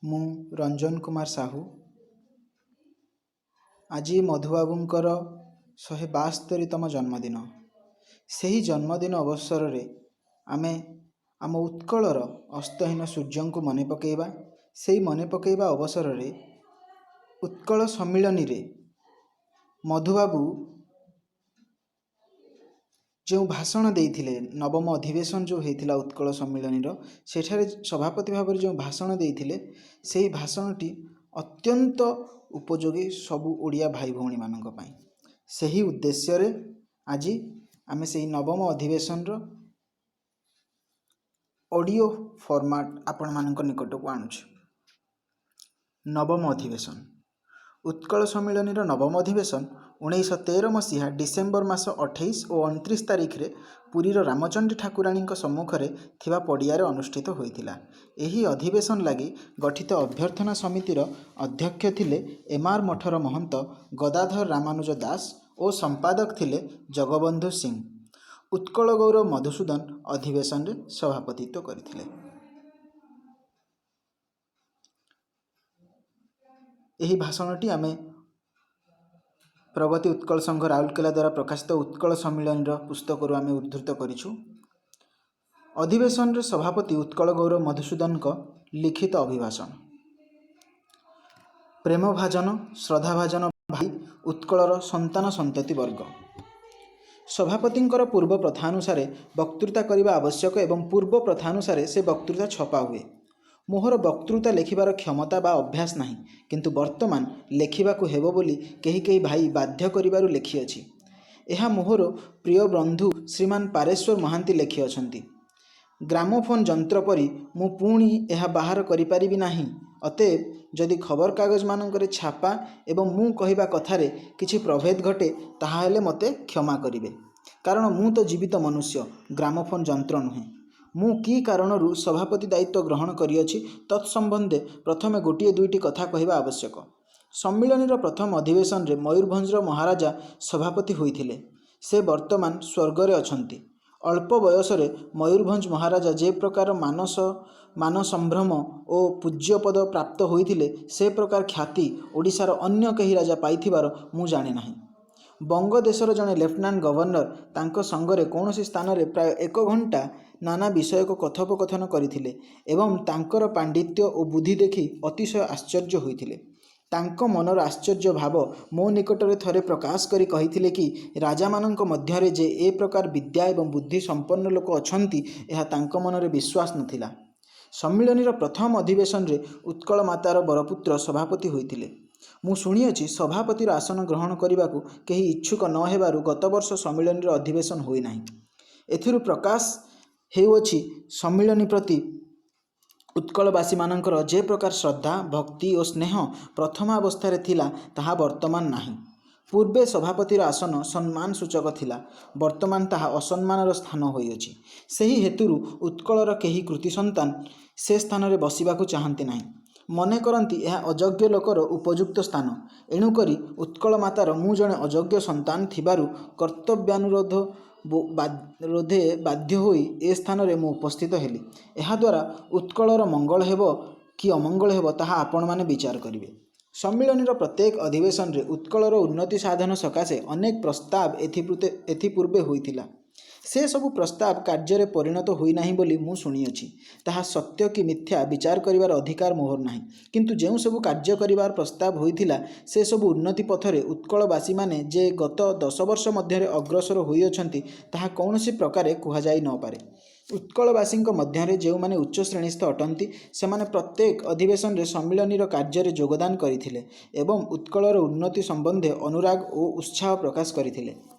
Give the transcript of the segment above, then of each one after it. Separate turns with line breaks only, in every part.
ମୁଁ ରଞ୍ଜନ କୁମାର ସାହୁ। ଆଜି ମଧୁବାବୁଙ୍କର 172ତମ ଜନ୍ମଦିନ। ସେହି ଜନ୍ମଦିନ ଅବସରରେ ଆମେ ଆମ ଉତ୍କଳର ଅସ୍ତହୀନ ସୂର୍ଯ୍ୟଙ୍କୁ ମନେ ପକାଇବା। ସେଇ ମନେ ପକାଇବା ଅବସରରେ ଉତ୍କଳ ସମ୍ମିଳନୀରେ ମଧୁବାବୁ ଯେଉଁ ଭାଷଣ ଦେଇଥିଲେ, ନବମ ଅଧିବେଶନ ଯେଉଁ ହେଇଥିଲା ଉତ୍କଳ ସମ୍ମିଳନୀର, ସେଠାରେ ସଭାପତି ଭାବରେ ଯେଉଁ ଭାଷଣ ଦେଇଥିଲେ, ସେହି ଭାଷଣଟି ଅତ୍ୟନ୍ତ ଉପଯୋଗୀ ସବୁ ଓଡ଼ିଆ ଭାଇ ଭଉଣୀମାନଙ୍କ ପାଇଁ। ସେହି ଉଦ୍ଦେଶ୍ୟରେ ଆଜି ଆମେ ସେଇ ନବମ ଅଧିବେଶନର ଅଡ଼ିଓ ଫର୍ମାଟ୍ ଆପଣମାନଙ୍କ ନିକଟକୁ ଆଣୁଛୁ। ନବମ ଅଧିବେଶନ। ଉତ୍କଳ ସମ୍ମିଳନୀର ନବମ ଅଧିବେଶନ 1913 ମସିହା ଡିସେମ୍ବର ମାସ 28 ଓ 29 ତାରିଖରେ ପୁରୀର ରାମଚଣ୍ଡୀ ଠାକୁରାଣୀଙ୍କ ସମ୍ମୁଖରେ ଥିବା ପଡ଼ିଆରେ ଅନୁଷ୍ଠିତ ହୋଇଥିଲା। ଏହି ଅଧିବେଶନ ଲାଗି ଗଠିତ ଅଭ୍ୟର୍ଥନା ସମିତିର ଅଧ୍ୟକ୍ଷ ଥିଲେ ଏମାର ମଠର ମହନ୍ତ ଗଦାଧର ରାମାନୁଜ ଦାସ ଓ ସମ୍ପାଦକ ଥିଲେ ଜଗବନ୍ଧୁ ସିଂ। ଉତ୍କଳ ଗୌରବ ମଧୁସୂଦନ ଅଧିବେଶନରେ ସଭାପତିତ୍ୱ କରିଥିଲେ। ଏହି ଭାଷଣଟି ଆମେ ପ୍ରଗତି ଉତ୍କଳ ସଂଘ, ରାଉରକେଲା ଦ୍ୱାରା ପ୍ରକାଶିତ ଉତ୍କଳ ସମ୍ମିଳନୀର ପୁସ୍ତକରୁ ଆମେ ଉଦ୍ଧୃତ କରିଛୁ। ଅଧିବେଶନରେ ସଭାପତି ଉତ୍କଳ ଗୌରବ ମଧୁସୂଦନଙ୍କ ଲିଖିତ ଅଭିଭାଷଣ। ପ୍ରେମଭାଜନ, ଶ୍ରଦ୍ଧାଭାଜନ ଭାଇ ଉତ୍କଳର ସନ୍ତାନ ସନ୍ତତି ବର୍ଗ, ସଭାପତିଙ୍କର ପୂର୍ବ ପ୍ରଥାନୁସାରେ ବକ୍ତୃତା କରିବା ଆବଶ୍ୟକ ଏବଂ ପୂର୍ବ ପ୍ରଥାନୁସାରେ ସେ ବକ୍ତୃତା ଛପା ହୁଏ। ମୋହର ବକ୍ତୃତା ଲେଖିବାର କ୍ଷମତା ବା ଅଭ୍ୟାସ ନାହିଁ, କିନ୍ତୁ ବର୍ତ୍ତମାନ ଲେଖିବାକୁ ହେବ ବୋଲି କେହି କେହି ଭାଇ ବାଧ୍ୟ କରିବାରୁ ଲେଖିଅଛି। ଏହା ମୋହର ପ୍ରିୟ ବନ୍ଧୁ ଶ୍ରୀମାନ ପାରେଶ୍ୱର ମହାନ୍ତି ଲେଖିଅଛନ୍ତି। ଗ୍ରାମୋଫୋନ୍ ଯନ୍ତ୍ର ପରି ମୁଁ ପୁଣି ଏହା ବାହାର କରିପାରିବି ନାହିଁ। ଅତଏବ ଯଦି ଖବରକାଗଜମାନଙ୍କରେ ଛାପା ଏବଂ ମୁଁ କହିବା କଥାରେ କିଛି ପ୍ରଭେଦ ଘଟେ, ତାହାହେଲେ ମୋତେ କ୍ଷମା କରିବେ। କାରଣ ମୁଁ ତ ଜୀବିତ ମନୁଷ୍ୟ, ଗ୍ରାମୋଫୋନ୍ ଯନ୍ତ୍ର ନୁହେଁ। ମୁଁ କି କାରଣରୁ ସଭାପତି ଦାୟିତ୍ୱ ଗ୍ରହଣ କରିଅଛି, ତତ୍ସମ୍ବନ୍ଧେ ପ୍ରଥମେ ଗୋଟିଏ ଦୁଇଟି କଥା କହିବା ଆବଶ୍ୟକ। ସମ୍ମିଳନୀର ପ୍ରଥମ ଅଧିବେଶନରେ ମୟୂରଭଞ୍ଜର ମହାରାଜା ସଭାପତି ହୋଇଥିଲେ। ସେ ବର୍ତ୍ତମାନ ସ୍ୱର୍ଗରେ ଅଛନ୍ତି। ଅଳ୍ପ ବୟସରେ ମୟୂରଭଞ୍ଜ ମହାରାଜା ଯେ ପ୍ରକାର ମାନ ସମ୍ଭ୍ରମ ଓ ପୂଜ୍ୟପଦ ପ୍ରାପ୍ତ ହୋଇଥିଲେ, ସେ ପ୍ରକାର ଖ୍ୟାତି ଓଡ଼ିଶାର ଅନ୍ୟ କେହି ରାଜା ପାଇଥିବାର ମୁଁ ଜାଣେ ନାହିଁ। ବଙ୍ଗଦେଶର ଜଣେ ଲେଫ୍ଟନାଣ୍ଟ ଗଭର୍ଣ୍ଣର ତାଙ୍କ ସଙ୍ଗରେ କୌଣସି ସ୍ଥାନରେ ପ୍ରାୟ ଏକ ଘଣ୍ଟା ନାନା ବିଷୟକ କଥୋପକଥନ କରିଥିଲେ ଏବଂ ତାଙ୍କର ପାଣ୍ଡିତ୍ୟ ଓ ବୁଦ୍ଧି ଦେଖି ଅତିଶୟ ଆଶ୍ଚର୍ଯ୍ୟ ହୋଇଥିଲେ। ତାଙ୍କ ମନର ଆଶ୍ଚର୍ଯ୍ୟ ଭାବ ମୋ ନିକଟରେ ଥରେ ପ୍ରକାଶ କରି କହିଥିଲେ କି ରାଜାମାନଙ୍କ ମଧ୍ୟରେ ଯେ ଏ ପ୍ରକାର ବିଦ୍ୟା ଏବଂ ବୁଦ୍ଧି ସମ୍ପନ୍ନ ଲୋକ ଅଛନ୍ତି, ଏହା ତାଙ୍କ ମନରେ ବିଶ୍ୱାସ ନଥିଲା। ସମ୍ମିଳନୀର ପ୍ରଥମ ଅଧିବେଶନରେ ଉତ୍କଳ ମାତାର ବରପୁତ୍ର ସଭାପତି ହୋଇଥିଲେ। ମୁଁ ଶୁଣିଅଛି, ସଭାପତିର ଆସନ ଗ୍ରହଣ କରିବାକୁ କେହି ଇଚ୍ଛୁକ ନ ହେବାରୁ ଗତବର୍ଷ ସମ୍ମିଳନୀର ଅଧିବେଶନ ହୋଇନାହିଁ। ଏଥିରୁ ପ୍ରକାଶ ହେଉଅଛି, ସମ୍ମିଳନୀ ପ୍ରତି ଉତ୍କଳବାସୀମାନଙ୍କର ଯେ ପ୍ରକାର ଶ୍ରଦ୍ଧା, ଭକ୍ତି ଓ ସ୍ନେହ ପ୍ରଥମାବସ୍ଥାରେ ଥିଲା, ତାହା ବର୍ତ୍ତମାନ ନାହିଁ। ପୂର୍ବେ ସଭାପତିର ଆସନ ସମ୍ମାନ ସୂଚକ ଥିଲା, ବର୍ତ୍ତମାନ ତାହା ଅସମ୍ମାନର ସ୍ଥାନ ହୋଇଅଛି। ସେହି ହେତୁରୁ ଉତ୍କଳର କେହି କୃତି ସନ୍ତାନ ସେ ସ୍ଥାନରେ ବସିବାକୁ ଚାହାନ୍ତି ନାହିଁ। ମନେ କରନ୍ତି, ଏହା ଅଯୋଗ୍ୟ ଲୋକର ଉପଯୁକ୍ତ ସ୍ଥାନ। ଏଣୁକରି ଉତ୍କଳ ମାତାର ମୁଁ ଜଣେ ଅଯୋଗ୍ୟ ସନ୍ତାନ ଥିବାରୁ କର୍ତ୍ତବ୍ୟାନୁରୋଧ ରୋଧେ ବାଧ୍ୟ ହୋଇ ଏ ସ୍ଥାନରେ ମୁଁ ଉପସ୍ଥିତ ହେଲି। ଏହାଦ୍ୱାରା ଉତ୍କଳର ମଙ୍ଗଳ ହେବ କି ଅମଙ୍ଗଳ ହେବ, ତାହା ଆପଣମାନେ ବିଚାର କରିବେ। ସମ୍ମିଳନୀର ପ୍ରତ୍ୟେକ ଅଧିବେଶନରେ ଉତ୍କଳର ଉନ୍ନତି ସାଧନ ସକାଶେ ଅନେକ ପ୍ରସ୍ତାବ ଏଥିପୂର୍ବେ ହୋଇଥିଲା। ସେ ସବୁ ପ୍ରସ୍ତାବ କାର୍ଯ୍ୟରେ ପରିଣତ ହୋଇନାହିଁ ବୋଲି ମୁଁ ଶୁଣିଅଛି। ତାହା ସତ୍ୟ କି ମିଥ୍ୟା, ବିଚାର କରିବାର ଅଧିକାର ମୋହର ନାହିଁ। କିନ୍ତୁ ଯେଉଁ ସବୁ କାର୍ଯ୍ୟ କରିବାର ପ୍ରସ୍ତାବ ହୋଇଥିଲା, ସେ ସବୁ ଉନ୍ନତି ପଥରେ ଉତ୍କଳବାସୀମାନେ ଯେ ଗତ 10 ବର୍ଷ ମଧ୍ୟରେ ଅଗ୍ରସର ହୋଇଅଛନ୍ତି, ତାହା କୌଣସି ପ୍ରକାରେ କୁହାଯାଇ ନପାରେ। ଉତ୍କଳବାସୀଙ୍କ ମଧ୍ୟରେ ଯେଉଁମାନେ ଉଚ୍ଚ ଶ୍ରେଣୀସ୍ଥ ଅଟନ୍ତି, ସେମାନେ ପ୍ରତ୍ୟେକ ଅଧିବେଶନରେ ସମ୍ମିଳନୀର କାର୍ଯ୍ୟରେ ଯୋଗଦାନ କରିଥିଲେ ଏବଂ ଉତ୍କଳର ଉନ୍ନତି ସମ୍ବନ୍ଧେ ଅନୁରାଗ ଓ ଉତ୍ସାହ ପ୍ରକାଶ କରିଥିଲେ।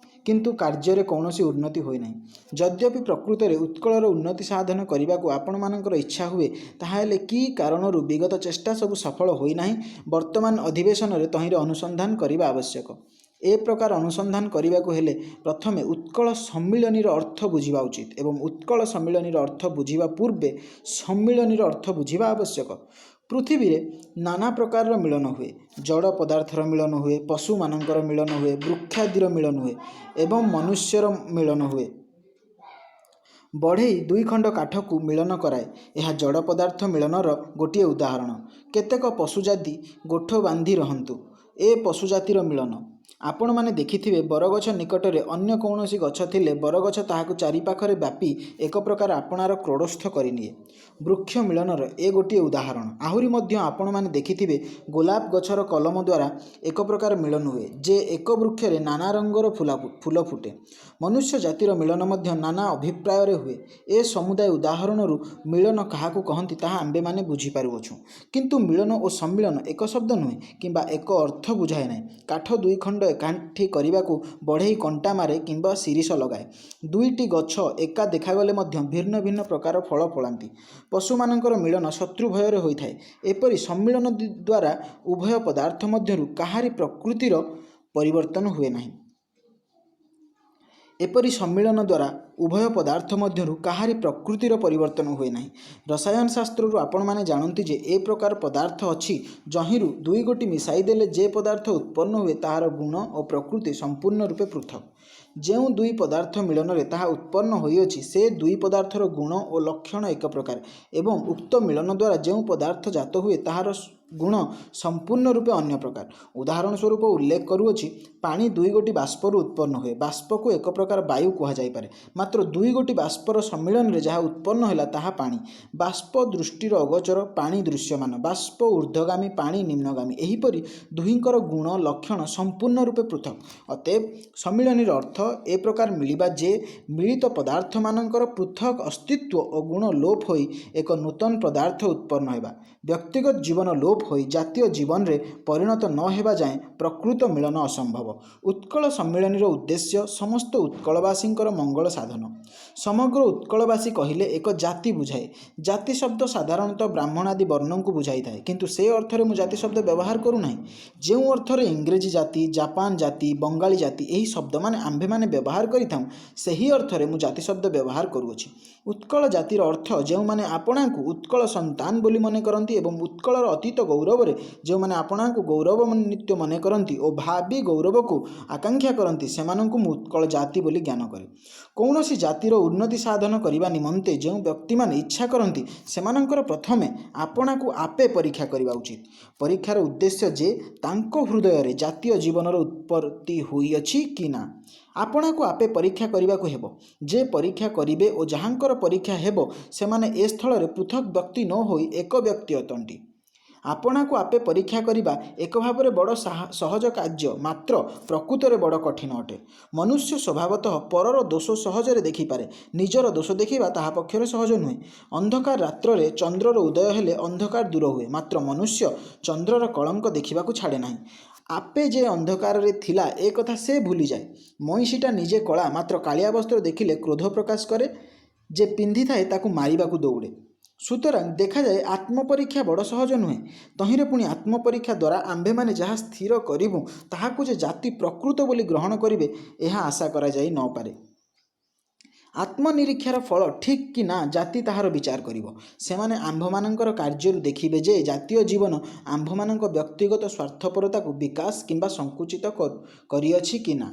କିନ୍ତୁ କାର୍ଯ୍ୟରେ କୌଣସି ଉନ୍ନତି ହୋଇନାହିଁ। ଯଦ୍ୟପି ପ୍ରକୃତରେ ଉତ୍କଳର ଉନ୍ନତି ସାଧନ କରିବାକୁ ଆପଣମାନଙ୍କର ଇଚ୍ଛା ହୁଏ, ତାହାହେଲେ କି କାରଣରୁ ବିଗତ ଚେଷ୍ଟା ସବୁ ସଫଳ ହୋଇନାହିଁ, ବର୍ତ୍ତମାନ ଅଧିବେଶନରେ ତହିଁରେ ଅନୁସନ୍ଧାନ କରିବା ଆବଶ୍ୟକ। ଏ ପ୍ରକାର ଅନୁସନ୍ଧାନ କରିବାକୁ ହେଲେ ପ୍ରଥମେ ଉତ୍କଳ ସମ୍ମିଳନୀର ଅର୍ଥ ବୁଝିବା ଉଚିତ ଏବଂ ଉତ୍କଳ ସମ୍ମିଳନୀର ଅର୍ଥ ବୁଝିବା ପୂର୍ବେ ସମ୍ମିଳନୀର ଅର୍ଥ ବୁଝିବା ଆବଶ୍ୟକ। ପୃଥିବୀରେ ନାନା ପ୍ରକାରର ମିଳନ ହୁଏ। ଜଡ଼ ପଦାର୍ଥର ମିଳନ ହୁଏ, ପଶୁମାନଙ୍କର ମିଳନ ହୁଏ, ବୃକ୍ଷାଦିର ମିଳନ ହୁଏ ଏବଂ ମନୁଷ୍ୟର ମିଳନ ହୁଏ। ବଢ଼େଇ ଦୁଇଖଣ୍ଡ କାଠକୁ ମିଳନ କରାଏ। ଏହା ଜଡ଼ ପଦାର୍ଥ ମିଳନର ଗୋଟିଏ ଉଦାହରଣ। କେତେକ ପଶୁଜାତି ଗୋଠ ବାନ୍ଧି ରହନ୍ତୁ। ଏ ପଶୁଜାତିର ମିଳନ। ଆପଣମାନେ ଦେଖିଥିବେ, ବରଗଛ ନିକଟରେ ଅନ୍ୟ କୌଣସି ଗଛ ଥିଲେ ବରଗଛ ତାହାକୁ ଚାରିପାଖରେ ବ୍ୟାପି ଏକ ପ୍ରକାର ଆପଣାର କ୍ରୋଡ଼ସ୍ଥ କରିନିଏ। ବୃକ୍ଷ ମିଳନର ଏ ଗୋଟିଏ ଉଦାହରଣ। ଆହୁରି ମଧ୍ୟ ଆପଣମାନେ ଦେଖିଥିବେ, ଗୋଲାପ ଗଛର କଲମ ଦ୍ୱାରା ଏକ ପ୍ରକାର ମିଳନ ହୁଏ ଯେ ଏକ ବୃକ୍ଷରେ ନାନା ରଙ୍ଗର ଫୁଲ ଫୁଟେ। ମନୁଷ୍ୟ ଜାତିର ମିଳନ ମଧ୍ୟ ନାନା ଅଭିପ୍ରାୟରେ ହୁଏ। ଏ ସମୁଦାୟ ଉଦାହରଣରୁ ମିଳନ କାହାକୁ କହନ୍ତି, ତାହା ଆମ୍ଭେମାନେ ବୁଝିପାରୁଅଛୁଁ। କିନ୍ତୁ ମିଳନ ଓ ସମ୍ମିଳନ ଏକ ଶବ୍ଦ ନୁହେଁ କିମ୍ବା ଏକ ଅର୍ଥ ବୁଝାଏ ନାହିଁ। କାଠ ଦୁଇଖଣ୍ଡ ଏକାଠି କରିବାକୁ ବଢ଼େଇ କଣ୍ଟା ମାରେ କିମ୍ବା ଶିରୀଷ ଲଗାଏ। ଦୁଇଟି ଗଛ ଏକା ଦେଖାଗଲେ ମଧ୍ୟ ଭିନ୍ନ ଭିନ୍ନ ପ୍ରକାର ଫଳ ଫଳାନ୍ତି। ପଶୁମାନଙ୍କର ମିଳନ ଶତ୍ରୁ ଭୟରେ ହୋଇଥାଏ। ଏପରି ସମ୍ମିଳନ ଦ୍ୱାରା ଉଭୟ ପଦାର୍ଥ ମଧ୍ୟରୁ କାହାରି ପ୍ରକୃତିର ପରିବର୍ତ୍ତନ ହୁଏ ନାହିଁ। ଏପରି ସମ୍ମିଳନ ଦ୍ୱାରା ଉଭୟ ପଦାର୍ଥ ମଧ୍ୟରୁ କାହାରି ପ୍ରକୃତିର ପରିବର୍ତ୍ତନ ହୁଏ ନାହିଁ। ରସାୟନ ଶାସ୍ତ୍ରରୁ ଆପଣମାନେ ଜାଣନ୍ତି ଯେ ଏ ପ୍ରକାର ପଦାର୍ଥ ଅଛି, ଯହିଁରୁ ଦୁଇଗୋଟି ମିଶାଇଦେଲେ ଯେ ପଦାର୍ଥ ଉତ୍ପନ୍ନ ହୁଏ, ତାହାର ଗୁଣ ଓ ପ୍ରକୃତି ସମ୍ପୂର୍ଣ୍ଣ ରୂପେ ପୃଥକ୍। ଯେଉଁ ଦୁଇ ପଦାର୍ଥ ମିଳନରେ ତାହା ଉତ୍ପନ୍ନ ହୋଇଅଛି, ସେ ଦୁଇ ପଦାର୍ଥର ଗୁଣ ଓ ଲକ୍ଷଣ ଏକ ପ୍ରକାର ଏବଂ ଉକ୍ତ ମିଳନ ଦ୍ୱାରା ଯେଉଁ ପଦାର୍ଥ ଜାତ ହୁଏ, ତାହାର ଗୁଣ ସମ୍ପୂର୍ଣ୍ଣ ରୂପେ ଅନ୍ୟ ପ୍ରକାର। ଉଦାହରଣ ସ୍ୱରୂପ ଉଲ୍ଲେଖ କରୁଅଛି, ପାଣି ଦୁଇଗୋଟି ବାଷ୍ପରୁ ଉତ୍ପନ୍ନ ହୁଏ। ବାଷ୍ପକୁ ଏକ ପ୍ରକାର ବାୟୁ କୁହାଯାଇପାରେ। ମାତ୍ର ଦୁଇଗୋଟି ବାଷ୍ପର ସମ୍ମିଳନରେ ଯାହା ଉତ୍ପନ୍ନ ହେଲା, ତାହା ପାଣି। ବାଷ୍ପ ଦୃଷ୍ଟିର ଅଗୋଚର, ପାଣି ଦୃଶ୍ୟମାନ। ବାଷ୍ପ ଊର୍ଦ୍ଧ୍ୱଗାମୀ, ପାଣି ନିମ୍ନଗାମୀ। ଏହିପରି ଦୁହିଁଙ୍କର ଗୁଣ ଲକ୍ଷଣ ସମ୍ପୂର୍ଣ୍ଣ ରୂପେ ପୃଥକ୍। ଅତଏବ ସମ୍ମିଳନୀର ଅର୍ଥ ଏ ପ୍ରକାର ମିଳିବା ଯେ ମିଳିତ ପଦାର୍ଥମାନଙ୍କର ପୃଥକ୍ ଅସ୍ତିତ୍ୱ ଓ ଗୁଣ ଲୋପ ହୋଇ ଏକ ନୂତନ ପଦାର୍ଥ ଉତ୍ପନ୍ନ ହେବା। ବ୍ୟକ୍ତିଗତ ଜୀବନ ଲୋପ ହୋଇ ଜାତୀୟ ଜୀବନରେ ପରିଣତ ନ ହେବା ଯାଏଁ ପ୍ରକୃତ ମିଳନ ଅସମ୍ଭବ। ଉତ୍କଳ ସମ୍ମିଳନୀର ଉଦ୍ଦେଶ୍ୟ ସମସ୍ତ ଉତ୍କଳବାସୀଙ୍କର ମଙ୍ଗଳ ସାଧନ। ସମଗ୍ର ଉତ୍କଳବାସୀ କହିଲେ ଏକ ଜାତି ବୁଝାଏ। ଜାତି ଶବ୍ଦ ସାଧାରଣତଃ ବ୍ରାହ୍ମଣାଦି ବର୍ଣ୍ଣଙ୍କୁ ବୁଝାଇଥାଏ। କିନ୍ତୁ ସେ ଅର୍ଥରେ ମୁଁ ଜାତି ଶବ୍ଦ ବ୍ୟବହାର କରୁନାହିଁ, ଯେଉଁ ଅର୍ଥରେ ଇଂରେଜୀ ଜାତି, ଜାପାନ ଜାତି, ବଙ୍ଗାଳୀ ଜାତି ଏହି ଶବ୍ଦମାନ ଆମ୍ଭେମାନେ ବ୍ୟବହାର କରିଥାଉଁ, ସେହି ଅର୍ଥରେ ମୁଁ ଜାତି ଶବ୍ଦ ବ୍ୟବହାର କରୁଅଛି। ଉତ୍କଳ ଜାତିର ଅର୍ଥ ଯେଉଁମାନେ ଆପଣାକୁ ଉତ୍କଳ ସନ୍ତାନ ବୋଲି ମନେ କରନ୍ତି ଏବଂ ଉତ୍କଳର ଅତୀତ ଗୌରବରେ ଯେଉଁମାନେ ଆପଣାକୁ ଗୌରବାନ୍ୱିତ ମନେ କରନ୍ତି ଓ ଭାବି ଗୌରବକୁ ଆକାଂକ୍ଷା କରନ୍ତି, ସେମାନଙ୍କୁ ମୁଁ ଉତ୍କଳ ଜାତି ବୋଲି ଜ୍ଞାନ କରେ। କୌଣସି ଜାତିର ଉନ୍ନତି ସାଧନ କରିବା ନିମନ୍ତେ ଯେଉଁ ବ୍ୟକ୍ତିମାନେ ଇଚ୍ଛା କରନ୍ତି, ସେମାନଙ୍କର ପ୍ରଥମେ ଆପଣାକୁ ଆପେ ପରୀକ୍ଷା କରିବା ଉଚିତ। ପରୀକ୍ଷାର ଉଦ୍ଦେଶ୍ୟ ଯେ ତାଙ୍କ ହୃଦୟରେ ଜାତୀୟ ଜୀବନର ଉତ୍ପତ୍ତି ହୋଇଅଛି କି ନା। ଆପଣାକୁ ଆପେ ପରୀକ୍ଷା କରିବାକୁ ହେବ। ଯେ ପରୀକ୍ଷା କରିବେ ଓ ଯାହାଙ୍କର ପରୀକ୍ଷା ହେବ, ସେମାନେ ଏ ସ୍ଥଳରେ ପୃଥକ୍ ବ୍ୟକ୍ତି ନ ହୋଇ ଏକ ବ୍ୟକ୍ତି ଅଟନ୍ତି। ଆପଣାକୁ ଆପେ ପରୀକ୍ଷା କରିବା ଏକ ଭାବରେ ବଡ଼ ସହଜ କାର୍ଯ୍ୟ, ମାତ୍ର ପ୍ରକୃତରେ ବଡ଼ କଠିନ ଅଟେ। ମନୁଷ୍ୟ ସ୍ୱଭାବତଃ ପରର ଦୋଷ ସହଜରେ ଦେଖିପାରେ, ନିଜର ଦୋଷ ଦେଖିବା ତାହା ପକ୍ଷରେ ସହଜ ନୁହେଁ। ଅନ୍ଧକାର ରାତ୍ରରେ ଚନ୍ଦ୍ରର ଉଦୟ ହେଲେ ଅନ୍ଧକାର ଦୂର ହୁଏ, ମାତ୍ର ମନୁଷ୍ୟ ଚନ୍ଦ୍ରର କଳଙ୍କ ଦେଖିବାକୁ ଛାଡ଼େ ନାହିଁ। ଆପେ ଯେ ଅନ୍ଧକାରରେ ଥିଲା, ଏ କଥା ସେ ଭୁଲିଯାଏ। ମଇଁଷିଟା ନିଜେ କଳା, ମାତ୍ର କାଳିଆ ବସ୍ତ୍ର ଦେଖିଲେ କ୍ରୋଧ ପ୍ରକାଶ କରେ, ଯେ ପିନ୍ଧିଥାଏ ତାକୁ ମାରିବାକୁ ଦଉଡ଼େ। ସୁତରାଂ ଦେଖାଯାଏ, ଆତ୍ମପରୀକ୍ଷା ବଡ଼ ସହଜ ନୁହେଁ। ତହିଁରେ ପୁଣି ଆତ୍ମପରୀକ୍ଷା ଦ୍ୱାରା ଆମ୍ଭେମାନେ ଯାହା ସ୍ଥିର କରିବୁଁ, ତାହାକୁ ଯେ ଜାତି ପ୍ରକୃତ ବୋଲି ଗ୍ରହଣ କରିବେ, ଏହା ଆଶା କରାଯାଇ ନ ପାରେ। ଆତ୍ମନିରୀକ୍ଷାର ଫଳ ଠିକ୍ କି ନା, ଜାତି ତାହାର ବିଚାର କରିବ। ସେମାନେ ଆମ୍ଭମାନଙ୍କର କାର୍ଯ୍ୟରୁ ଦେଖିବେ ଯେ ଜାତୀୟ ଜୀବନ ଆମ୍ଭମାନଙ୍କ ବ୍ୟକ୍ତିଗତ ସ୍ୱାର୍ଥପରତାକୁ ବିକାଶ କିମ୍ବା ସଂକୁଚିତ କରିଅଛି କି ନା।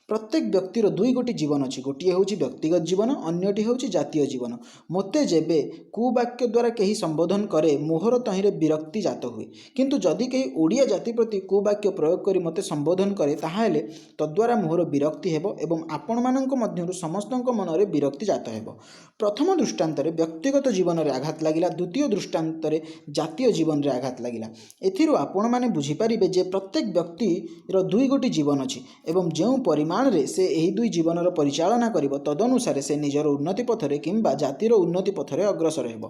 ପ୍ରତ୍ୟେକ ବ୍ୟକ୍ତିର ଦୁଇଗୋଟି ଜୀବନ ଅଛି। ଗୋଟିଏ ହେଉଛି ବ୍ୟକ୍ତିଗତ ଜୀବନ, ଅନ୍ୟଟି ହେଉଛି ଜାତୀୟ ଜୀବନ। ମୋତେ ଯେବେ କୁବାକ୍ୟ ଦ୍ୱାରା କେହି ସମ୍ବୋଧନ କରେ, ମୋହର ତହିଁରେ ବିରକ୍ତି ଜାତ ହୁଏ। କିନ୍ତୁ ଯଦି କେହି ଓଡ଼ିଆ ଜାତି ପ୍ରତି କୁବାକ୍ୟ ପ୍ରୟୋଗ କରି ମୋତେ ସମ୍ବୋଧନ କରେ, ତାହାହେଲେ ତଦ୍ଦ୍ୱାରା ମୋହର ବିରକ୍ତି ହେବ ଏବଂ ଆପଣମାନଙ୍କ ମଧ୍ୟରୁ ସମସ୍ତଙ୍କ ମନରେ ବିରକ୍ତି ଜାତ ହେବ। ପ୍ରଥମ ଦୃଷ୍ଟାନ୍ତରେ ବ୍ୟକ୍ତିଗତ ଜୀବନରେ ଆଘାତ ଲାଗିଲା, ଦ୍ୱିତୀୟ ଦୃଷ୍ଟାନ୍ତରେ ଜାତୀୟ ଜୀବନରେ ଆଘାତ ଲାଗିଲା। ଏଥିରୁ ଆପଣମାନେ ବୁଝିପାରିବେ ଯେ ପ୍ରତ୍ୟେକ ବ୍ୟକ୍ତିର ଦୁଇଗୋଟି ଜୀବନ ଅଛି ଏବଂ ଯେଉଁ ପରିମାଣରେ ସେ ଏହି ଦୁଇ ଜୀବନର ପରିଚାଳନା କରିବ, ତଦନୁସାରେ ସେ ନିଜର ଉନ୍ନତି ପଥରେ କିମ୍ବା ଜାତିର ଉନ୍ନତି ପଥରେ ଅଗ୍ରସର ହେବ।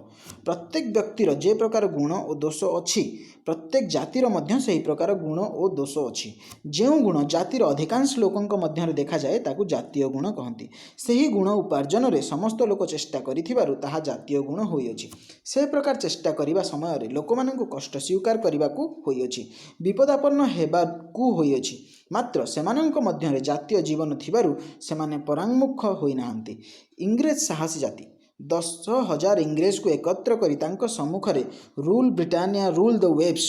ପ୍ରତ୍ୟେକ ବ୍ୟକ୍ତିର ଯେ ପ୍ରକାର ଗୁଣ ଓ ଦୋଷ ଅଛି, ପ୍ରତ୍ୟେକ ଜାତିର ମଧ୍ୟ ସେହି ପ୍ରକାର ଗୁଣ ଓ ଦୋଷ ଅଛି। ଯେଉଁ ଗୁଣ ଜାତିର ଅଧିକାଂଶ ଲୋକଙ୍କ ମଧ୍ୟରେ ଦେଖାଯାଏ, ତାକୁ ଜାତୀୟ ଗୁଣ କହନ୍ତି। ସେହି ଗୁଣ ଉପାର୍ଜନରେ ସମସ୍ତ ଲୋକ ଚେଷ୍ଟା କରିଥିବାରୁ ତାହା ଜାତୀୟ ଗୁଣ ହୋଇଅଛି। ସେ ପ୍ରକାର ଚେଷ୍ଟା କରିବା ସମୟରେ ଲୋକମାନଙ୍କୁ କଷ୍ଟ ସ୍ୱୀକାର କରିବାକୁ ହୋଇଅଛି, ବିପଦାପନ୍ନ ହେବାକୁ ହୋଇଅଛି। ମାତ୍ର ସେମାନଙ୍କ ମଧ୍ୟରେ ଜାତୀୟ ଜୀବନ ଥିବାରୁ ସେମାନେ ପରାଙ୍ମୁଖ ହୋଇନାହାନ୍ତି। ଇଂରେଜ ସାହସୀ ଜାତି। 10,000 ଇଂରେଜକୁ ଏକତ୍ର କରି ତାଙ୍କ ସମ୍ମୁଖରେ "Rule Britannia, rule the waves,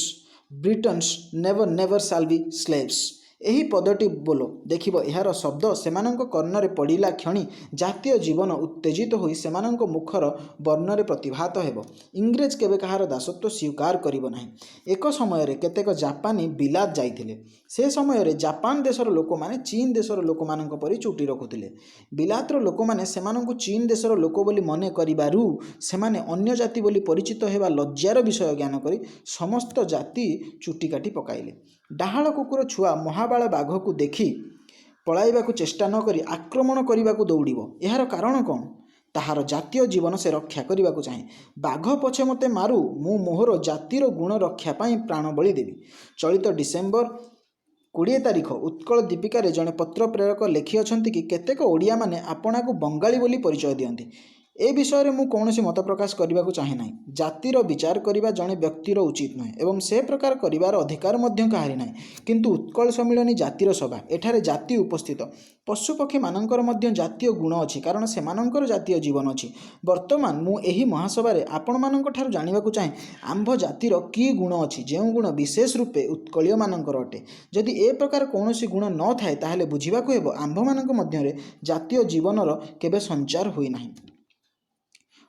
Britons never never shall be slaves" ଏହି ପଦଟି ବୋଲ, ଦେଖିବ ଏହାର ଶବ୍ଦ ସେମାନଙ୍କ କର୍ଣ୍ଣରେ ପଡ଼ିଲା କ୍ଷଣି ଜାତୀୟ ଜୀବନ ଉତ୍ତେଜିତ ହୋଇ ସେମାନଙ୍କ ମୁଖର ବର୍ଣ୍ଣରେ ପ୍ରତିଭାତ ହେବ। ଇଂରେଜ କେବେ କାହାର ଦାସତ୍ୱ ସ୍ୱୀକାର କରିବ ନାହିଁ। ଏକ ସମୟରେ କେତେକ ଜାପାନୀ ବିଲାତ ଯାଇଥିଲେ। ସେ ସମୟରେ ଜାପାନ ଦେଶର ଲୋକମାନେ ଚୀନ ଦେଶର ଲୋକମାନଙ୍କ ପରି ଚୁଟି ରଖୁଥିଲେ। ବିଲାତର ଲୋକମାନେ ସେମାନଙ୍କୁ ଚୀନ ଦେଶର ଲୋକ ବୋଲି ମନେ କରିବାରୁ ସେମାନେ ଅନ୍ୟ ଜାତି ବୋଲି ପରିଚିତ ହେବା ଲଜ୍ଜାର ବିଷୟ ଜ୍ଞାନ କରି ସମସ୍ତ ଜାତି ଚୁଟି କାଟି ପକାଇଲେ। ଡାହାଳ କୁକୁର ଛୁଆ ମହାବାଳ ବାଘକୁ ଦେଖି ପଳାଇବାକୁ ଚେଷ୍ଟା ନ କରି ଆକ୍ରମଣ କରିବାକୁ ଦୌଡ଼ିବ। ଏହାର କାରଣ କ'ଣ? ତାହାର ଜାତୀୟ ଜୀବନ ସେ ରକ୍ଷା କରିବାକୁ ଚାହେଁ। ବାଘ ପଛେ ମୋତେ ମାରୁ, ମୁଁ ମୋହର ଜାତିର ଗୁଣ ରକ୍ଷା ପାଇଁ ପ୍ରାଣବଳି ଦେବି। ଚଳିତ ଡିସେମ୍ବର 20 ତାରିଖ ଉତ୍କଳ ଦୀପିକାରେ ଜଣେ ପତ୍ର ପ୍ରେରକ ଲେଖିଅଛନ୍ତି କି କେତେକ ଓଡ଼ିଆମାନେ ଆପଣାକୁ ବଙ୍ଗାଳୀ ବୋଲି ପରିଚୟ ଦିଅନ୍ତି। ଏ ବିଷୟରେ ମୁଁ କୌଣସି ମତ ପ୍ରକାଶ କରିବାକୁ ଚାହେଁ ନାହିଁ। ଜାତିର ବିଚାର କରିବା ଜଣେ ବ୍ୟକ୍ତିର ଉଚିତ ନୁହେଁ ଏବଂ ସେ ପ୍ରକାର କରିବାର ଅଧିକାର ମଧ୍ୟ କାହାରି ନାହିଁ। କିନ୍ତୁ ଉତ୍କଳ ସମ୍ମିଳନୀ ଜାତିର ସଭା। ଏଠାରେ ଜାତି ଉପସ୍ଥିତ। ପଶୁପକ୍ଷୀମାନଙ୍କର ମଧ୍ୟ ଜାତୀୟ ଗୁଣ ଅଛି, କାରଣ ସେମାନଙ୍କର ଜାତୀୟ ଜୀବନ ଅଛି। ବର୍ତ୍ତମାନ ମୁଁ ଏହି ମହାସଭାରେ ଆପଣମାନଙ୍କଠାରୁ ଜାଣିବାକୁ ଚାହେଁ, ଆମ୍ଭ ଜାତିର କି ଗୁଣ ଅଛି, ଯେଉଁ ଗୁଣ ବିଶେଷ ରୂପେ ଉତ୍କଳୀୟମାନଙ୍କର ଅଟେ? ଯଦି ଏ ପ୍ରକାର କୌଣସି ଗୁଣ ନ ଥାଏ, ତାହେଲେ ବୁଝିବାକୁ ହେବ ଆମ୍ଭମାନଙ୍କ ମଧ୍ୟରେ ଜାତୀୟ ଜୀବନର କେବେ ସଞ୍ଚାର ହୋଇନାହିଁ।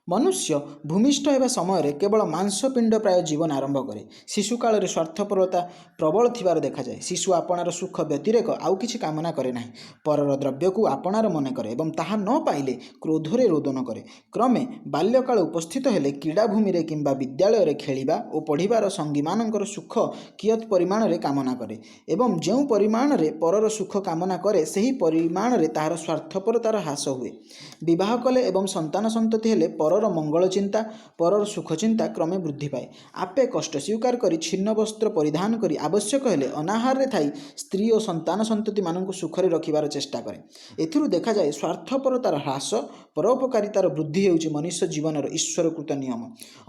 ମନୁଷ୍ୟ ଭୂମିଷ୍ଠ ହେବା ସମୟରେ କେବଳ ମାଂସପିଣ୍ଡ ପ୍ରାୟ ଜୀବନ ଆରମ୍ଭ କରେ। ଶିଶୁକାଳରେ ସ୍ୱାର୍ଥପରତା ପ୍ରବଳ ଥିବାର ଦେଖାଯାଏ। ଶିଶୁ ଆପଣାର ସୁଖ ବ୍ୟତିରେକ ଆଉ କିଛି କାମନା କରେ ନାହିଁ। ପରର ଦ୍ରବ୍ୟକୁ ଆପଣାର ମନେ କରେ ଏବଂ ତାହା ନ ପାଇଲେ କ୍ରୋଧରେ ରୋଦନ କରେ। କ୍ରମେ ବାଲ୍ୟକାଳ ଉପସ୍ଥିତ ହେଲେ କ୍ରୀଡ଼ାଭୂମିରେ କିମ୍ବା ବିଦ୍ୟାଳୟରେ ଖେଳିବା ଓ ପଢ଼ିବାର ସଙ୍ଗୀମାନଙ୍କର ସୁଖ କିୟତ୍ ପରିମାଣରେ କାମନା କରେ ଏବଂ ଯେଉଁ ପରିମାଣରେ ପରର ସୁଖ କାମନା କରେ, ସେହି ପରିମାଣରେ ତାହାର ସ୍ୱାର୍ଥପରତାର ହ୍ରାସ ହୁଏ। ବିବାହ କଲେ ଏବଂ ସନ୍ତାନ ସନ୍ତତି ହେଲେ ପରର ମଙ୍ଗଳ ଚିନ୍ତା, ପରର ସୁଖ ଚିନ୍ତା କ୍ରମେ ବୃଦ୍ଧି ପାଏ। ଆପେ କଷ୍ଟ ସ୍ୱୀକାର କରି, ଛିନ୍ନ ବସ୍ତ୍ର ପରିଧାନ କରି, ଆବଶ୍ୟକ ହେଲେ ଅନାହାରରେ ଥାଇ ସ୍ତ୍ରୀ ଓ ସନ୍ତାନ ସନ୍ତତିମାନଙ୍କୁ ସୁଖରେ ରଖିବାର ଚେଷ୍ଟା କରେ। ଏଥିରୁ ଦେଖାଯାଏ, ସ୍ୱାର୍ଥପରତାର ହ୍ରାସ, ପରୋପକାରିତାର ବୃଦ୍ଧି ହେଉଛି ମନୁଷ୍ୟ ଜୀବନର ଈଶ୍ୱରକୃତ ନିୟମ।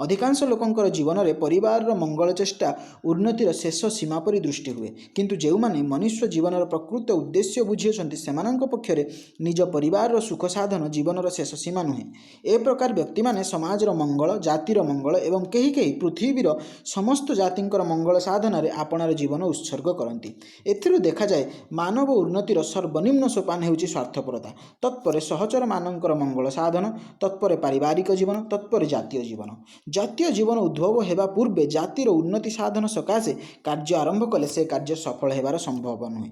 ଅଧିକାଂଶ ଲୋକଙ୍କର ଜୀବନରେ ପରିବାରର ମଙ୍ଗଳ ଚେଷ୍ଟା ଉନ୍ନତିର ଶେଷ ସୀମା ପରି ଦୃଷ୍ଟି ହୁଏ। କିନ୍ତୁ ଯେଉଁମାନେ ମନୁଷ୍ୟ ଜୀବନର ପ୍ରକୃତ ଉଦ୍ଦେଶ୍ୟ ବୁଝିଅଛନ୍ତି, ସେମାନଙ୍କ ପକ୍ଷରେ ନିଜ ପରିବାରର ସୁଖ ସାଧନ ଜୀବନର ଶେଷ ସୀମା ନୁହେଁ। ଏ ପ୍ରକାର ବ୍ୟକ୍ତିମାନେ ସମାଜର ମଙ୍ଗଳ, ଜାତିର ମଙ୍ଗଳ ଏବଂ କେହି କେହି ପୃଥିବୀର ସମସ୍ତ ଜାତିଙ୍କର ମଙ୍ଗଳ ସାଧନାରେ ଆପଣାର ଜୀବନ ଉତ୍ସର୍ଗ କରନ୍ତି। ଏଥିରୁ ଦେଖାଯାଏ, ମାନବ ଉନ୍ନତିର ସର୍ବନିମ୍ନ ସୋପାନ ହେଉଛି ସ୍ୱାର୍ଥପରତା, ତତ୍ପରେ ସହଚରମାନଙ୍କର ମଙ୍ଗଳ ସାଧନ, ତତ୍ପରେ ପାରିବାରିକ ଜୀବନ, ତତ୍ପରେ ଜାତୀୟ ଜୀବନ। ଜାତୀୟ ଜୀବନ ଉଦ୍ଭବ ହେବା ପୂର୍ବେ ଜାତିର ଉନ୍ନତି ସାଧନ ସକାଶେ କାର୍ଯ୍ୟ ଆରମ୍ଭ କଲେ ସେ କାର୍ଯ୍ୟ ସଫଳ ହେବାର ସମ୍ଭବ ନୁହେଁ।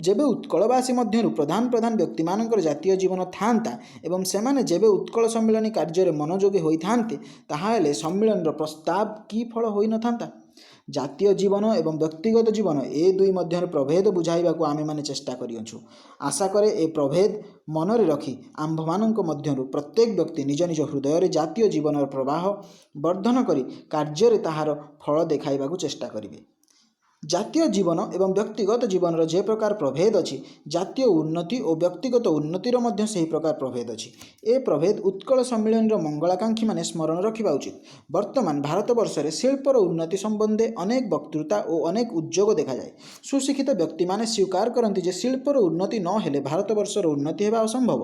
ଯେବେ ଉତ୍କଳବାସୀ ମଧ୍ୟରୁ ପ୍ରଧାନ ପ୍ରଧାନ ବ୍ୟକ୍ତିମାନଙ୍କର ଜାତୀୟ ଜୀବନ ଥାନ୍ତା ଏବଂ ସେମାନେ ଯେବେ ଉତ୍କଳ ସମ୍ମିଳନୀ କାର୍ଯ୍ୟରେ ମନୋଯୋଗୀ ହୋଇଥାନ୍ତେ, ତାହାହେଲେ ସମ୍ମିଳନୀର ପ୍ରସ୍ତାବ କି ଫଳ ହୋଇନଥାନ୍ତା? ଜାତୀୟ ଜୀବନ ଏବଂ ବ୍ୟକ୍ତିଗତ ଜୀବନ, ଏ ଦୁଇ ମଧ୍ୟରେ ପ୍ରଭେଦ ବୁଝାଇବାକୁ ଆମେମାନେ ଚେଷ୍ଟା କରିଅଛୁ। ଆଶା କରେ, ଏ ପ୍ରଭେଦ ମନରେ ରଖି ଆମ୍ଭମାନଙ୍କ ମଧ୍ୟରୁ ପ୍ରତ୍ୟେକ ବ୍ୟକ୍ତି ନିଜ ନିଜ ହୃଦୟରେ ଜାତୀୟ ଜୀବନର ପ୍ରବାହ ବର୍ଦ୍ଧନ କରି କାର୍ଯ୍ୟରେ ତାହାର ଫଳ ଦେଖାଇବାକୁ ଚେଷ୍ଟା କରିବେ। ଜାତୀୟ ଜୀବନ ଏବଂ ବ୍ୟକ୍ତିଗତ ଜୀବନର ଯେ ପ୍ରକାର ପ୍ରଭେଦ ଅଛି, ଜାତୀୟ ଉନ୍ନତି ଓ ବ୍ୟକ୍ତିଗତ ଉନ୍ନତିର ମଧ୍ୟ ସେହି ପ୍ରକାର ପ୍ରଭେଦ ଅଛି। ଏ ପ୍ରଭେଦ ଉତ୍କଳ ସମ୍ମିଳନୀର ମଙ୍ଗଳାକାଂକ୍ଷୀମାନେ ସ୍ମରଣ ରଖିବା ଉଚିତ। ବର୍ତ୍ତମାନ ଭାରତବର୍ଷରେ ଶିଳ୍ପର ଉନ୍ନତି ସମ୍ବନ୍ଧେ ଅନେକ ବକ୍ତୃତା ଓ ଅନେକ ଉଦ୍ଯୋଗ ଦେଖାଯାଏ। ସୁଶିକ୍ଷିତ ବ୍ୟକ୍ତିମାନେ ସ୍ୱୀକାର କରନ୍ତି ଯେ ଶିଳ୍ପର ଉନ୍ନତି ନ ହେଲେ ଭାରତବର୍ଷର ଉନ୍ନତି ହେବା ଅସମ୍ଭବ।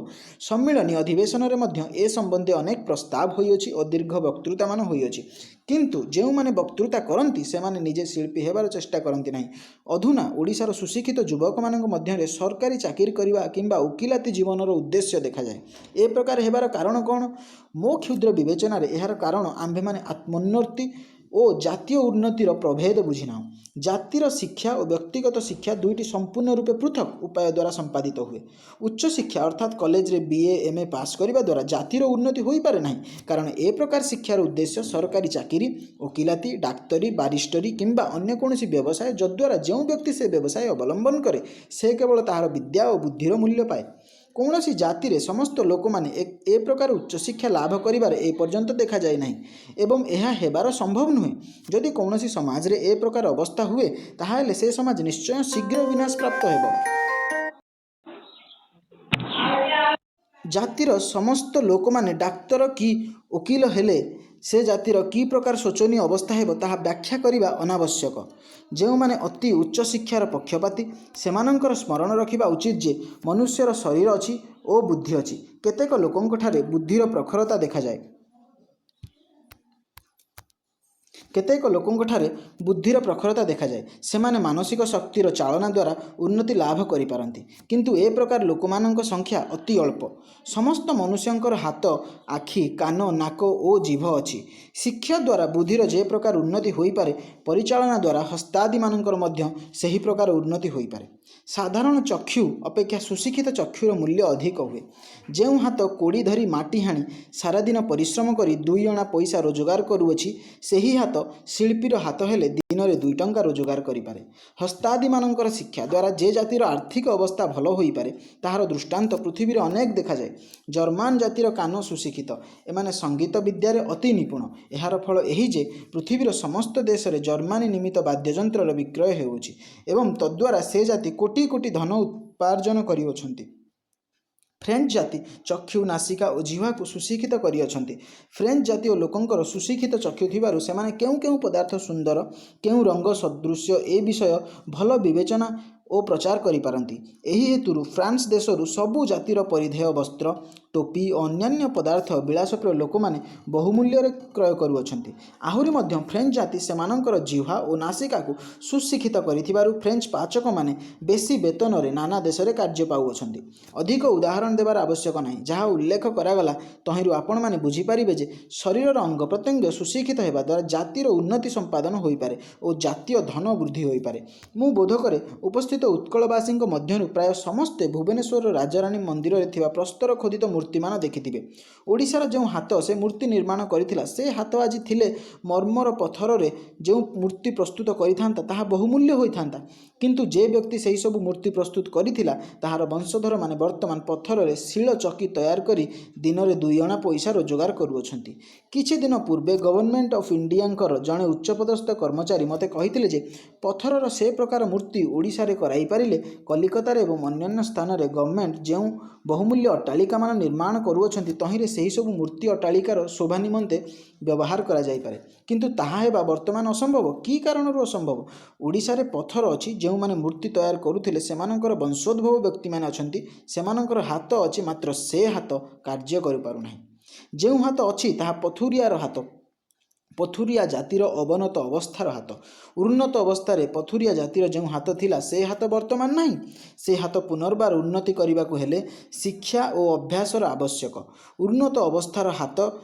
ସମ୍ମିଳନୀ ଅଧିବେଶନରେ ମଧ୍ୟ ଏ ସମ୍ବନ୍ଧେ ଅନେକ ପ୍ରସ୍ତାବ ହୋଇଅଛି ଓ ଦୀର୍ଘ ବକ୍ତୃତାମାନ ହୋଇଅଛି। କିନ୍ତୁ ଯେଉଁମାନେ ବକ୍ତୃତା କରନ୍ତି, ସେମାନେ ନିଜେ ଶିଳ୍ପୀ ହେବାର ଚେଷ୍ଟା କରନ୍ତି ନାହିଁ। ଅଧୁନା ଓଡ଼ିଶାର ସୁଶିକ୍ଷିତ ଯୁବକମାନଙ୍କ ମଧ୍ୟରେ ସରକାରୀ ଚାକିରି କରିବା କିମ୍ବା ଓକିଲାତି ଜୀବନର ଉଦ୍ଦେଶ୍ୟ ଦେଖାଯାଏ। ଏ ପ୍ରକାର ହେବାର କାରଣ କ'ଣ? ମୋ କ୍ଷୁଦ୍ର ବିବେଚନାରେ ଏହାର କାରଣ, ଆମ୍ଭେମାନେ ଆତ୍ମୋନ୍ନତି ଓ ଜାତୀୟ ଉନ୍ନତିର ପ୍ରଭେଦ ବୁଝିନାହୁଁ। ଜାତିର ଶିକ୍ଷା ଓ ବ୍ୟକ୍ତିଗତ ଶିକ୍ଷା ଦୁଇଟି ସମ୍ପୂର୍ଣ୍ଣ ରୂପେ ପୃଥକ୍ ଉପାୟ ଦ୍ୱାରା ସମ୍ପାଦିତ ହୁଏ। ଉଚ୍ଚଶିକ୍ଷା ଅର୍ଥାତ୍ କଲେଜରେ ବିଏ, ଏମ୍ଏ ପାସ୍ କରିବା ଦ୍ୱାରା ଜାତିର ଉନ୍ନତି ହୋଇପାରେ ନାହିଁ। କାରଣ ଏ ପ୍ରକାର ଶିକ୍ଷାର ଉଦ୍ଦେଶ୍ୟ ସରକାରୀ ଚାକିରି, ଓକିଲାତି, ଡାକ୍ତରୀ, ବାରିଷ୍ଟରୀ କିମ୍ବା ଅନ୍ୟ କୌଣସି ବ୍ୟବସାୟ, ଯଦ୍ୱାରା ଯେଉଁ ବ୍ୟକ୍ତି ସେ ବ୍ୟବସାୟ ଅବଲମ୍ବନ କରେ, ସେ କେବଳ ତାହାର ବିଦ୍ୟା ଓ ବୁଦ୍ଧିର ମୂଲ୍ୟ ପାଏ। କୌଣସି ଜାତିରେ ସମସ୍ତ ଲୋକମାନେ ଏ ପ୍ରକାର ଉଚ୍ଚଶିକ୍ଷା ଲାଭ କରିବାର ଏ ପର୍ଯ୍ୟନ୍ତ ଦେଖାଯାଇ ନାହିଁ ଏବଂ ଏହା ହେବାର ସମ୍ଭବ ନୁହେଁ। ଯଦି କୌଣସି ସମାଜରେ ଏ ପ୍ରକାର ଅବସ୍ଥା ହୁଏ, ତାହାହେଲେ ସେ ସମାଜ ନିଶ୍ଚୟ ଶୀଘ୍ର ବିନାଶପ୍ରାପ୍ତ ହେବ। ଜାତିର ସମସ୍ତ ଲୋକମାନେ ଡାକ୍ତର କି ଓକିଲ ହେଲେ ସେ ଜାତିର କି ପ୍ରକାର ଶୋଚନୀୟ ଅବସ୍ଥା ହେବ, ତାହା ବ୍ୟାଖ୍ୟା କରିବା ଅନାବଶ୍ୟକ। ଯେଉଁମାନେ ଅତି ଉଚ୍ଚଶିକ୍ଷାର ପକ୍ଷପାତୀ, ସେମାନଙ୍କର ସ୍ମରଣ ରଖିବା ଉଚିତ ଯେ ମନୁଷ୍ୟର ଶରୀର ଅଛି ଓ ବୁଦ୍ଧି ଅଛି। କେତେକ ଲୋକଙ୍କଠାରେ ବୁଦ୍ଧିର ପ୍ରଖରତା ଦେଖାଯାଏ। କେତେକ ଲୋକଙ୍କଠାରେ ବୁଦ୍ଧିର ପ୍ରଖରତା ଦେଖାଯାଏ। ସେମାନେ ମାନସିକ ଶକ୍ତିର ଚାଳନା ଦ୍ୱାରା ଉନ୍ନତି ଲାଭ କରିପାରନ୍ତି। କିନ୍ତୁ ଏ ପ୍ରକାର ଲୋକମାନଙ୍କ ସଂଖ୍ୟା ଅତି ଅଳ୍ପ। ସମସ୍ତ ମନୁଷ୍ୟଙ୍କର ହାତ, ଆଖି, କାନ, ନାକ ଓ ଜିଭ ଅଛି। ଶିକ୍ଷା ଦ୍ୱାରା ବୁଦ୍ଧିର ଯେ ପ୍ରକାର ଉନ୍ନତି ହୋଇପାରେ, ପରିଚାଳନା ଦ୍ୱାରା ହସ୍ତାଦିମାନଙ୍କର ମଧ୍ୟ ସେହି ପ୍ରକାର ଉନ୍ନତି ହୋଇପାରେ। ସାଧାରଣ ଚକ୍ଷୁ ଅପେକ୍ଷା ସୁଶିକ୍ଷିତ ଚକ୍ଷୁର ମୂଲ୍ୟ ଅଧିକ ହୁଏ। ଯେଉଁ ହାତ କୋଡ଼ି ଧରି ମାଟି ହାଣି ସାରାଦିନ ପରିଶ୍ରମ କରି 2 ଅଣା ପଇସା ରୋଜଗାର କରୁଅଛି, ସେହି ହାତ ଶିଳ୍ପୀର ହାତ ହେଲେ ଦିନରେ 2 ଟଙ୍କା ରୋଜଗାର କରିପାରେ। ହସ୍ତାଦିମାନଙ୍କର ଶିକ୍ଷା ଦ୍ୱାରା ଯେ ଜାତିର ଆର୍ଥିକ ଅବସ୍ଥା ଭଲ ହୋଇପାରେ, ତାହାର ଦୃଷ୍ଟାନ୍ତ ପୃଥିବୀରେ ଅନେକ ଦେଖାଯାଏ। ଜର୍ମାନ ଜାତିର କାନ ସୁଶିକ୍ଷିତ। ଏମାନେ ସଙ୍ଗୀତ ବିଦ୍ୟାରେ ଅତି ନିପୁଣ। ଏହାର ଫଳ ଏହି ଯେ ପୃଥିବୀର ସମସ୍ତ ଦେଶରେ ଜର୍ମାନୀ ନିର୍ମିତ ବାଦ୍ୟଯନ୍ତ୍ରର ବିକ୍ରୟ ହେଉଅଛି ଏବଂ ତଦ୍ଦ୍ୱାରା ସେ ଜାତି କୋଟି କୋଟି ଧନ ଉପାର୍ଜନ କରିଅଛନ୍ତି। ଫ୍ରେଞ୍ଚ ଜାତି ଚକ୍ଷୁ, ନାସିକା ଓ ଜିହ୍ୱାକୁ ସୁଶିକ୍ଷିତ କରିଅଛନ୍ତି। ଫ୍ରେଞ୍ଚ ଜାତୀୟ ଲୋକଙ୍କର ସୁଶିକ୍ଷିତ ଚକ୍ଷୁ ଥିବାରୁ ସେମାନେ କେଉଁ କେଉଁ ପଦାର୍ଥ ସୁନ୍ଦର, କେଉଁ ରଙ୍ଗ ସଦୃଶ୍ୟ, ଏ ବିଷୟ ଭଲ ବିବେଚନା ଓ ପ୍ରଚାର କରିପାରନ୍ତି। ଏହି ହେତୁରୁ ଫ୍ରାନ୍ସ ଦେଶରୁ ସବୁ ଜାତିର ପରିଧେୟ ବସ୍ତ୍ର, ଟୋପି ଓ ଅନ୍ୟାନ୍ୟ ପଦାର୍ଥ ବିଳାସପ୍ରିୟ ଲୋକମାନେ ବହୁମୂଲ୍ୟରେ କ୍ରୟ କରୁଅଛନ୍ତି। ଆହୁରି ମଧ୍ୟ ଫ୍ରେଞ୍ଚ ଜାତି ସେମାନଙ୍କର ଜିହ୍ୱା ଓ ନାସିକାକୁ ସୁଶିକ୍ଷିତ କରିଥିବାରୁ ଫ୍ରେଞ୍ଚ ପାଚକମାନେ ବେଶୀ ବେତନରେ ନାନା ଦେଶରେ କାର୍ଯ୍ୟ ପାଉଅଛନ୍ତି। ଅଧିକ ଉଦାହରଣ ଦେବାର ଆବଶ୍ୟକ ନାହିଁ। ଯାହା ଉଲ୍ଲେଖ କରାଗଲା, ତହିଁରୁ ଆପଣମାନେ ବୁଝିପାରିବେ ଯେ ଶରୀରର ଅଙ୍ଗ ପ୍ରତ୍ୟଙ୍ଗ ସୁଶିକ୍ଷିତ ହେବା ଦ୍ୱାରା ଜାତିର ଉନ୍ନତି ସମ୍ପାଦନ ହୋଇପାରେ ଓ ଜାତୀୟ ଧନ ବୃଦ୍ଧି ହୋଇପାରେ। ମୁଁ ବୋଧକରେ, ଉପସ୍ଥିତ ଉତ୍କଳବାସୀଙ୍କ ମଧ୍ୟରୁ ପ୍ରାୟ ସମସ୍ତେ ଭୁବନେଶ୍ୱରର ରାଜାରାଣୀ ମନ୍ଦିରରେ ଥିବା ପ୍ରସ୍ତର ଖୋଦିତ ମୂର୍ତ୍ତିମାନ ଦେଖିଥିବେ। ଓଡ଼ିଶାର ଯେଉଁ ହାତ ସେ ମୂର୍ତ୍ତି ନିର୍ମାଣ କରିଥିଲା, ସେ ହାତ ଆଜି ଥିଲେ ମର୍ମର ପଥରରେ ଯେଉଁ ମୂର୍ତ୍ତି ପ୍ରସ୍ତୁତ କରିଥାନ୍ତା, ତାହା ବହୁମୂଲ୍ୟ ହୋଇଥାନ୍ତା। କିନ୍ତୁ ଯେ ବ୍ୟକ୍ତି ସେହିସବୁ ମୂର୍ତ୍ତି ପ୍ରସ୍ତୁତ କରିଥିଲା, ତାହାର ବଂଶଧରମାନେ ବର୍ତ୍ତମାନ ପଥରରେ ଶିଳ ଚକି ତୟାର କରି ଦିନରେ 2 ଅଣା ପଇସା ରୋଜଗାର କରୁଅଛନ୍ତି। କିଛି ଦିନ ପୂର୍ବେ ଗଭର୍ଣ୍ଣମେଣ୍ଟ ଅଫ୍ ଇଣ୍ଡିଆଙ୍କର ଜଣେ ଉଚ୍ଚପଦସ୍ଥ କର୍ମଚାରୀ ମୋତେ କହିଥିଲେ ଯେ ପଥରର ସେ ପ୍ରକାର ମୂର୍ତ୍ତି ଓଡ଼ିଶାରେ କରାଇପାରିଲେ କଲିକତାରେ ଏବଂ ଅନ୍ୟାନ୍ୟ ସ୍ଥାନରେ ଗଭର୍ଣ୍ଣମେଣ୍ଟ ଯେଉଁ ବହୁମୂଲ୍ୟ ଅଟ୍ଟାଳିକାମାନ ନିର୍ମାଣ କରୁଅଛନ୍ତି, ତହିଁରେ ସେହିସବୁ ମୂର୍ତ୍ତି ଅଟ୍ଟାଳିକାର ଶୋଭା ନିମନ୍ତେ ବ୍ୟବହାର କରାଯାଇପାରେ। କିନ୍ତୁ ତାହା ହେବା ବର୍ତ୍ତମାନ ଅସମ୍ଭବ। କି କାରଣରୁ ଅସମ୍ଭବ? ଓଡ଼ିଶାରେ ପଥର ଅଛି, ଯେଉଁମାନେ ମୂର୍ତ୍ତି ତୟାର କରୁଥିଲେ ସେମାନଙ୍କର ବଂଶୋଦ୍ଭବ ବ୍ୟକ୍ତିମାନେ ଅଛନ୍ତି, ସେମାନଙ୍କର ହାତ ଅଛି, ମାତ୍ର ସେ ହାତ କାର୍ଯ୍ୟ କରିପାରୁନାହିଁ। ଯେଉଁ ହାତ ଅଛି, ତାହା ପଥୁରିଆର ହାତ, ପଥୁରିଆ ଜାତିର ଅବନତ ଅବସ୍ଥାର ହାତ। ଉନ୍ନତ ଅବସ୍ଥାରେ ପଥୁରିଆ ଜାତିର ଯେଉଁ ହାତ ଥିଲା, ସେ ହାତ ବର୍ତ୍ତମାନ ନାହିଁ। ସେ ହାତ ପୁନର୍ବାର ଉନ୍ନତି କରିବାକୁ ହେଲେ ଶିକ୍ଷା ଓ ଅଭ୍ୟାସର ଆବଶ୍ୟକ। ଉନ୍ନତ ଅବସ୍ଥାର ହାତ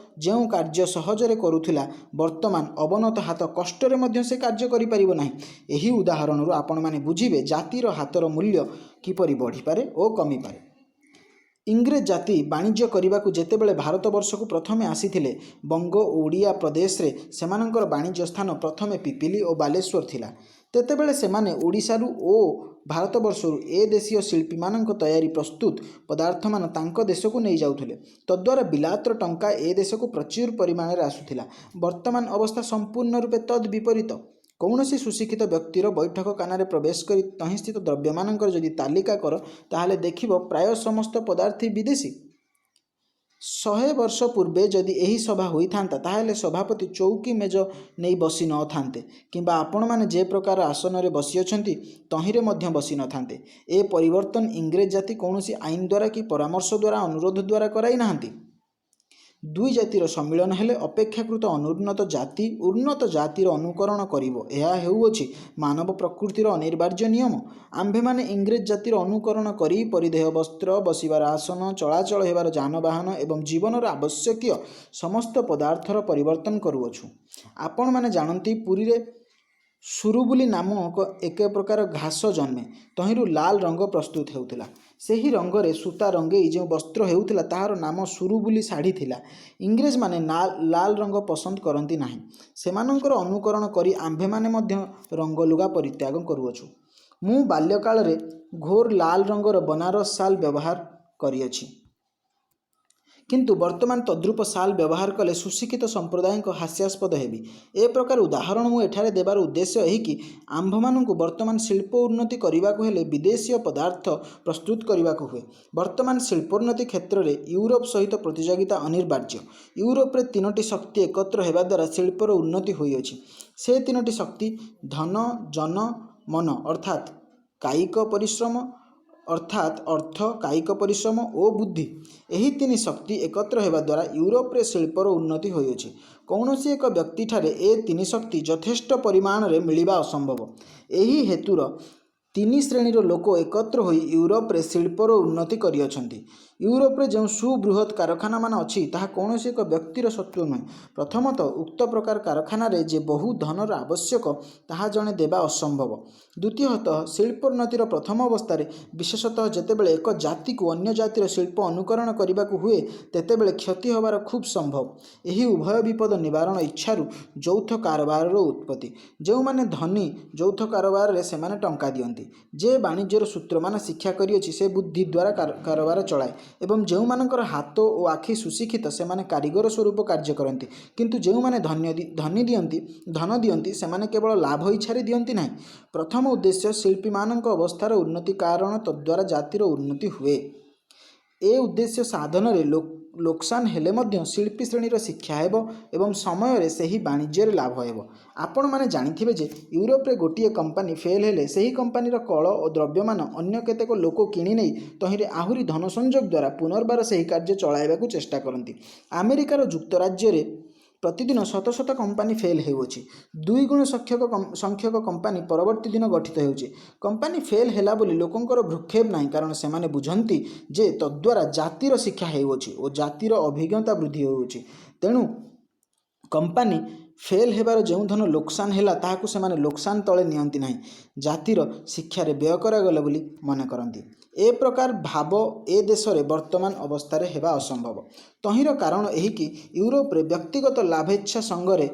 ଯେଉଁ କାର୍ଯ୍ୟ ସହଜରେ କରୁଥିଲା, ବର୍ତ୍ତମାନ ଅବନତ ହାତ କଷ୍ଟରେ ମଧ୍ୟ ସେ କାର୍ଯ୍ୟ କରିପାରିବ ନାହିଁ। ଏହି ଉଦାହରଣରୁ ଆପଣମାନେ ବୁଝିବେ, ଜାତିର ହାତର ମୂଲ୍ୟ କିପରି ବଢ଼ିପାରେ ଓ କମିପାରେ। ଇଂରେଜ ଜାତି ବାଣିଜ୍ୟ କରିବାକୁ ଯେତେବେଳେ ଭାରତବର୍ଷକୁ ପ୍ରଥମେ ଆସିଥିଲେ, ବଙ୍ଗ ଓ ଓଡ଼ିଆ ପ୍ରଦେଶରେ ସେମାନଙ୍କର ବାଣିଜ୍ୟ ସ୍ଥାନ ପ୍ରଥମେ ପିପିଲି ଓ ବାଲେଶ୍ୱର ଥିଲା। ତେତେବେଳେ ସେମାନେ ଓଡ଼ିଶାରୁ ଓ ଭାରତବର୍ଷରୁ ଏ ଦେଶୀୟ ଶିଳ୍ପୀମାନଙ୍କ ତୟାରୀ ପ୍ରସ୍ତୁତ ପଦାର୍ଥମାନ ତାଙ୍କ ଦେଶକୁ ନେଇଯାଉଥିଲେ। ତଦ୍ଦ୍ୱାରା ବିଲାତର ଟଙ୍କା ଏ ଦେଶକୁ ପ୍ରଚୁର ପରିମାଣରେ ଆସୁଥିଲା। ବର୍ତ୍ତମାନ ଅବସ୍ଥା ସମ୍ପୂର୍ଣ୍ଣ ରୂପେ ତଦ୍ ବିପରୀତ। କୌଣସି ସୁଶିକ୍ଷିତ ବ୍ୟକ୍ତିର ବୈଠକଖାନାରେ ପ୍ରବେଶ କରି ତହିଁସ୍ଥିତ ଦ୍ରବ୍ୟମାନଙ୍କର ଯଦି ତାଲିକା କର, ତାହେଲେ ଦେଖିବ ପ୍ରାୟ ସମସ୍ତ ପଦାର୍ଥ ବିଦେଶୀ। 100 ବର୍ଷ ପୂର୍ବେ ଯଦି ଏହି ସଭା ହୋଇଥାନ୍ତା, ତାହେଲେ ସଭାପତି ଚୌକି ମେଜ ନେଇ ବସି ନଥାନ୍ତେ କିମ୍ବା ଆପଣମାନେ ଯେ ପ୍ରକାର ଆସନରେ ବସିଅଛନ୍ତି, ତହିଁରେ ମଧ୍ୟ ବସି ନଥାନ୍ତେ। ଏ ପରିବର୍ତ୍ତନ ଇଂରେଜ ଜାତି କୌଣସି ଆଇନ ଦ୍ୱାରା କି ପରାମର୍ଶ ଦ୍ୱାରା, ଅନୁରୋଧ ଦ୍ୱାରା କରାଇ ନାହାନ୍ତି। ଦୁଇ ଜାତିର ସମ୍ମିଳନ ହେଲେ ଅପେକ୍ଷାକୃତ ଅନୁନ୍ନତ ଜାତି ଉନ୍ନତ ଜାତିର ଅନୁକରଣ କରିବ। ଏହା ହେଉଅଛି ମାନବ ପ୍ରକୃତିର ଅନିବାର୍ଯ୍ୟ ନିୟମ। ଆମ୍ଭେମାନେ ଇଂରେଜ ଜାତିର ଅନୁକରଣ କରି ପରିଧେୟ ବସ୍ତ୍ର, ବସିବାର ଆସନ, ଚଳାଚଳ ହେବାର ଯାନବାହନ ଏବଂ ଜୀବନର ଆବଶ୍ୟକୀୟ ସମସ୍ତ ପଦାର୍ଥର ପରିବର୍ତ୍ତନ କରୁଅଛୁ। ଆପଣମାନେ ଜାଣନ୍ତି, ପୁରୀରେ ସୁରୁବୁଲି ନାମକ ଏକ ପ୍ରକାର ଘାସ ଜନ୍ମେ। ତହିଁରୁ ଲାଲ ରଙ୍ଗ ପ୍ରସ୍ତୁତ ହେଉଥିଲା। ସେହି ରଙ୍ଗରେ ସୂତା ରଙ୍ଗେଇ ଯେଉଁ ବସ୍ତ୍ର ହେଉଥିଲା, ତାହାର ନାମ ସୁରୁବୁଲି ଶାଢ଼ୀ ଥିଲା। ଇଂରେଜମାନେ ଲାଲ ରଙ୍ଗ ପସନ୍ଦ କରନ୍ତି ନାହିଁ। ସେମାନଙ୍କର ଅନୁକରଣ କରି ଆମ୍ଭେମାନେ ମଧ୍ୟ ରଙ୍ଗ ଲୁଗା ପରିତ୍ୟାଗ କରୁଅଛୁ। ମୁଁ ବାଲ୍ୟକାଳରେ ଘୋର ଲାଲ ରଙ୍ଗର ବନାରସ ଶାଲ ବ୍ୟବହାର କରିଅଛି। କିନ୍ତୁ ବର୍ତ୍ତମାନ ତଦ୍ରୂପ ଶାଲ ବ୍ୟବହାର କଲେ ସୁଶିକ୍ଷିତ ସମ୍ପ୍ରଦାୟଙ୍କ ହାସ୍ୟାସ୍ପଦ ହେବି। ଏ ପ୍ରକାର ଉଦାହରଣ ମୁଁ ଏଠାରେ ଦେବାର ଉଦ୍ଦେଶ୍ୟ ଏହିକି, ଆମ୍ଭମାନଙ୍କୁ ବର୍ତ୍ତମାନ ଶିଳ୍ପ ଉନ୍ନତି କରିବାକୁ ହେଲେ ବିଦେଶୀୟ ପଦାର୍ଥ ପ୍ରସ୍ତୁତ କରିବାକୁ ହୁଏ। ବର୍ତ୍ତମାନ ଶିଳ୍ପୋନ୍ନତି କ୍ଷେତ୍ରରେ ୟୁରୋପ ସହିତ ପ୍ରତିଯୋଗିତା ଅନିବାର୍ଯ୍ୟ। ୟୁରୋପରେ ତିନୋଟି ଶକ୍ତି ଏକତ୍ର ହେବା ଦ୍ୱାରା ଶିଳ୍ପର ଉନ୍ନତି ହୋଇଅଛି। ସେ ତିନୋଟି ଶକ୍ତି ଧନ, ଜନ, ମନ, ଅର୍ଥାତ୍ କାୟିକ ପରିଶ୍ରମ, ଅର୍ଥାତ୍ ଅର୍ଥ, କାୟିକ ପରିଶ୍ରମ ଓ ବୁଦ୍ଧି। ଏହି ତିନି ଶକ୍ତି ଏକତ୍ର ହେବା ଦ୍ୱାରା ୟୁରୋପରେ ଶିଳ୍ପର ଉନ୍ନତି ହୋଇଅଛି। କୌଣସି ଏକ ବ୍ୟକ୍ତିଠାରେ ଏ ତିନି ଶକ୍ତି ଯଥେଷ୍ଟ ପରିମାଣରେ ମିଳିବା ଅସମ୍ଭବ। ଏହି ହେତୁର ତିନି ଶ୍ରେଣୀର ଲୋକ ଏକତ୍ର ହୋଇ ୟୁରୋପରେ ଶିଳ୍ପର ଉନ୍ନତି କରିଅଛନ୍ତି। ୟୁରୋପରେ ଯେଉଁ ସୁବୃହତ୍ କାରଖାନାମାନ ଅଛି, ତାହା କୌଣସି ଏକ ବ୍ୟକ୍ତିର ସ୍ୱତ୍ୱ ନୁହେଁ। ପ୍ରଥମତଃ ଉକ୍ତ ପ୍ରକାର କାରଖାନାରେ ଯେ ବହୁ ଧନର ଆବଶ୍ୟକ, ତାହା ଜଣେ ଦେବା ଅସମ୍ଭବ। ଦ୍ୱିତୀୟତଃ ଶିଳ୍ପୋନ୍ନତିର ପ୍ରଥମ ଅବସ୍ଥାରେ, ବିଶେଷତଃ ଯେତେବେଳେ ଏକ ଜାତିକୁ ଅନ୍ୟ ଜାତିର ଶିଳ୍ପ ଅନୁକରଣ କରିବାକୁ ହୁଏ, ତେତେବେଳେ କ୍ଷତି ହେବାର ଖୁବ୍ ସମ୍ଭବ। ଏହି ଉଭୟ ବିପଦ ନିବାରଣ ଇଚ୍ଛାରୁ ଯୌଥ କାରବାରର ଉତ୍ପତ୍ତି। ଯେଉଁମାନେ ଧନୀ, ଯୌଥ କାରବାରରେ ସେମାନେ ଟଙ୍କା ଦିଅନ୍ତି। ଯେ ବାଣିଜ୍ୟର ସୂତ୍ରମାନ ଶିକ୍ଷା କରିଅଛି, ସେ ବୁଦ୍ଧି ଦ୍ୱାରା କାରବାର ଚଳାଏ ଏବଂ ଯେଉଁମାନଙ୍କର ହାତ ଓ ଆଖି ସୁଶିକ୍ଷିତ, ସେମାନେ କାରିଗର ସ୍ୱରୂପ କାର୍ଯ୍ୟ କରନ୍ତି। କିନ୍ତୁ ଯେଉଁମାନେ ଧନ ଦିଅନ୍ତି, ସେମାନେ କେବଳ ଲାଭ ଇଚ୍ଛାରେ ଦିଅନ୍ତି ନାହିଁ। ପ୍ରଥମ ଉଦ୍ଦେଶ୍ୟ ଶିଳ୍ପୀମାନଙ୍କ ଅବସ୍ଥାର ଉନ୍ନତି, କାରଣ ତଦ୍ଦ୍ୱାରା ଜାତିର ଉନ୍ନତି ହୁଏ। ଏ ଉଦ୍ଦେଶ୍ୟ ସାଧନରେ ଲୋକସାନ ହେଲେ ମଧ୍ୟ ଶିଳ୍ପୀ ଶ୍ରେଣୀର ଶିକ୍ଷା ହେବ ଏବଂ ସମୟରେ ସେହି ବାଣିଜ୍ୟରେ ଲାଭ ହେବ। ଆପଣମାନେ ଜାଣିଥିବେ ଯେ ୟୁରୋପରେ ଗୋଟିଏ କମ୍ପାନୀ ଫେଲ୍ ହେଲେ ସେହି କମ୍ପାନୀର କଳ ଓ ଦ୍ରବ୍ୟମାନ ଅନ୍ୟ କେତେକ ଲୋକ କିଣିନେଇ ତହିଁରେ ଆହୁରି ଧନ ସଂଯୋଗ ଦ୍ୱାରା ପୁନର୍ବାର ସେହି କାର୍ଯ୍ୟ ଚଳାଇବାକୁ ଚେଷ୍ଟା କରନ୍ତି। ଆମେରିକାର ଯୁକ୍ତରାଜ୍ୟରେ ପ୍ରତିଦିନ ଶତ ଶତ କମ୍ପାନୀ ଫେଲ୍ ହେଉଅଛି। ଦୁଇଗୁଣ ସଂଖ୍ୟକ କମ୍ପାନୀ ପରବର୍ତ୍ତୀ ଦିନ ଗଠିତ ହେଉଛି। କମ୍ପାନୀ ଫେଲ୍ ହେଲା ବୋଲି ଲୋକଙ୍କର ଭ୍ରୂକ୍ଷେପ ନାହିଁ, କାରଣ ସେମାନେ ବୁଝନ୍ତି ଯେ ତଦ୍ଦ୍ୱାରା ଜାତିର ଶିକ୍ଷା ହେଉଅଛି ଓ ଜାତିର ଅଭିଜ୍ଞତା ବୃଦ୍ଧି ହେଉଅଛି। ତେଣୁ କମ୍ପାନୀ ଫେଲ୍ ହେବାର ଯେଉଁ ଧନ ଲୋକସାନ ହେଲା, ତାହାକୁ ସେମାନେ ଲୋକସାନ ତଳେ ନିଅନ୍ତି ନାହିଁ, ଜାତିର ଶିକ୍ଷାରେ ବ୍ୟୟ କରାଗଲା ବୋଲି ମନେ କରନ୍ତି। ଏ ପ୍ରକାର ଭାବ ଏ ଦେଶରେ ବର୍ତ୍ତମାନ ଅବସ୍ଥାରେ ହେବା ଅସମ୍ଭବ। ତହିଁର କାରଣ ଏହିକି ୟୁରୋପରେ ବ୍ୟକ୍ତିଗତ ଲାଭେଚ୍ଛା ସଙ୍ଗରେ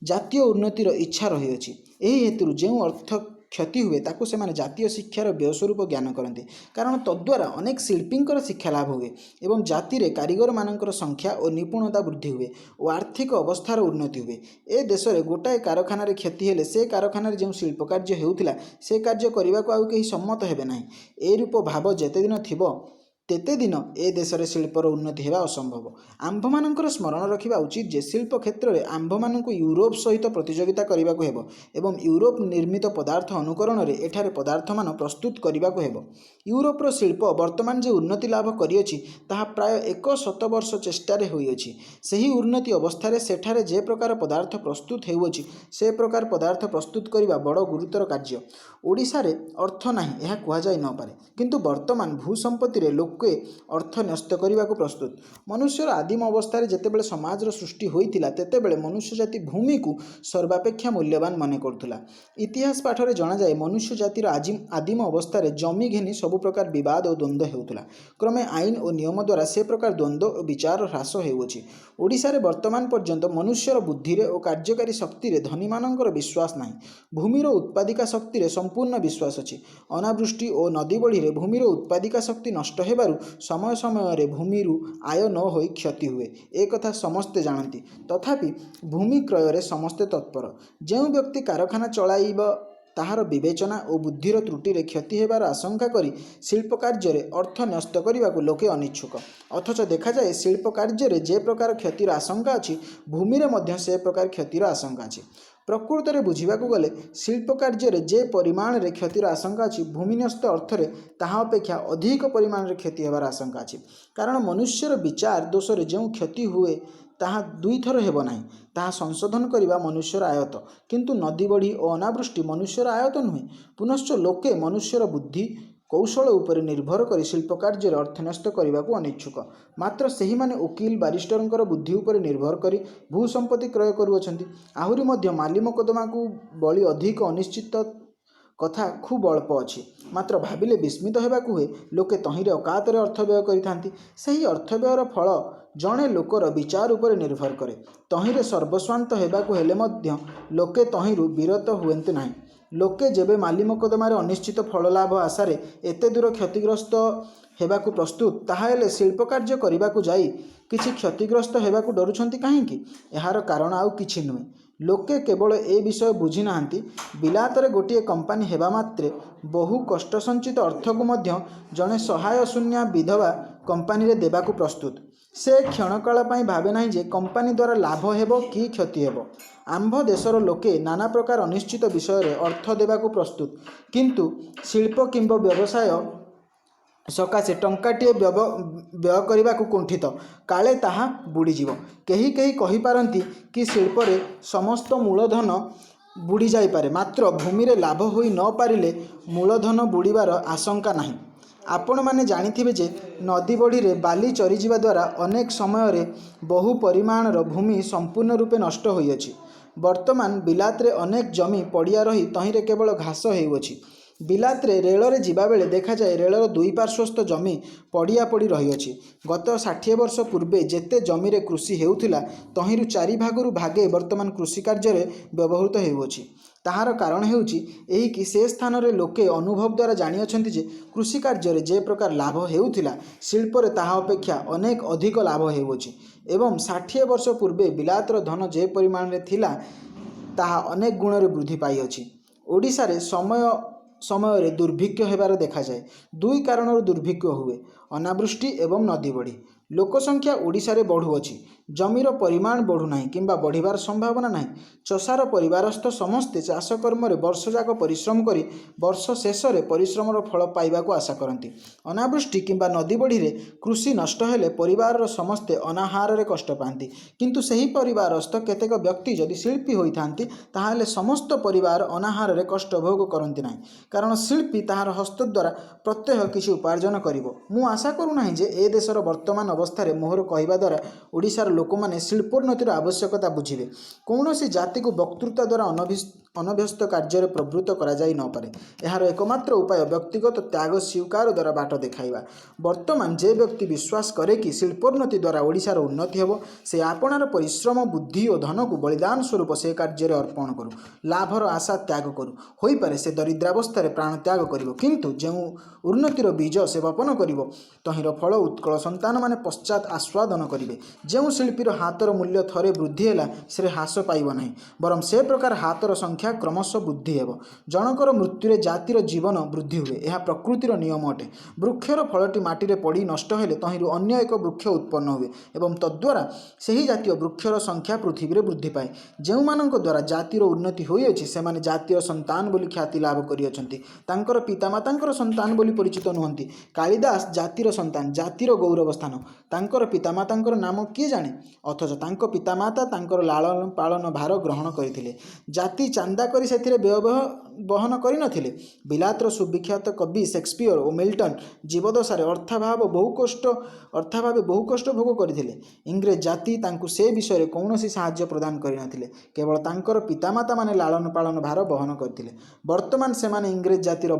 ଜାତୀୟ ଉନ୍ନତିର ଇଚ୍ଛା ରହିଅଛି। ଏହି ହେତୁରୁ ଯେଉଁ ଅର୍ଥ କ୍ଷତି ହୁଏ, ତାକୁ ସେମାନେ ଜାତୀୟ ଶିକ୍ଷାର ବ୍ୟୟସ୍ୱରୂପ ଜ୍ଞାନ କରନ୍ତି, କାରଣ ତଦ୍ଦ୍ୱାରା ଅନେକ ଶିଳ୍ପୀଙ୍କର ଶିକ୍ଷା ଲାଭ ହୁଏ ଏବଂ ଜାତିରେ କାରିଗରମାନଙ୍କର ସଂଖ୍ୟା ଓ ନିପୁଣତା ବୃଦ୍ଧି ହୁଏ ଓ ଆର୍ଥିକ ଅବସ୍ଥାର ଉନ୍ନତି ହୁଏ। ଏ ଦେଶରେ ଗୋଟାଏ କାରଖାନାରେ କ୍ଷତି ହେଲେ ସେ କାରଖାନାରେ ଯେଉଁ ଶିଳ୍ପକାର୍ଯ୍ୟ ହେଉଥିଲା, ସେ କାର୍ଯ୍ୟ କରିବାକୁ ଆଉ କେହି ସମ୍ମତ ହେବେ ନାହିଁ। ଏରୂପ ଭାବ ଯେତେଦିନ ଥିବ, ତେତେଦିନ ଏ ଦେଶରେ ଶିଳ୍ପର ଉନ୍ନତି ହେବା ଅସମ୍ଭବ। ଆମ୍ଭମାନଙ୍କର ସ୍ମରଣ ରଖିବା ଉଚିତ ଯେ ଶିଳ୍ପ କ୍ଷେତ୍ରରେ ଆମ୍ଭମାନଙ୍କୁ ୟୁରୋପ ସହିତ ପ୍ରତିଯୋଗିତା କରିବାକୁ ହେବ ଏବଂ ୟୁରୋପ ନିର୍ମିତ ପଦାର୍ଥ ଅନୁକରଣରେ ଏଠାରେ ପଦାର୍ଥମାନ ପ୍ରସ୍ତୁତ କରିବାକୁ ହେବ। ୟୁରୋପର ଶିଳ୍ପ ବର୍ତ୍ତମାନ ଯେ ଉନ୍ନତି ଲାଭ କରିଅଛି, ତାହା ପ୍ରାୟ ଏକ ଶତବର୍ଷ ଚେଷ୍ଟାରେ ହୋଇଅଛି। ସେହି ଉନ୍ନତି ଅବସ୍ଥାରେ ସେଠାରେ ଯେ ପ୍ରକାର ପଦାର୍ଥ ପ୍ରସ୍ତୁତ ହେଉଅଛି, ସେ ପ୍ରକାର ପଦାର୍ଥ ପ୍ରସ୍ତୁତ କରିବା ବଡ଼ ଗୁରୁତର କାର୍ଯ୍ୟ। ଓଡ଼ିଶାରେ ଅର୍ଥ ନାହିଁ, ଏହା କୁହାଯାଇ ନ ପାରେ। କିନ୍ତୁ ବର୍ତ୍ତମାନ ଭୂସମ୍ପତ୍ତିରେ ଲୋକେ ଅର୍ଥ ନ୍ୟସ୍ତ କରିବାକୁ ପ୍ରସ୍ତୁତ। ମନୁଷ୍ୟର ଆଦିମ ଅବସ୍ଥାରେ ଯେତେବେଳେ ସମାଜର ସୃଷ୍ଟି ହୋଇଥିଲା, ତେତେବେଳେ ମନୁଷ୍ୟ ଜାତି ଭୂମିକୁ ସର୍ବାପେକ୍ଷା ମୂଲ୍ୟବାନ ମନେ କରୁଥିଲା। ଇତିହାସ ପାଠରେ ଜଣାଯାଏ, ମନୁଷ୍ୟ ଜାତିର ଆଦିମ ଅବସ୍ଥାରେ ଜମି ଘେନି ସବୁ ପ୍ରକାର ବିବାଦ ଓ ଦ୍ୱନ୍ଦ୍ୱ ହେଉଥିଲା। କ୍ରମେ ଆଇନ ଓ ନିୟମ ଦ୍ୱାରା ସେ ପ୍ରକାର ଦ୍ୱନ୍ଦ୍ୱ ଓ ବିଚାର ହ୍ରାସ ହେଉଅଛି। ଓଡ଼ିଶାରେ ବର୍ତ୍ତମାନ ପର୍ଯ୍ୟନ୍ତ ମନୁଷ୍ୟର ବୁଦ୍ଧିରେ ଓ କାର୍ଯ୍ୟକାରୀ ଶକ୍ତିରେ ଧନୀମାନଙ୍କର ବିଶ୍ୱାସ ନାହିଁ। ଭୂମିର ଉତ୍ପାଦିକା ଶକ୍ତିରେ ସମ୍ପୂର୍ଣ୍ଣ ବିଶ୍ୱାସ ଅଛି। ଅନାବୃଷ୍ଟି ଓ ନଦୀବଢ଼ିରେ ଭୂମିର ଉତ୍ପାଦିକା ଶକ୍ତି ନଷ୍ଟ ହେବାରୁ ସମୟ ସମୟରେ ଭୂମିରୁ ଆୟ ନ ହୋଇ କ୍ଷତି ହୁଏ, ଏ କଥା ସମସ୍ତେ ଜାଣନ୍ତି। ତଥାପି ଭୂମି କ୍ରୟରେ ସମସ୍ତେ ତତ୍ପର। ଯେଉଁ ବ୍ୟକ୍ତି କାରଖାନା ଚଳାଇବ, ତାହାର ବିବେଚନା ଓ ବୁଦ୍ଧିର ତ୍ରୁଟିରେ କ୍ଷତି ହେବାର ଆଶଙ୍କା କରି ଶିଳ୍ପ କାର୍ଯ୍ୟରେ ଅର୍ଥ ନ୍ୟସ୍ତ କରିବାକୁ ଲୋକେ ଅନିଚ୍ଛୁକ। ଅଥଚ ଦେଖାଯାଏ, ଶିଳ୍ପ କାର୍ଯ୍ୟରେ ଯେ ପ୍ରକାର କ୍ଷତିର ଆଶଙ୍କା ଅଛି, ଭୂମିରେ ମଧ୍ୟ ସେ ପ୍ରକାର କ୍ଷତିର ଆଶଙ୍କା ଅଛି। ପ୍ରକୃତରେ ବୁଝିବାକୁ ଗଲେ ଶିଳ୍ପ କାର୍ଯ୍ୟରେ ଯେ ପରିମାଣରେ କ୍ଷତିର ଆଶଙ୍କା ଅଛି, ଭୂମିନ୍ୟସ୍ତ ଅର୍ଥରେ ତାହା ଅପେକ୍ଷା ଅଧିକ ପରିମାଣରେ କ୍ଷତି ହେବାର ଆଶଙ୍କା ଅଛି। କାରଣ ମନୁଷ୍ୟର ବିଚାର ଦୋଷରେ ଯେଉଁ କ୍ଷତି ହୁଏ, ତାହା ଦୁଇଥର ହେବ ନାହିଁ। ତାହା ସଂଶୋଧନ କରିବା ମନୁଷ୍ୟର ଆୟତ୍ତ। କିନ୍ତୁ ନଦୀବଢ଼ି ଓ ଅନାବୃଷ୍ଟି ମନୁଷ୍ୟର ଆୟତ୍ତ ନୁହେଁ। ପୁନଶ୍ଚ ଲୋକେ ମନୁଷ୍ୟର ବୁଦ୍ଧି କୌଶଳ ଉପରେ ନିର୍ଭର କରି ଶିଳ୍ପ କାର୍ଯ୍ୟରେ ଅର୍ଥନ୍ୟସ୍ତ କରିବାକୁ ଅନିଚ୍ଛୁକ। ମାତ୍ର ସେହିମାନେ ଓକିଲ ବାରିଷ୍ଟରଙ୍କର ବୁଦ୍ଧି ଉପରେ ନିର୍ଭର କରି ଭୂସମ୍ପତ୍ତି କ୍ରୟ କରୁଅଛନ୍ତି। ଆହୁରି ମଧ୍ୟ ମାଲିମକଦ୍ଦମାକୁ ବଳି ଅଧିକ ଅନିଶ୍ଚିତ କଥା ଖୁବ୍ ଅଳ୍ପ ଅଛି। ମାତ୍ର ଭାବିଲେ ବିସ୍ମିତ ହେବାକୁ ହୁଏ, ଲୋକେ ତହିଁରେ ଅକାତରେ ଅର୍ଥ ବ୍ୟୟ କରିଥାନ୍ତି। ସେହି ଅର୍ଥବ୍ୟୟର ଫଳ ଜଣେ ଲୋକର ବିଚାର ଉପରେ ନିର୍ଭର କରେ। ତହିଁରେ ସର୍ବସ୍ୱାନ୍ତ ହେବାକୁ ହେଲେ ମଧ୍ୟ ଲୋକେ ତହିଁରୁ ବିରତ ହୁଅନ୍ତି ନାହିଁ। ଲୋକେ ଯେବେ ମାଲିମକଦ୍ଦମାରେ ଅନିଶ୍ଚିତ ଫଳଲାଭ ଆଶାରେ ଏତେଦୂର କ୍ଷତିଗ୍ରସ୍ତ ହେବାକୁ ପ୍ରସ୍ତୁତ, ତାହାହେଲେ ଶିଳ୍ପକାର୍ଯ୍ୟ କରିବାକୁ ଯାଇ କିଛି କ୍ଷତିଗ୍ରସ୍ତ ହେବାକୁ ଡରୁଛନ୍ତି କାହିଁକି? ଏହାର କାରଣ ଆଉ କିଛି ନୁହେଁ, ଲୋକେ କେବଳ ଏ ବିଷୟ ବୁଝି ନାହାନ୍ତି। ବିଲାତରେ ଗୋଟିଏ କମ୍ପାନୀ ହେବାମାତ୍ରେ ବହୁ କଷ୍ଟସଞ୍ଚିତ ଅର୍ଥକୁ ମଧ୍ୟ ଜଣେ ସହାୟଶୂନ୍ୟା ବିଧବା କମ୍ପାନୀରେ ଦେବାକୁ ପ୍ରସ୍ତୁତ। ସେ କ୍ଷଣକାଳ ପାଇଁ ଭାବେ ନାହିଁ ଯେ କମ୍ପାନୀ ଦ୍ୱାରା ଲାଭ ହେବ କି କ୍ଷତି ହେବ। ଆମ୍ଭ ଦେଶର ଲୋକେ ନାନାପ୍ରକାର ଅନିଶ୍ଚିତ ବିଷୟରେ ଅର୍ଥ ଦେବାକୁ ପ୍ରସ୍ତୁତ, କିନ୍ତୁ ଶିଳ୍ପ କିମ୍ବା ବ୍ୟବସାୟ ସକାଶେ ଟଙ୍କାଟିଏ ବ୍ୟୟ କରିବାକୁ କୁଣ୍ଠିତ, କାଳେ ତାହା ବୁଡ଼ିଯିବ। କେହି କେହି କହିପାରନ୍ତି କି ଶିଳ୍ପରେ ସମସ୍ତ ମୂଳଧନ ବୁଡ଼ି ଯାଇପାରେ, ମାତ୍ର ଭୂମିରେ ଲାଭ ହୋଇ ନ ପାରିଲେ ମୂଳଧନ ବୁଡ଼ିବାର ଆଶଙ୍କା ନାହିଁ। ଆପଣମାନେ ଜାଣିଥିବେ ଯେ ନଦୀବଢ଼ିରେ ବାଲି ଚରିଯିବା ଦ୍ୱାରା ଅନେକ ସମୟରେ ବହୁ ପରିମାଣର ଭୂମି ସମ୍ପୂର୍ଣ୍ଣ ରୂପେ ନଷ୍ଟ ହୋଇଅଛି। ବର୍ତ୍ତମାନ ବିଲାତରେ ଅନେକ ଜମି ପଡ଼ିଆ ରହି ତହିଁରେ କେବଳ ଘାସ ହେଉଅଛି। ବିଲାତରେ ରେଳରେ ଯିବାବେଳେ ଦେଖାଯାଏ, ରେଳର ଦୁଇ ପାର୍ଶ୍ୱସ୍ଥ ଜମି ପଡ଼ିଆ ପଡ଼ି ରହିଅଛି। ଗତ 60 ବର୍ଷ ପୂର୍ବେ ଯେତେ ଜମିରେ କୃଷି ହେଉଥିଲା, ତହିଁରୁ ଚାରି ଭାଗରୁ ଭାଗେ ବର୍ତ୍ତମାନ କୃଷିକାର୍ଯ୍ୟରେ ବ୍ୟବହୃତ ହେଉଅଛି। ତାହାର କାରଣ ହେଉଛି ଏହି କି ସେ ସ୍ଥାନରେ ଲୋକେ ଅନୁଭବ ଦ୍ୱାରା ଜାଣିଅଛନ୍ତି ଯେ କୃଷିକାର୍ଯ୍ୟରେ ଯେ ପ୍ରକାର ଲାଭ ହେଉଥିଲା, ଶିଳ୍ପରେ ତାହା ଅପେକ୍ଷା ଅନେକ ଅଧିକ ଲାଭ ହେଉଅଛି ଏବଂ 60 ବର୍ଷ ପୂର୍ବେ ବିଲାତର ଧନ ଯେ ପରିମାଣରେ ଥିଲା, ତାହା ଅନେକ ଗୁଣରେ ବୃଦ୍ଧି ପାଇଅଛି। ଓଡ଼ିଶାରେ ସମୟ ସମୟରେ ଦୁର୍ଭିକ୍ଷ ହେବାର ଦେଖାଯାଏ। ଦୁଇ କାରଣରୁ ଦୁର୍ଭିକ୍ଷ ହୁଏ, ଅନାବୃଷ୍ଟି ଏବଂ ନଦୀବଢ଼ି। ଲୋକସଂଖ୍ୟା ଓଡ଼ିଶାରେ ବଢ଼ୁଅଛି, ଜମିର ପରିମାଣ ବଢ଼ୁନାହିଁ କିମ୍ବା ବଢ଼ିବାର ସମ୍ଭାବନା ନାହିଁ। ଚଷାର ପରିବାରସ୍ଥ ସମସ୍ତେ ଚାଷକର୍ମରେ ବର୍ଷଯାକ ପରିଶ୍ରମ କରି ବର୍ଷ ଶେଷରେ ପରିଶ୍ରମର ଫଳ ପାଇବାକୁ ଆଶା କରନ୍ତି। ଅନାବୃଷ୍ଟି କିମ୍ବା ନଦୀବଢ଼ିରେ କୃଷି ନଷ୍ଟ ହେଲେ ପରିବାରର ସମସ୍ତେ ଅନାହାରରେ କଷ୍ଟ ପାଆନ୍ତି। କିନ୍ତୁ ସେହି ପରିବାରସ୍ଥ କେତେକ ବ୍ୟକ୍ତି ଯଦି ଶିଳ୍ପୀ ହୋଇଥାନ୍ତି, ତାହାହେଲେ ସମସ୍ତ ପରିବାର ଅନାହାରରେ କଷ୍ଟ ଭୋଗ କରନ୍ତି ନାହିଁ, କାରଣ ଶିଳ୍ପୀ ତାହାର ହସ୍ତ ଦ୍ୱାରା ପ୍ରତ୍ୟହ କିଛି ଉପାର୍ଜନ କରିବ। ମୁଁ ଆଶା କରୁନାହିଁ ଯେ ଏ ଦେଶର ବର୍ତ୍ତମାନ ଅବସ୍ଥାରେ ମୋହର କହିବା ଦ୍ୱାରା ଓଡ଼ିଶାର ଲୋକମାନେ ଶିଳ୍ପୋନ୍ନତିର ଆବଶ୍ୟକତା ବୁଝିବେ। କୌଣସି ଜାତିକୁ ବକ୍ତୃତା ଦ୍ୱାରା ଅନଭ୍ୟସ୍ତ କାର୍ଯ୍ୟରେ ପ୍ରବୃତ୍ତ କରାଯାଇ ନପାରେ। ଏହାର ଏକମାତ୍ର ଉପାୟ ବ୍ୟକ୍ତିଗତ ତ୍ୟାଗ ସ୍ୱୀକାର ଦ୍ୱାରା ବାଟ ଦେଖାଇବା। ବର୍ତ୍ତମାନ ଯେ ବ୍ୟକ୍ତି ବିଶ୍ୱାସ କରେ କି ଶିଳ୍ପୋନ୍ନତି ଦ୍ୱାରା ଓଡ଼ିଶାର ଉନ୍ନତି ହେବ, ସେ ଆପଣାର ପରିଶ୍ରମ, ବୁଦ୍ଧି ଓ ଧନକୁ ବଳିଦାନ ସ୍ୱରୂପ ସେ କାର୍ଯ୍ୟରେ ଅର୍ପଣ କରୁ, ଲାଭର ଆଶା ତ୍ୟାଗ କରୁ। ହୋଇପାରେ ସେ ଦରିଦ୍ରାବସ୍ଥାରେ ପ୍ରାଣତ୍ୟାଗ କରିବ, କିନ୍ତୁ ଯେଉଁ ଉନ୍ନତିର ବୀଜ ସେ ବପନ କରିବ, ତହିଁର ଫଳ ଉତ୍କଳ ସନ୍ତାନମାନେ ପଶ୍ଚାତ୍ ଆସ୍ୱାଦନ କରିବେ। ଯେଉଁ ଶିଳ୍ପୀର ହାତର ମୂଲ୍ୟ ଥରେ ବୃଦ୍ଧି ହେଲା, ସେ ହ୍ରାସ ପାଇବ ନାହିଁ, ବରଂ ସେ ପ୍ରକାର ହାତର ସଂଖ୍ୟା କ୍ରମଶଃ ବୃଦ୍ଧି ହେବ। ଜଣକର ମୃତ୍ୟୁରେ ଜାତିର ଜୀବନ ବୃଦ୍ଧି ହୁଏ। ଏହା ପ୍ରକୃତିର ନିୟମ ଅଟେ। ବୃକ୍ଷର ଫଳଟି ମାଟିରେ ପଡ଼ି ନଷ୍ଟ ହେଲେ ତହିଁରୁ ଅନ୍ୟ ଏକ ବୃକ୍ଷ ଉତ୍ପନ୍ନ ହୁଏ ଏବଂ ତଦ୍ଦ୍ୱାରା ସେହି ଜାତୀୟ ବୃକ୍ଷର ସଂଖ୍ୟା ପୃଥିବୀରେ ବୃଦ୍ଧି ପାଏ। ଯେଉଁମାନଙ୍କ ଦ୍ୱାରା ଜାତିର ଉନ୍ନତି ହୋଇଅଛି, ସେମାନେ ଜାତିର ସନ୍ତାନ ବୋଲି ଖ୍ୟାତି ଲାଭ କରିଅଛନ୍ତି, ତାଙ୍କର ପିତାମାତାଙ୍କର ସନ୍ତାନ ବୋଲି ପରିଚିତ ନୁହନ୍ତି। କାଳିଦାସ ଜାତିର ସନ୍ତାନ, ଜାତିର ଗୌରବ ସ୍ଥାନ। ତାଙ୍କର ପିତାମାତାଙ୍କର ନାମ କିଏ ଜାଣେ? ଅଥଚ ତାଙ୍କ ପିତାମାତା ତାଙ୍କର ଲାଳନ ପାଳନ ଭାର ଗ୍ରହଣ କରିଥିଲେ। ଜାତି ଚାନ୍ଦା କରି ସେଥିରେ ବ୍ୟୟ ବହନ କରିନଥିଲେ। ବିଲାତର ସୁବିଖ୍ୟାତ କବି ସେକ୍ସପିୟର ଓ ମିଲ୍ଟନ ଜୀବଦଶାରେ ଅର୍ଥାଭାବେ ବହୁ କଷ୍ଟ ଭୋଗ କରିଥିଲେ। ଇଂରେଜ ଜାତି ତାଙ୍କୁ ସେ ବିଷୟରେ କୌଣସି ସାହାଯ୍ୟ ପ୍ରଦାନ କରିନଥିଲେ। କେବଳ ତାଙ୍କର ପିତାମାତାମାନେ ଲାଳନ ପାଳନ ଭାର ବହନ କରିଥିଲେ। ବର୍ତ୍ତମାନ ସେମାନେ ଇଂରେଜ ଜାତିର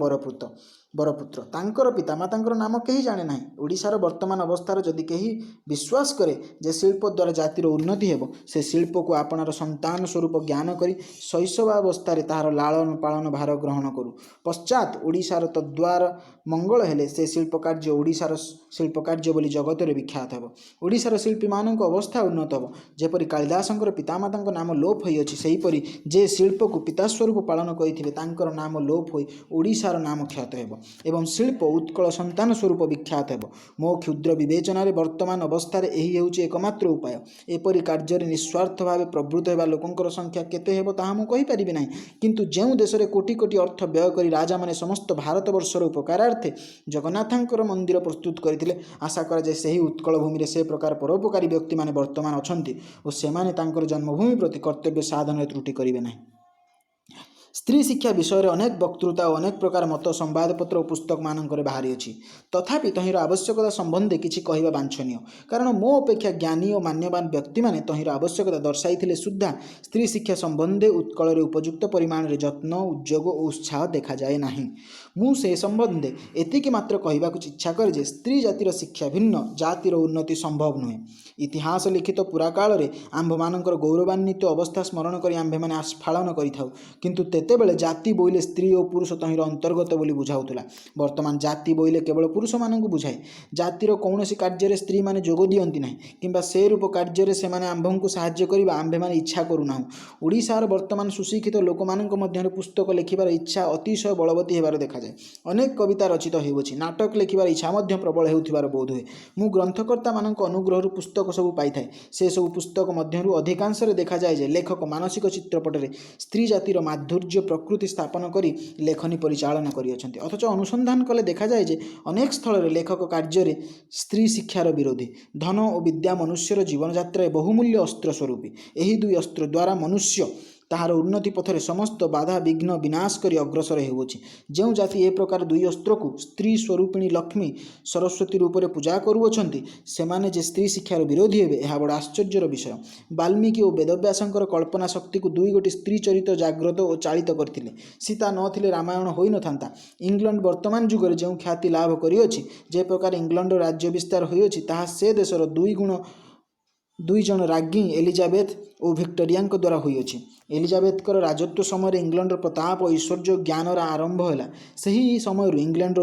ବରପୁତ୍ର। ତାଙ୍କର ପିତାମାତାଙ୍କର ନାମ କେହି ଜାଣେ ନାହିଁ। ଓଡ଼ିଶାର ବର୍ତ୍ତମାନ ଅବସ୍ଥାର ଯଦି କେହି ବିଶ୍ୱାସ କରେ ଯେ ଶିଳ୍ପ ଦ୍ୱାରା ଜାତିର ଉନ୍ନତି ହେବ, ସେ ଶିଳ୍ପକୁ ଆପଣାର ସନ୍ତାନ ସ୍ୱରୂପ ଜ୍ଞାନ କରି ଶୈଶବାବସ୍ଥାରେ ତାହାର ଲାଳନ ପାଳନ ଭାର ଗ୍ରହଣ କରୁ। ପଶ୍ଚାତ୍ ଓଡ଼ିଶାର ତଦ୍ଦ୍ୱାରା ମଙ୍ଗଳ ହେଲେ ସେ ଶିଳ୍ପକାର୍ଯ୍ୟ ଓଡ଼ିଶାର ଶିଳ୍ପକାର୍ଯ୍ୟ ବୋଲି ଜଗତରେ ବିଖ୍ୟାତ ହେବ। ଓଡ଼ିଶାର ଶିଳ୍ପୀମାନଙ୍କ ଅବସ୍ଥା ଉନ୍ନତ ହେବ। ଯେପରି କାଳିଦାସଙ୍କର ପିତାମାତାଙ୍କ ନାମ ଲୋପ ହୋଇଅଛି, ସେହିପରି ଯେ ଶିଳ୍ପକୁ ପିତାସ୍ୱରୂପ ପାଳନ କରିଥିବେ, ତାଙ୍କର ନାମ ଲୋପ ହୋଇ ଓଡ଼ିଶାର ନାମ ଖ୍ୟାତ ହେବ ଏବଂ ଶିଳ୍ପ ଉତ୍କଳ ସନ୍ତାନ ସ୍ୱରୂପ ବିଖ୍ୟାତ ହେବ। ମୋ କ୍ଷୁଦ୍ର ବିବେଚନାରେ ବର୍ତ୍ତମାନ ଅବସ୍ଥାରେ ଏହି ହେଉଛି ଏକମାତ୍ର ଉପାୟ। ଏପରି କାର୍ଯ୍ୟରେ ନିଃସ୍ୱାର୍ଥ ଭାବେ ପ୍ରବୃତ୍ତ ହେବା ଲୋକଙ୍କର ସଂଖ୍ୟା କେତେ ହେବ, ତାହା ମୁଁ କହିପାରିବି ନାହିଁ। କିନ୍ତୁ ଯେଉଁ ଦେଶରେ କୋଟି କୋଟି ଅର୍ଥ ବ୍ୟୟ କରି ରାଜାମାନେ ସମସ୍ତ ଭାରତବର୍ଷର ଉପକାରାର୍ଥେ ଜଗନ୍ନାଥଙ୍କର ମନ୍ଦିର ପ୍ରସ୍ତୁତ କରିଥିଲେ, ଆଶା କରାଯାଏ ସେହି ଉତ୍କଳ ଭୂମିରେ ସେ ପ୍ରକାର ପରୋପକାରୀ ବ୍ୟକ୍ତିମାନେ ବର୍ତ୍ତମାନ ଅଛନ୍ତି ଓ ସେମାନେ ତାଙ୍କର ଜନ୍ମଭୂମି ପ୍ରତି କର୍ତ୍ତବ୍ୟ ସାଧନରେ ତ୍ରୁଟି କରିବେ ନାହିଁ। ସ୍ତ୍ରୀ ଶିକ୍ଷା ବିଷୟରେ ଅନେକ ବକ୍ତୃତା ଓ ଅନେକ ପ୍ରକାର ମତ ସମ୍ବାଦପତ୍ର ଓ ପୁସ୍ତକମାନଙ୍କରେ ବାହାରିଅଛି। ତଥାପି ତହିଁର ଆବଶ୍ୟକତା ସମ୍ବନ୍ଧେ କିଛି କହିବା ବାଞ୍ଛନୀୟ, କାରଣ ମୋ ଅପେକ୍ଷା ଜ୍ଞାନୀ ଓ ମାନ୍ୟବାନ ବ୍ୟକ୍ତିମାନେ ତହିଁର ଆବଶ୍ୟକତା ଦର୍ଶାଇଥିଲେ ସୁଦ୍ଧା ସ୍ତ୍ରୀ ଶିକ୍ଷା ସମ୍ବନ୍ଧେ ଉତ୍କଳରେ ଉପଯୁକ୍ତ ପରିମାଣରେ ଯତ୍ନ, ଉଦ୍ଯୋଗ ଓ ଉତ୍ସାହ ଦେଖାଯାଏ ନାହିଁ। ମୁଁ ସେ ସମ୍ବନ୍ଧେ ଏତିକି ମାତ୍ର କହିବାକୁ ଇଚ୍ଛା କରେ ଯେ ସ୍ତ୍ରୀ ଜାତିର ଶିକ୍ଷା ଭିନ୍ନ ଜାତିର ଉନ୍ନତି ସମ୍ଭବ ନୁହେଁ। ଇତିହାସ ଲିଖିତ ପୁରାକାଳରେ ଆମ୍ଭମାନଙ୍କର ଗୌରବାନ୍ୱିତ ଅବସ୍ଥା ସ୍ମରଣ କରି ଆମ୍ଭେମାନେ ଆସ୍ଫାଳନ କରିଥାଉ। କିନ୍ତୁ ତେତେବେଳେ ଜାତି ବୋଇଲେ ସ୍ତ୍ରୀ ଓ ପୁରୁଷ ତହିଁର ଅନ୍ତର୍ଗତ ବୋଲି ବୁଝାଉଥିଲା। ବର୍ତ୍ତମାନ ଜାତି ବୋଇଲେ କେବଳ ପୁରୁଷମାନଙ୍କୁ ବୁଝାଏ। ଜାତିର କୌଣସି କାର୍ଯ୍ୟରେ ସ୍ତ୍ରୀମାନେ ଯୋଗ ଦିଅନ୍ତି ନାହିଁ କିମ୍ବା ସେ ରୂପ କାର୍ଯ୍ୟରେ ସେମାନେ ଆମ୍ଭଙ୍କୁ ସାହାଯ୍ୟ କରିବା ଆମ୍ଭେମାନେ ଇଚ୍ଛା କରୁନାହୁଁ। ଓଡ଼ିଶାର ବର୍ତ୍ତମାନ ସୁଶିକ୍ଷିତ ଲୋକମାନଙ୍କ ମଧ୍ୟରେ ପୁସ୍ତକ ଲେଖିବାର ଇଚ୍ଛା ଅତିଶୟ ବଳବତୀ ହେବାର ଦେଖାଯାଏ। ଅନେକ କବିତା ରଚିତ ହେଉଅଛି। ନାଟକ ଲେଖିବାର ଇଚ୍ଛା ମଧ୍ୟ ପ୍ରବଳ ହେଉଥିବାର ବୋଧ ହୁଏ। ମୁଁ ଗ୍ରନ୍ଥକର୍ତ୍ତାମାନଙ୍କ ଅନୁଗ୍ରହରୁ ପୁସ୍ତକ ସବୁ ପାଇଥାଏ। ସେସବୁ ପୁସ୍ତକ ମଧ୍ୟରୁ ଅଧିକାଂଶରେ ଦେଖାଯାଏ ଯେ ଲେଖକ ମାନସିକ ଚିତ୍ରପଟରେ ସ୍ତ୍ରୀ ଜାତିର ମାଧୁର୍ଯ୍ୟ ପ୍ରକୃତି ସ୍ଥାପନ କରି ଲେଖନୀ ପରିଚାଳନା କରିଅଛନ୍ତି। ଅଥଚ ଅନୁସନ୍ଧାନ କଲେ ଦେଖାଯାଏ ଯେ ଅନେକ ସ୍ଥଳରେ ଲେଖକ କାର୍ଯ୍ୟରେ ସ୍ତ୍ରୀ ଶିକ୍ଷାର ବିରୋଧୀ। ଧନ ଓ ବିଦ୍ୟା ମନୁଷ୍ୟର ଜୀବନଯାତ୍ରାରେ ବହୁମୂଲ୍ୟ ଅସ୍ତ୍ର ସ୍ୱରୂପୀ। ଏହି ଦୁଇ ଅସ୍ତ୍ର ଦ୍ୱାରା ମନୁଷ୍ୟ ତାହାର ଉନ୍ନତି ପଥରେ ସମସ୍ତ ବାଧା ବିଘ୍ନ ବିନାଶ କରି ଅଗ୍ରସର ହେଉଅଛି। ଯେଉଁ ଜାତି ଏ ପ୍ରକାର ଦୁଇ ଅସ୍ତ୍ରକୁ ସ୍ତ୍ରୀ ସ୍ୱରୂପିଣୀ ଲକ୍ଷ୍ମୀ ସରସ୍ୱତୀ ରୂପରେ ପୂଜା କରୁଅଛନ୍ତି, ସେମାନେ ଯେ ସ୍ତ୍ରୀ ଶିକ୍ଷାର ବିରୋଧୀ ହେବେ, ଏହା ବଡ଼ ଆଶ୍ଚର୍ଯ୍ୟର ବିଷୟ। ବାଲ୍ମୀକି ଓ ବେଦବ୍ୟାସଙ୍କର କଳ୍ପନା ଶକ୍ତିକୁ ଦୁଇ ଗୋଟି ସ୍ତ୍ରୀ ଚରିତ୍ର ଜାଗ୍ରତ ଓ ଚାଳିତ କରିଥିଲେ। ସୀତା ନଥିଲେ ରାମାୟଣ ହୋଇନଥାନ୍ତା। ଇଂଲଣ୍ଡ ବର୍ତ୍ତମାନ ଯୁଗରେ ଯେଉଁ ଖ୍ୟାତି ଲାଭ କରିଅଛି, ଯେ ପ୍ରକାର ଇଂଲଣ୍ଡର ରାଜ୍ୟ ବିସ୍ତାର ହୋଇଅଛି, ତାହା ସେ ଦେଶର ଦୁଇ ଜଣ ରାଜ୍ଞୀ ଏଲିଜାବେଥ ଓ ଭିକ୍ଟୋରିଆଙ୍କ ଦ୍ୱାରା ହୋଇଅଛି। ଏଲିଜାବେଥଙ୍କର ରାଜତ୍ୱ ସମୟରେ ଇଂଲଣ୍ଡର ପ୍ରତାପ, ଐଶ୍ୱର୍ଯ୍ୟ, ଜ୍ଞାନର ଆରମ୍ଭ ହେଲା। ସେହି ସମୟରୁ ଇଂଲଣ୍ଡର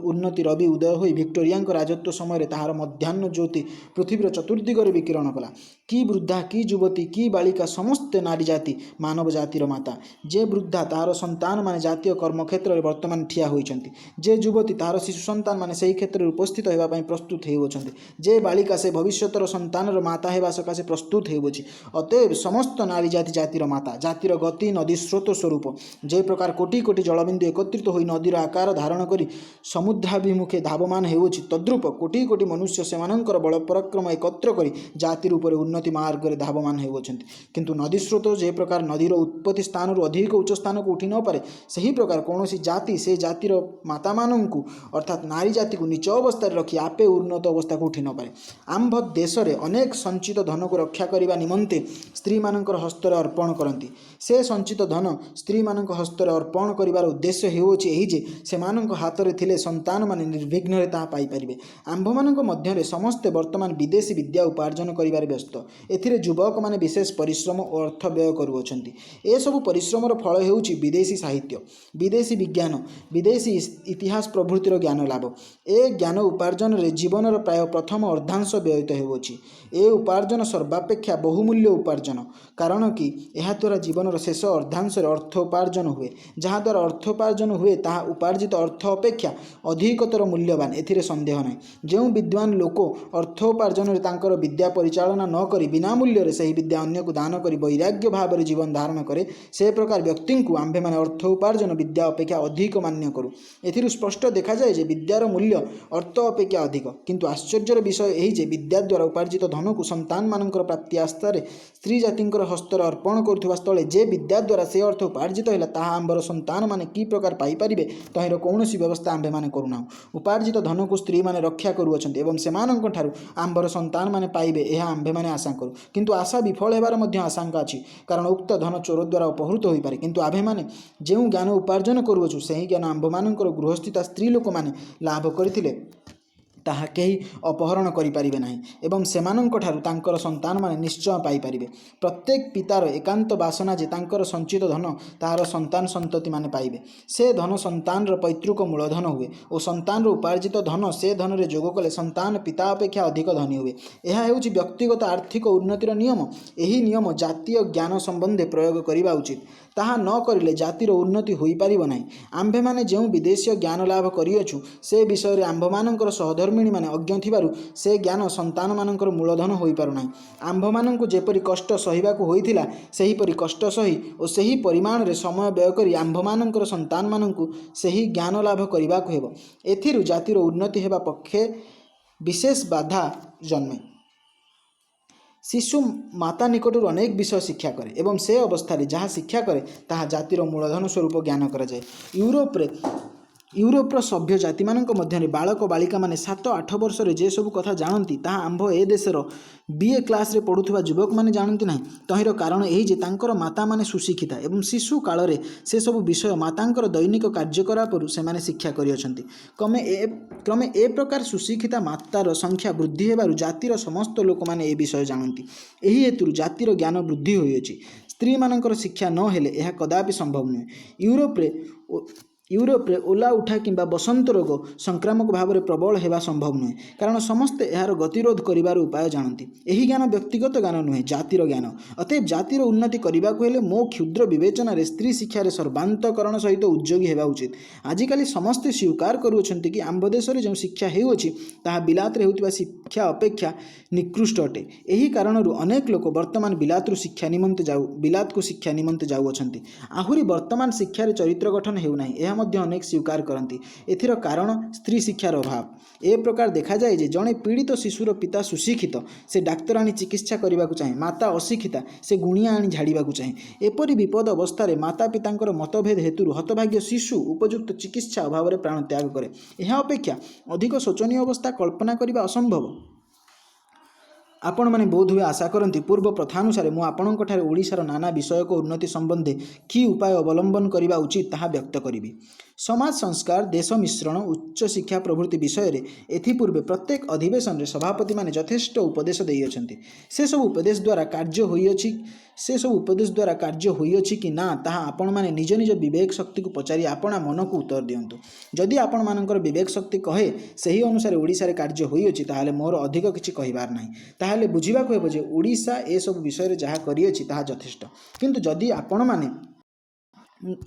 ଉନ୍ନତି ରବି ଉଦୟ ହୋଇ ଭିକ୍ଟୋରିଆଙ୍କ ରାଜତ୍ୱ ସମୟରେ ତାହାର ମଧ୍ୟାହ୍ନ ଜ୍ୟୋତି ପୃଥିବୀର ଚତୁର୍ଦ୍ଦିଗରେ ବିକିରଣ କଲା। କି ବୃଦ୍ଧା, କି ଯୁବତୀ, କି ବାଳିକା, ସମସ୍ତେ ନାରୀ ଜାତି ମାନବ ଜାତିର ମାତା। ଯେ ବୃଦ୍ଧା, ତାହାର ସନ୍ତାନମାନେ ଜାତୀୟ କର୍ମକ୍ଷେତ୍ରରେ ବର୍ତ୍ତମାନ ଠିଆ ହୋଇଛନ୍ତି। ଯେ ଯୁବତୀ, ତାହାର ଶିଶୁ ସନ୍ତାନମାନେ ସେହି କ୍ଷେତ୍ରରେ ଉପସ୍ଥିତ ହେବା ପାଇଁ ପ୍ରସ୍ତୁତ ହେଉଅଛନ୍ତି। ଯେ ବାଳିକା, ସେ ଭବିଷ୍ୟତର ସନ୍ତାନର ମାତା ହେବା ସକାଶେ ପ୍ରସ୍ତୁତ ହେଉଅଛି। ଅତଏବ ସମସ୍ତ ନାରୀ ଜାତି ଜାତିର ମାତା। ଜାତିର ଗତି ନଦୀ ସ୍ରୋତ ସ୍ୱରୂପ। ଯେ ପ୍ରକାର କୋଟି କୋଟି ଜଳବିନ୍ଦୁ ଏକତ୍ରିତ ହୋଇ ନଦୀର ଆକାର ଧାରଣ କରି ସମୁଦ୍ରାଭିମୁଖେ ଧାବମାନ ହେଉଅଛି, ତଦ୍ରୂପ କୋଟି କୋଟି ମନୁଷ୍ୟ ସେମାନଙ୍କର ବଳ ପରାକ୍ରମ ଏକତ୍ର କରି ଜାତି ରୂପରେ ଉନ୍ନତି ମାର୍ଗରେ ଧାବମାନ ହେଉଅଛନ୍ତି। କିନ୍ତୁ ନଦୀ ସ୍ରୋତ ଯେ ପ୍ରକାର ନଦୀର ଉତ୍ପତ୍ତି ସ୍ଥାନରୁ ଅଧିକ ଉଚ୍ଚ ସ୍ଥାନକୁ ଉଠି ନପାରେ, ସେହି ପ୍ରକାର କୌଣସି ଜାତି ସେ ଜାତିର ମାତାମାନଙ୍କୁ, ଅର୍ଥାତ୍ ନାରୀ ଜାତିକୁ ନୀଚ ଅବସ୍ଥାରେ ରଖି ଆପେ ଉନ୍ନତ ଅବସ୍ଥାକୁ ଉଠି ନପାରେ। ଆମ୍ଭ ଦେଶରେ ଅନେକ ସଞ୍ଚିତ ଧନକୁ ରକ୍ଷା କରିବା ନିମନ୍ତେ ସ୍ତ୍ରୀମାନଙ୍କର ହସ୍ତରେ ଅର୍ପଣ କରନ୍ତି। ସେ ସଞ୍ଚିତ ଧନ ସ୍ତ୍ରୀମାନଙ୍କ ହସ୍ତରେ ଅର୍ପଣ କରିବାର ଉଦ୍ଦେଶ୍ୟ ହେଉଅଛି ଏହି ଯେ ସେମାନଙ୍କ ହାତରେ ଥିଲେ ସନ୍ତାନମାନେ ନିର୍ବିଘ୍ନରେ ତାହା ପାଇପାରିବେ। ଆମ୍ଭମାନଙ୍କ ମଧ୍ୟରେ ସମସ୍ତେ ବର୍ତ୍ତମାନ ବିଦେଶୀ ବିଦ୍ୟା ଉପାର୍ଜନ କରିବାରେ ବ୍ୟସ୍ତ। ଏଥିରେ ଯୁବକମାନେ ବିଶେଷ ପରିଶ୍ରମ ଓ ଅର୍ଥ ବ୍ୟୟ କରୁଅଛନ୍ତି। ଏସବୁ ପରିଶ୍ରମର ଫଳ ହେଉଛି ବିଦେଶୀ ସାହିତ୍ୟ, ବିଦେଶୀ ବିଜ୍ଞାନ, ବିଦେଶୀ ଇତିହାସ ପ୍ରଭୃତିର ଜ୍ଞାନ ଲାଭ। ଏ ଜ୍ଞାନ ଉପାର୍ଜନରେ ଜୀବନର ପ୍ରାୟ ପ୍ରଥମ ଅର୍ଦ୍ଧାଂଶ ବ୍ୟୟିତ ହେଉଅଛି। ଏ ଉପାର୍ଜନ ସର୍ବାପେକ୍ଷା ବହୁମୂଲ୍ୟ ଉପାର୍ଜନ, କାରଣ କି ଏହାଦ୍ୱାରା ଜୀବନର ଶେଷ ଅର୍ଦ୍ଧାଂଶରେ ଅର୍ଥ ଉପାର୍ଜନ ହୁଏ। ଯାହାଦ୍ୱାରା ଅର୍ଥ ଉପାର୍ଜନ ହୁଏ, ତାହା ଉପାର୍ଜିତ ଅର୍ଥ ଅପେକ୍ଷା ଅଧିକତର ମୂଲ୍ୟବାନ, ଏଥିରେ ସନ୍ଦେହ ନାହିଁ। ଯେଉଁ ବିଦ୍ୱାନ ଲୋକ ଅର୍ଥ ଉପାର୍ଜନରେ ତାଙ୍କର ବିଦ୍ୟା ପରିଚାଳନା ନ କରି ବିନା ମୂଲ୍ୟରେ ସେହି ବିଦ୍ୟା ଅନ୍ୟକୁ ଦାନ କରି ବୈରାଗ୍ୟ ଭାବରେ ଜୀବନ ଧାରଣ କରେ, ସେ ପ୍ରକାର ବ୍ୟକ୍ତିଙ୍କୁ ଆମ୍ଭେମାନେ ଅର୍ଥ ଉପାର୍ଜନ ବିଦ୍ୟା ଅପେକ୍ଷା ଅଧିକ ମାନ୍ୟ କରୁ। ଏଥିରୁ ସ୍ପଷ୍ଟ ଦେଖାଯାଏ ଯେ ବିଦ୍ୟାର ମୂଲ୍ୟ ଅର୍ଥ ଅପେକ୍ଷା ଅଧିକ। କିନ୍ତୁ ଆଶ୍ଚର୍ଯ୍ୟର ବିଷୟ ଏହି ଯେ ବିଦ୍ୟା ଦ୍ୱାରା ଉପାର୍ଜିତ ଧନକୁ ସନ୍ତାନମାନଙ୍କର ପ୍ରାପ୍ତି ଆଶାରେ ସ୍ତ୍ରୀ ଜାତିଙ୍କର ହସ୍ତରେ ଅର୍ପଣ କରୁଥିବା ସ୍ଥଳେ ଯେ ବିଦ୍ୟା ଦ୍ୱାରା ସେ ଅର୍ଥ ଉପାର୍ଜିତ ହେଲା, ତାହା ଆମ୍ଭର ସନ୍ତାନମାନେ କି ପ୍ରକାର ପାଇପାରିବେ, ତହିଁର କୌଣସି ବ୍ୟବସ୍ଥା ଆମ୍ଭେମାନେ କରୁନାହୁଁ। ଉପାର୍ଜିତ ଧନକୁ ସ୍ତ୍ରୀମାନେ ରକ୍ଷା କରୁଅଛନ୍ତି ଏବଂ ସେମାନଙ୍କଠାରୁ ଆମ୍ଭର ସନ୍ତାନମାନେ ପାଇବେ, ଏହା ଆମ୍ଭେମାନେ ଆଶା କରୁ। କିନ୍ତୁ ଆଶା ବିଫଳ ହେବାର ମଧ୍ୟ ଆଶଙ୍କା ଅଛି, କାରଣ ଉକ୍ତ ଧନ ଚୋର ଦ୍ୱାରା ଅପହୃତ ହୋଇପାରେ। କିନ୍ତୁ ଆମ୍ଭେମାନେ ଯେଉଁ ଜ୍ଞାନ ଉପାର୍ଜନ କରୁଅଛୁ, ସେହି ଜ୍ଞାନ ଆମ୍ଭମାନଙ୍କର ଗୃହସ୍ଥିତା ସ୍ତ୍ରୀ ଲୋକମାନେ ଲାଭ କରିଥିଲେ ତାହା କେହି ଅପହରଣ କରିପାରିବେ ନାହିଁ ଏବଂ ସେମାନଙ୍କଠାରୁ ତାଙ୍କର ସନ୍ତାନମାନେ ନିଶ୍ଚୟ ପାଇପାରିବେ। ପ୍ରତ୍ୟେକ ପିତାର ଏକାନ୍ତ ବାସନା ଯେ ତାଙ୍କର ସଞ୍ଚିତ ଧନ ତାହାର ସନ୍ତାନ ସନ୍ତତିମାନେ ପାଇବେ। ସେ ଧନ ସନ୍ତାନର ପୈତୃକ ମୂଳଧନ ହୁଏ ଓ ସନ୍ତାନର ଉପାର୍ଜିତ ଧନ ସେ ଧନରେ ଯୋଗ କଲେ ସନ୍ତାନ ପିତା ଅପେକ୍ଷା ଅଧିକ ଧନୀ ହୁଏ। ଏହା ହେଉଛି ବ୍ୟକ୍ତିଗତ ଆର୍ଥିକ ଉନ୍ନତିର ନିୟମ। ଏହି ନିୟମ ଜାତୀୟ ଜ୍ଞାନ ସମ୍ବନ୍ଧେ ପ୍ରୟୋଗ କରିବା ଉଚିତ। ତାହା ନ କରିଲେ ଜାତିର ଉନ୍ନତି ହୋଇପାରିବ ନାହିଁ। ଆମ୍ଭେମାନେ ଯେଉଁ ବିଦେଶୀୟ ଜ୍ଞାନ ଲାଭ କରିଅଛୁ, ସେ ବିଷୟରେ ଆମ୍ଭମାନଙ୍କର ସହଧର୍ମିଣୀମାନେ ଅଜ୍ଞ ଥିବାରୁ ସେ ଜ୍ଞାନ ସନ୍ତାନମାନଙ୍କର ମୂଳଧନ ହୋଇପାରୁନାହିଁ। ଆମ୍ଭମାନଙ୍କୁ ଯେପରି କଷ୍ଟ ସହିବାକୁ ହୋଇଥିଲା, ସେହିପରି କଷ୍ଟ ସହି ଓ ସେହି ପରିମାଣରେ ସମୟ ବ୍ୟୟ କରି ଆମ୍ଭମାନଙ୍କର ସନ୍ତାନମାନଙ୍କୁ ସେହି ଜ୍ଞାନ ଲାଭ କରିବାକୁ ହେବ। ଏଥିରୁ ଜାତିର ଉନ୍ନତି ହେବା ପକ୍ଷେ ବିଶେଷ ବାଧା ଜନ୍ମେ। ଶିଶୁ ମାତା ନିକଟରୁ ଅନେକ ବିଷୟ ଶିକ୍ଷା କରେ ଏବଂ ସେ ଅବସ୍ଥାରେ ଯାହା ଶିକ୍ଷା କରେ, ତାହା ଜାତିର ମୂଳଧନ ସ୍ୱରୂପ ଜ୍ଞାନ କରାଯାଏ। ୟୁରୋପର ସଭ୍ୟ ଜାତିମାନଙ୍କ ମଧ୍ୟରେ ବାଳକ ବାଳିକାମାନେ 7-8 ବର୍ଷରେ ଯେସବୁ କଥା ଜାଣନ୍ତି, ତାହା ଆମ୍ଭ ଏ ଦେଶର ବି.ଏ. କ୍ଲାସରେ ପଢ଼ୁଥିବା ଯୁବକମାନେ ଜାଣନ୍ତି ନାହିଁ। ତହିଁର କାରଣ ଏହି ଯେ ତାଙ୍କର ମାତାମାନେ ସୁଶିକ୍ଷିତା ଏବଂ ଶିଶୁ କାଳରେ ସେସବୁ ବିଷୟ ମାତାଙ୍କର ଦୈନିକ କାର୍ଯ୍ୟକଳାପରୁ ସେମାନେ ଶିକ୍ଷା କରିଅଛନ୍ତି। କ୍ରମେ ଏ ପ୍ରକାର ସୁଶିକ୍ଷିତା ମାତାର ସଂଖ୍ୟା ବୃଦ୍ଧି ହେବାରୁ ଜାତିର ସମସ୍ତ ଲୋକମାନେ ଏ ବିଷୟ ଜାଣନ୍ତି। ଏହି ହେତୁରୁ ଜାତିର ଜ୍ଞାନ ବୃଦ୍ଧି ହୋଇଅଛି। ସ୍ତ୍ରୀମାନଙ୍କର ଶିକ୍ଷା ନ ହେଲେ ଏହା କଦାପି ସମ୍ଭବ ନୁହେଁ। ୟୁରୋପରେ ଓ ୟୁରୋପରେ ଓଲା ଉଠା କିମ୍ବା ବସନ୍ତ ରୋଗ ସଂକ୍ରାମକ ଭାବରେ ପ୍ରବଳ ହେବା ସମ୍ଭବ ନୁହେଁ, କାରଣ ସମସ୍ତେ ଏହାର ଗତିରୋଧ କରିବାର ଉପାୟ ଜାଣନ୍ତି। ଏହି ଜ୍ଞାନ ବ୍ୟକ୍ତିଗତ ଜ୍ଞାନ ନୁହେଁ, ଜାତିର ଜ୍ଞାନ। ଅତଏବ ଜାତିର ଉନ୍ନତି କରିବାକୁ ହେଲେ ମୋ କ୍ଷୁଦ୍ର ବିବେଚନାରେ ସ୍ତ୍ରୀ ଶିକ୍ଷାରେ ସର୍ବାନ୍ତଃକରଣ ସହିତ ଉଦ୍ଯୋଗୀ ହେବା ଉଚିତ। ଆଜିକାଲି ସମସ୍ତେ ସ୍ୱୀକାର କରୁଅଛନ୍ତି କି ଆମ୍ଭ ଦେଶରେ ଯେଉଁ ଶିକ୍ଷା ହେଉଅଛି, ତାହା ବିଲାତରେ ହେଉଥିବା ଶିକ୍ଷା ଅପେକ୍ଷା ନିକୃଷ୍ଟ ଅଟେ। ଏହି କାରଣରୁ ଅନେକ ଲୋକ ବର୍ତ୍ତମାନ ବିଲାତକୁ ଶିକ୍ଷା ନିମନ୍ତେ ଯାଉଅଛନ୍ତି। ଆହୁରି ବର୍ତ୍ତମାନ ଶିକ୍ଷାରେ ଚରିତ୍ର ଗଠନ ହେଉନାହିଁ, ଏହା ମଧ୍ୟ ଅନେକ ସ୍ୱୀକାର କରନ୍ତି। ଏଥିର କାରଣ ସ୍ତ୍ରୀ ଶିକ୍ଷାର ଅଭାବ। ଏ ପ୍ରକାର ଦେଖାଯାଏ ଯେ ଜଣେ ପୀଡ଼ିତ ଶିଶୁର ପିତା ସୁଶିକ୍ଷିତ, ସେ ଡାକ୍ତର ଆଣି ଚିକିତ୍ସା କରିବାକୁ ଚାହେଁ। ମାତା ଅଶିକ୍ଷିତା, ସେ ଗୁଣିଆ ଆଣି ଝାଡ଼ିବାକୁ ଚାହେଁ। ଏପରି ବିପଦ ଅବସ୍ଥାରେ ମାତା ପିତାଙ୍କର ମତଭେଦ ହେତୁରୁ ହତଭାଗ୍ୟ ଶିଶୁ ଉପଯୁକ୍ତ ଚିକିତ୍ସା ଅଭାବରେ ପ୍ରାଣତ୍ୟାଗ କରେ। ଏହା ଅପେକ୍ଷା ଅଧିକ ଶୋଚନୀୟ ଅବସ୍ଥା କଳ୍ପନା କରିବା ଅସମ୍ଭବ। ଆପଣମାନେ ବୋଧହୁଏ ଆଶା କରନ୍ତି, ପୂର୍ବ ପ୍ରଥାନୁସାରେ ମୁଁ ଆପଣଙ୍କଠାରେ ଓଡ଼ିଶାର ନାନା ବିଷୟକ ଉନ୍ନତି ସମ୍ବନ୍ଧେ କି ଉପାୟ ଅବଲମ୍ବନ କରିବା ଉଚିତ, ତାହା ବ୍ୟକ୍ତ କରିବି। ସମାଜ ସଂସ୍କାର, ଦେଶ ମିଶ୍ରଣ, ଉଚ୍ଚଶିକ୍ଷା ପ୍ରଭୃତି ବିଷୟରେ ଏଥିପୂର୍ବେ ପ୍ରତ୍ୟେକ ଅଧିବେଶନରେ ସଭାପତିମାନେ ଯଥେଷ୍ଟ ଉପଦେଶ ଦେଇଅଛନ୍ତି। ସେସବୁ ଉପଦେଶ ଦ୍ୱାରା କାର୍ଯ୍ୟ ହୋଇଅଛି କି ନା, ତାହା ଆପଣମାନେ ନିଜ ନିଜ ବିବେକ ଶକ୍ତିକୁ ପଚାରି ଆପଣା ମନକୁ ଉତ୍ତର ଦିଅନ୍ତୁ। ଯଦି ଆପଣମାନଙ୍କର ବିବେକ ଶକ୍ତି କହେ, ସେହି ଅନୁସାରେ ଓଡ଼ିଶାରେ କାର୍ଯ୍ୟ ହୋଇଅଛି, ତାହେଲେ ମୋର ଅଧିକ କିଛି କହିବାର ନାହିଁ। ତାହେଲେ ବୁଝିବାକୁ ହେବ ଯେ ଓଡ଼ିଶା ଏସବୁ ବିଷୟରେ ଯାହା କରିଅଛି, ତାହା ଯଥେଷ୍ଟ। କିନ୍ତୁ ଯଦି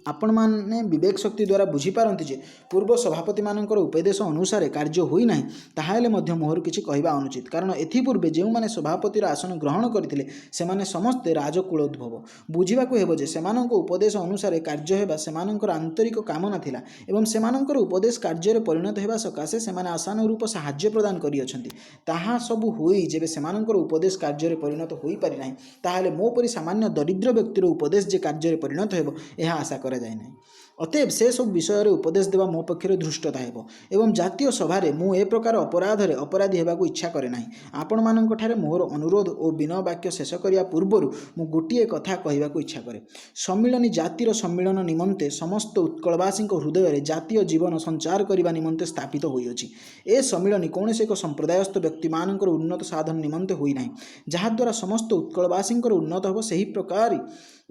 ଆପଣମାନେ ବିବେକ ଶକ୍ତି ଦ୍ୱାରା ବୁଝିପାରନ୍ତି ଯେ ପୂର୍ବ ସଭାପତିମାନଙ୍କର ଉପଦେଶ ଅନୁସାରେ କାର୍ଯ୍ୟ ହୋଇନାହିଁ, ତାହାହେଲେ ମଧ୍ୟ ମୋହର କିଛି କହିବା ଅନୁଚିତ। କାରଣ ଏଥିପୂର୍ବେ ଯେଉଁମାନେ ସଭାପତିର ଆସନ ଗ୍ରହଣ କରିଥିଲେ, ସେମାନେ ସମସ୍ତେ ରାଜକୁଳୋଦ୍ଭବ। ବୁଝିବାକୁ ହେବ ଯେ ସେମାନଙ୍କ ଉପଦେଶ ଅନୁସାରେ କାର୍ଯ୍ୟ ହେବା ସେମାନଙ୍କର ଆନ୍ତରିକ କାମନା ଥିଲା ଏବଂ ସେମାନଙ୍କର ଉପଦେଶ କାର୍ଯ୍ୟରେ ପରିଣତ ହେବା ସକାଶେ ସେମାନେ ଆଶାନୁରୂପ ସାହାଯ୍ୟ ପ୍ରଦାନ କରିଅଛନ୍ତି। ତାହା ସବୁ ହୋଇ ଯେବେ ସେମାନଙ୍କର ଉପଦେଶ କାର୍ଯ୍ୟରେ ପରିଣତ ହୋଇପାରିନାହିଁ, ତାହେଲେ ମୋ ପରି ସାମାନ୍ୟ ଦରିଦ୍ର ବ୍ୟକ୍ତିର ଉପଦେଶ ଯେ କାର୍ଯ୍ୟରେ ପରିଣତ ହେବ, ଏହା ଆଶା କରାଯାଏ ନାହିଁ। ଅତଏବ ସେସବୁ ବିଷୟରେ ଉପଦେଶ ଦେବା ମୋ ପକ୍ଷରେ ଧୃଷ୍ଟତା ହେବ ଏବଂ ଜାତୀୟ ସଭାରେ ମୁଁ ଏ ପ୍ରକାର ଅପରାଧରେ ଅପରାଧୀ ହେବାକୁ ଇଚ୍ଛା କରେ ନାହିଁ। ଆପଣମାନଙ୍କଠାରେ ମୋର ଅନୁରୋଧ ଓ ବିନୟ ବାକ୍ୟ ଶେଷ କରିବା ପୂର୍ବରୁ ମୁଁ ଗୋଟିଏ କଥା କହିବାକୁ ଇଚ୍ଛା କରେ। ସମ୍ମିଳନୀ ଜାତିର ସମ୍ମିଳନ ନିମନ୍ତେ, ସମସ୍ତ ଉତ୍କଳବାସୀଙ୍କ ହୃଦୟରେ ଜାତୀୟ ଜୀବନ ସଞ୍ଚାର କରିବା ନିମନ୍ତେ ସ୍ଥାପିତ ହୋଇଅଛି। ଏ ସମ୍ମିଳନୀ କୌଣସି ଏକ ସମ୍ପ୍ରଦାୟସ୍ଥ ବ୍ୟକ୍ତିମାନଙ୍କର ଉନ୍ନତ ସାଧନ ନିମନ୍ତେ ହୋଇନାହିଁ। ଯାହାଦ୍ୱାରା ସମସ୍ତ ଉତ୍କଳବାସୀଙ୍କର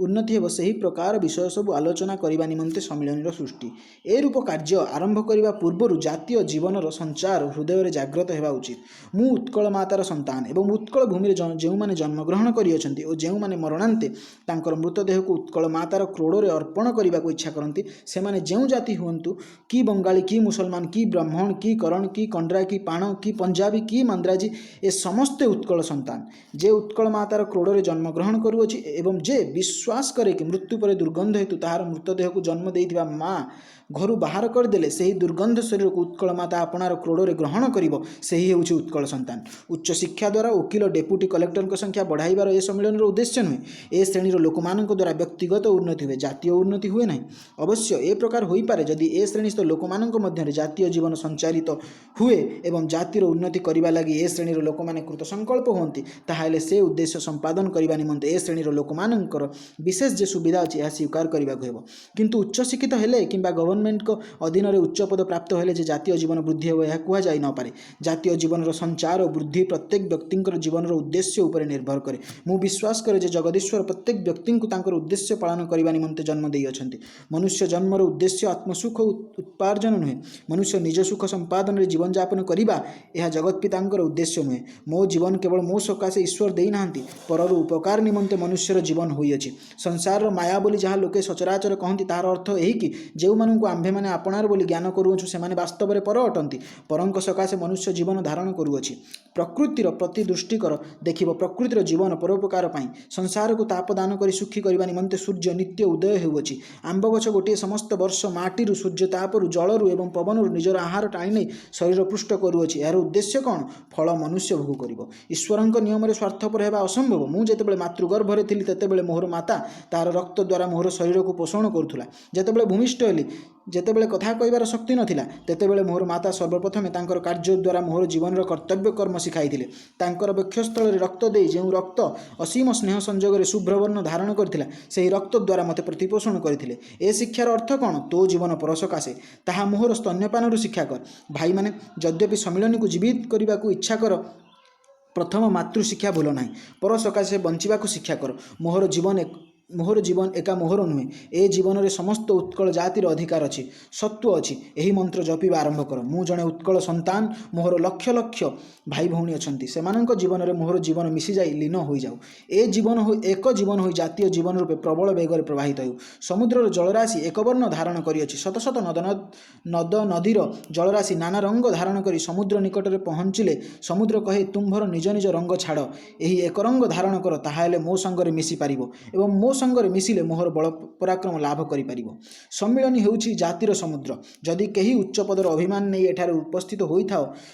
ଉନ୍ନତି ହେବ, ସେହି ପ୍ରକାର ବିଷୟ ସବୁ ଆଲୋଚନା କରିବା ନିମନ୍ତେ ସମ୍ମିଳନୀର ସୃଷ୍ଟି। ଏ ରୂପ କାର୍ଯ୍ୟ ଆରମ୍ଭ କରିବା ପୂର୍ବରୁ ଜାତୀୟ ଜୀବନର ସଞ୍ଚାର ହୃଦୟରେ ଜାଗ୍ରତ ହେବା ଉଚିତ। ମୁଁ ଉତ୍କଳ ମାତାର ସନ୍ତାନ ଏବଂ ଉତ୍କଳ ଭୂମିରେ ଯେଉଁମାନେ ଜନ୍ମଗ୍ରହଣ କରିଅଛନ୍ତି ଓ ଯେଉଁମାନେ ମରଣାନ୍ତେ ତାଙ୍କର ମୃତଦେହକୁ ଉତ୍କଳ ମାତାର କ୍ରୋଡ଼ରେ ଅର୍ପଣ କରିବାକୁ ଇଚ୍ଛା କରନ୍ତି, ସେମାନେ ଯେଉଁ ଜାତି ହୁଅନ୍ତୁ, କି ବଙ୍ଗାଳୀ, କି ମୁସଲମାନ, କି ବ୍ରାହ୍ମଣ, କି କରଣ, କି କଣ୍ଡରା, କି ପାଣ, କି ପଞ୍ଜାବୀ, କି ମାନ୍ଦ୍ରାଜୀ, ଏ ସମସ୍ତେ ଉତ୍କଳ ସନ୍ତାନ। ଯେ ଉତ୍କଳ ମାତାର କ୍ରୋଡ଼ରେ ଜନ୍ମଗ୍ରହଣ କରୁଅଛି ଏବଂ ଯେ ବିଶ୍ୱାସ କରେ କି ମୃତ୍ୟୁ ପରେ ଦୁର୍ଗନ୍ଧ ହେତୁ ତାହାର ମୃତଦେହକୁ ଜନ୍ମ ଦେଇଥିବା ମା ଘରୁ ବାହାର କରିଦେଲେ ସେହି ଦୁର୍ଗନ୍ଧ ଶରୀରକୁ ଉତ୍କଳ ମାତା ଆପଣାର କ୍ରୋଡ଼ରେ ଗ୍ରହଣ କରିବ, ସେହି ହେଉଛି ଉତ୍କଳ ସନ୍ତାନ। ଉଚ୍ଚଶିକ୍ଷା ଦ୍ୱାରା ଓକିଲ, ଡେପୁଟି କଲେକ୍ଟରଙ୍କ ସଂଖ୍ୟା ବଢ଼ାଇବାର ଏ ସମ୍ମିଳନୀର ଉଦ୍ଦେଶ୍ୟ ନୁହେଁ। ଏ ଶ୍ରେଣୀର ଲୋକମାନଙ୍କ ଦ୍ୱାରା ବ୍ୟକ୍ତିଗତ ଉନ୍ନତି ହୁଏ, ଜାତୀୟ ଉନ୍ନତି ହୁଏ ନାହିଁ। ଅବଶ୍ୟ ଏ ପ୍ରକାର ହୋଇପାରେ, ଯଦି ଏ ଶ୍ରେଣୀସ୍ଥ ଲୋକମାନଙ୍କ ମଧ୍ୟରେ ଜାତୀୟ ଜୀବନ ସଞ୍ଚାରିତ ହୁଏ ଏବଂ ଜାତିର ଉନ୍ନତି କରିବା ଲାଗି ଏ ଶ୍ରେଣୀର ଲୋକମାନେ କୃତସଂକଳ୍ପ ହୁଅନ୍ତି, ତାହେଲେ ସେ ଉଦ୍ଦେଶ୍ୟ ସମ୍ପାଦନ କରିବା ନିମନ୍ତେ ଏ ଶ୍ରେଣୀର ଲୋକମାନଙ୍କର ବିଶେଷ ଯେ ସୁବିଧା ଅଛି, ଏହା ସ୍ୱୀକାର କରିବାକୁ ହେବ। କିନ୍ତୁ ଉଚ୍ଚଶିକ୍ଷିତ ହେଲେ କିମ୍ବା ଗଭର୍ଣ୍ଣମେଣ୍ଟଙ୍କ ଅଧୀନରେ ଉଚ୍ଚ ପଦ ପ୍ରାପ୍ତ ହେଲେ ଯେ ଜାତୀୟ ଜୀବନ ବୃଦ୍ଧି ହେବ, ଏହା କୁହାଯାଇ ନପାରେ। ଜାତୀୟ ଜୀବନର ସଞ୍ଚାର ଓ ବୃଦ୍ଧି ପ୍ରତ୍ୟେକ ବ୍ୟକ୍ତିଙ୍କର ଜୀବନର ଉଦ୍ଦେଶ୍ୟ ଉପରେ ନିର୍ଭର କରେ। ମୁଁ ବିଶ୍ୱାସ କରେ ଯେ ଜଗଦୀଶ୍ୱର ପ୍ରତ୍ୟେକ ବ୍ୟକ୍ତିଙ୍କୁ ତାଙ୍କର ଉଦ୍ଦେଶ୍ୟ ପାଳନ କରିବା ନିମନ୍ତେ ଜନ୍ମ ଦେଇଅଛନ୍ତି। ମନୁଷ୍ୟ ଜନ୍ମର ଉଦ୍ଦେଶ୍ୟ ଆତ୍ମସୁଖ ଉପାର୍ଜନ ନୁହେଁ। ମନୁଷ୍ୟ ନିଜ ସୁଖ ସମ୍ପାଦନରେ ଜୀବନଯାପନ କରିବା, ଏହା ଜଗତ୍ପିତାଙ୍କର ଉଦ୍ଦେଶ୍ୟ ନୁହେଁ। ମୋ ଜୀବନ କେବଳ ମୋ ସକାଶେ ଈଶ୍ୱର ଦେଇନାହାନ୍ତି, ପରର ଉପକାର ନିମନ୍ତେ ମନୁଷ୍ୟର ଜୀବନ ହୋଇଅଛି। ସଂସାରର ମାୟା ବୋଲି ଯାହା ଲୋକେ ସଚରାଚର କହନ୍ତି, ତାହାର ଅର୍ଥ ଏହି କି ଯେଉଁମାନଙ୍କୁ ଆମ୍ଭେମାନେ ଆପଣାର ବୋଲି ଜ୍ଞାନ କରୁଅଛୁ, ସେମାନେ ବାସ୍ତବରେ ପର ଅଟନ୍ତି। ପରଙ୍କ ସକାଶେ ମନୁଷ୍ୟ ଜୀବନ ଧାରଣ କରୁଅଛି। ପ୍ରକୃତିର ପ୍ରତି ଦୃଷ୍ଟି କର, ଦେଖିବ ପ୍ରକୃତିର ଜୀବନ ପରୋପକାର ପାଇଁ। ସଂସାରକୁ ତାପ ଦାନ କରି ସୁଖୀ କରିବା ନିମନ୍ତେ ସୂର୍ଯ୍ୟ ନିତ୍ୟ ଉଦୟ ହେଉଅଛି। ଆମ୍ବ ଗଛ ଗୋଟିଏ ସମସ୍ତ ବର୍ଷ ମାଟିରୁ, ସୂର୍ଯ୍ୟ ତାପରୁ, ଜଳରୁ ଏବଂ ପବନରୁ ନିଜର ଆହାର ଟାଣି ନେଇ ଶରୀର ପୁଷ୍ଟ କରୁଅଛି। ଏହାର ଉଦ୍ଦେଶ୍ୟ କ'ଣ? ଫଳ ମନୁଷ୍ୟ ଭୋଗ କରିବ। ଈଶ୍ୱରଙ୍କ ନିୟମରେ ସ୍ୱାର୍ଥପର ହେବା ଅସମ୍ଭବ। ମୁଁ ଯେତେବେଳେ ମାତୃଗର୍ଭରେ ଥିଲି, ତେତେବେଳେ ମୋହର ମାତା ତାହାର ରକ୍ତ ଦ୍ୱାରା ମୋହର ଶରୀରକୁ ପୋଷଣ କରୁଥିଲା। ଯେତେବେଳେ ଭୂମିଷ୍ଠ ହେଲି, ଯେତେବେଳେ କଥା କହିବାର ଶକ୍ତି ନଥିଲା, ତେତେବେଳେ ମୋହର ମାତା ସର୍ବପ୍ରଥମେ ତାଙ୍କର କାର୍ଯ୍ୟ ଦ୍ୱାରା ମୋହର ଜୀବନର କର୍ତ୍ତବ୍ୟ କର୍ମ ଶିଖାଇଥିଲେ। ତାଙ୍କର ବକ୍ଷସ୍ଥଳରେ ରକ୍ତ ଦେଇ, ଯେଉଁ ରକ୍ତ ଅସୀମ ସ୍ନେହ ସଂଯୋଗରେ ଶୁଭ୍ରବର୍ଣ୍ଣ ଧାରଣ କରିଥିଲା, ସେହି ରକ୍ତ ଦ୍ୱାରା ମୋତେ ପ୍ରତିପୋଷଣ କରିଥିଲେ। ଏ ଶିକ୍ଷାର ଅର୍ଥ କ'ଣ? ତୋ ଜୀବନ ପର ସକାଶେ। ତାହା ମୋହର ସ୍ତନ୍ୟପାନରୁ ଶିକ୍ଷା କର। ଭାଇମାନେ, ଯଦ୍ୟପି ସମ୍ମିଳନୀକୁ ଜୀବିତ କରିବାକୁ ଇଚ୍ଛା କର, ପ୍ରଥମ ମାତୃଶିକ୍ଷା ଭୁଲ ନାହିଁ। ପର ସକାଶେ ବଞ୍ଚିବାକୁ ଶିକ୍ଷା କର। ମୋହର ଜୀବନ ମୋହର ଜୀବନ ଏକା ମୋହର ନୁହେଁ, ଏ ଜୀବନରେ ସମସ୍ତ ଉତ୍କଳ ଜାତିର ଅଧିକାର ଅଛି, ସତ୍ତ୍ୱ ଅଛି। ଏହି ମନ୍ତ୍ର ଜପିବା ଆରମ୍ଭ କର। ମୁଁ ଜଣେ ଉତ୍କଳ ସନ୍ତାନ। ମୋହର ଲକ୍ଷ ଲକ୍ଷ ଭାଇ ଭଉଣୀ ଅଛନ୍ତି। ସେମାନଙ୍କ ଜୀବନରେ ମୋହର ଜୀବନ ମିଶିଯାଇ ଲୀନ ହୋଇଯାଉ। ଏ ଜୀବନ ହୋଇ ଏକ ଜୀବନ ହୋଇ ଜାତୀୟ ଜୀବନ ରୂପେ ପ୍ରବଳ ବେଗରେ ପ୍ରବାହିତ ହେଉ। ସମୁଦ୍ରର ଜଳରାଶି ଏକବର୍ଣ୍ଣ ଧାରଣ କରିଅଛି। ଶତ ଶତ ନଦ ନଦ ନଦୀର ଜଳରାଶି ନାନା ରଙ୍ଗ ଧାରଣ କରି ସମୁଦ୍ର ନିକଟରେ ପହଞ୍ଚିଲେ ସମୁଦ୍ର କହେ, ତୁମ୍ଭର ନିଜ ନିଜ ରଙ୍ଗ ଛାଡ଼, ଏହି ଏକ ରଙ୍ଗ ଧାରଣ କର, ତାହାହେଲେ ମୋ ସଙ୍ଗରେ ମିଶିପାରିବ ଏବଂ ମୋ ସଙ୍ଗରେ ମିଶିଲେ ମୋହର ବଳ ପରାକ୍ରମ ଲାଭ କରିପାରିବ। ସମ୍ମିଳନୀ ହେଉଛି ଜାତିର ସମୁଦ୍ର। ଯଦି କେହି ଉଚ୍ଚ ପଦର ଅଭିମାନ ନେଇ ଏଠାରେ ଉପସ୍ଥିତ ହୋଇଥାଅ,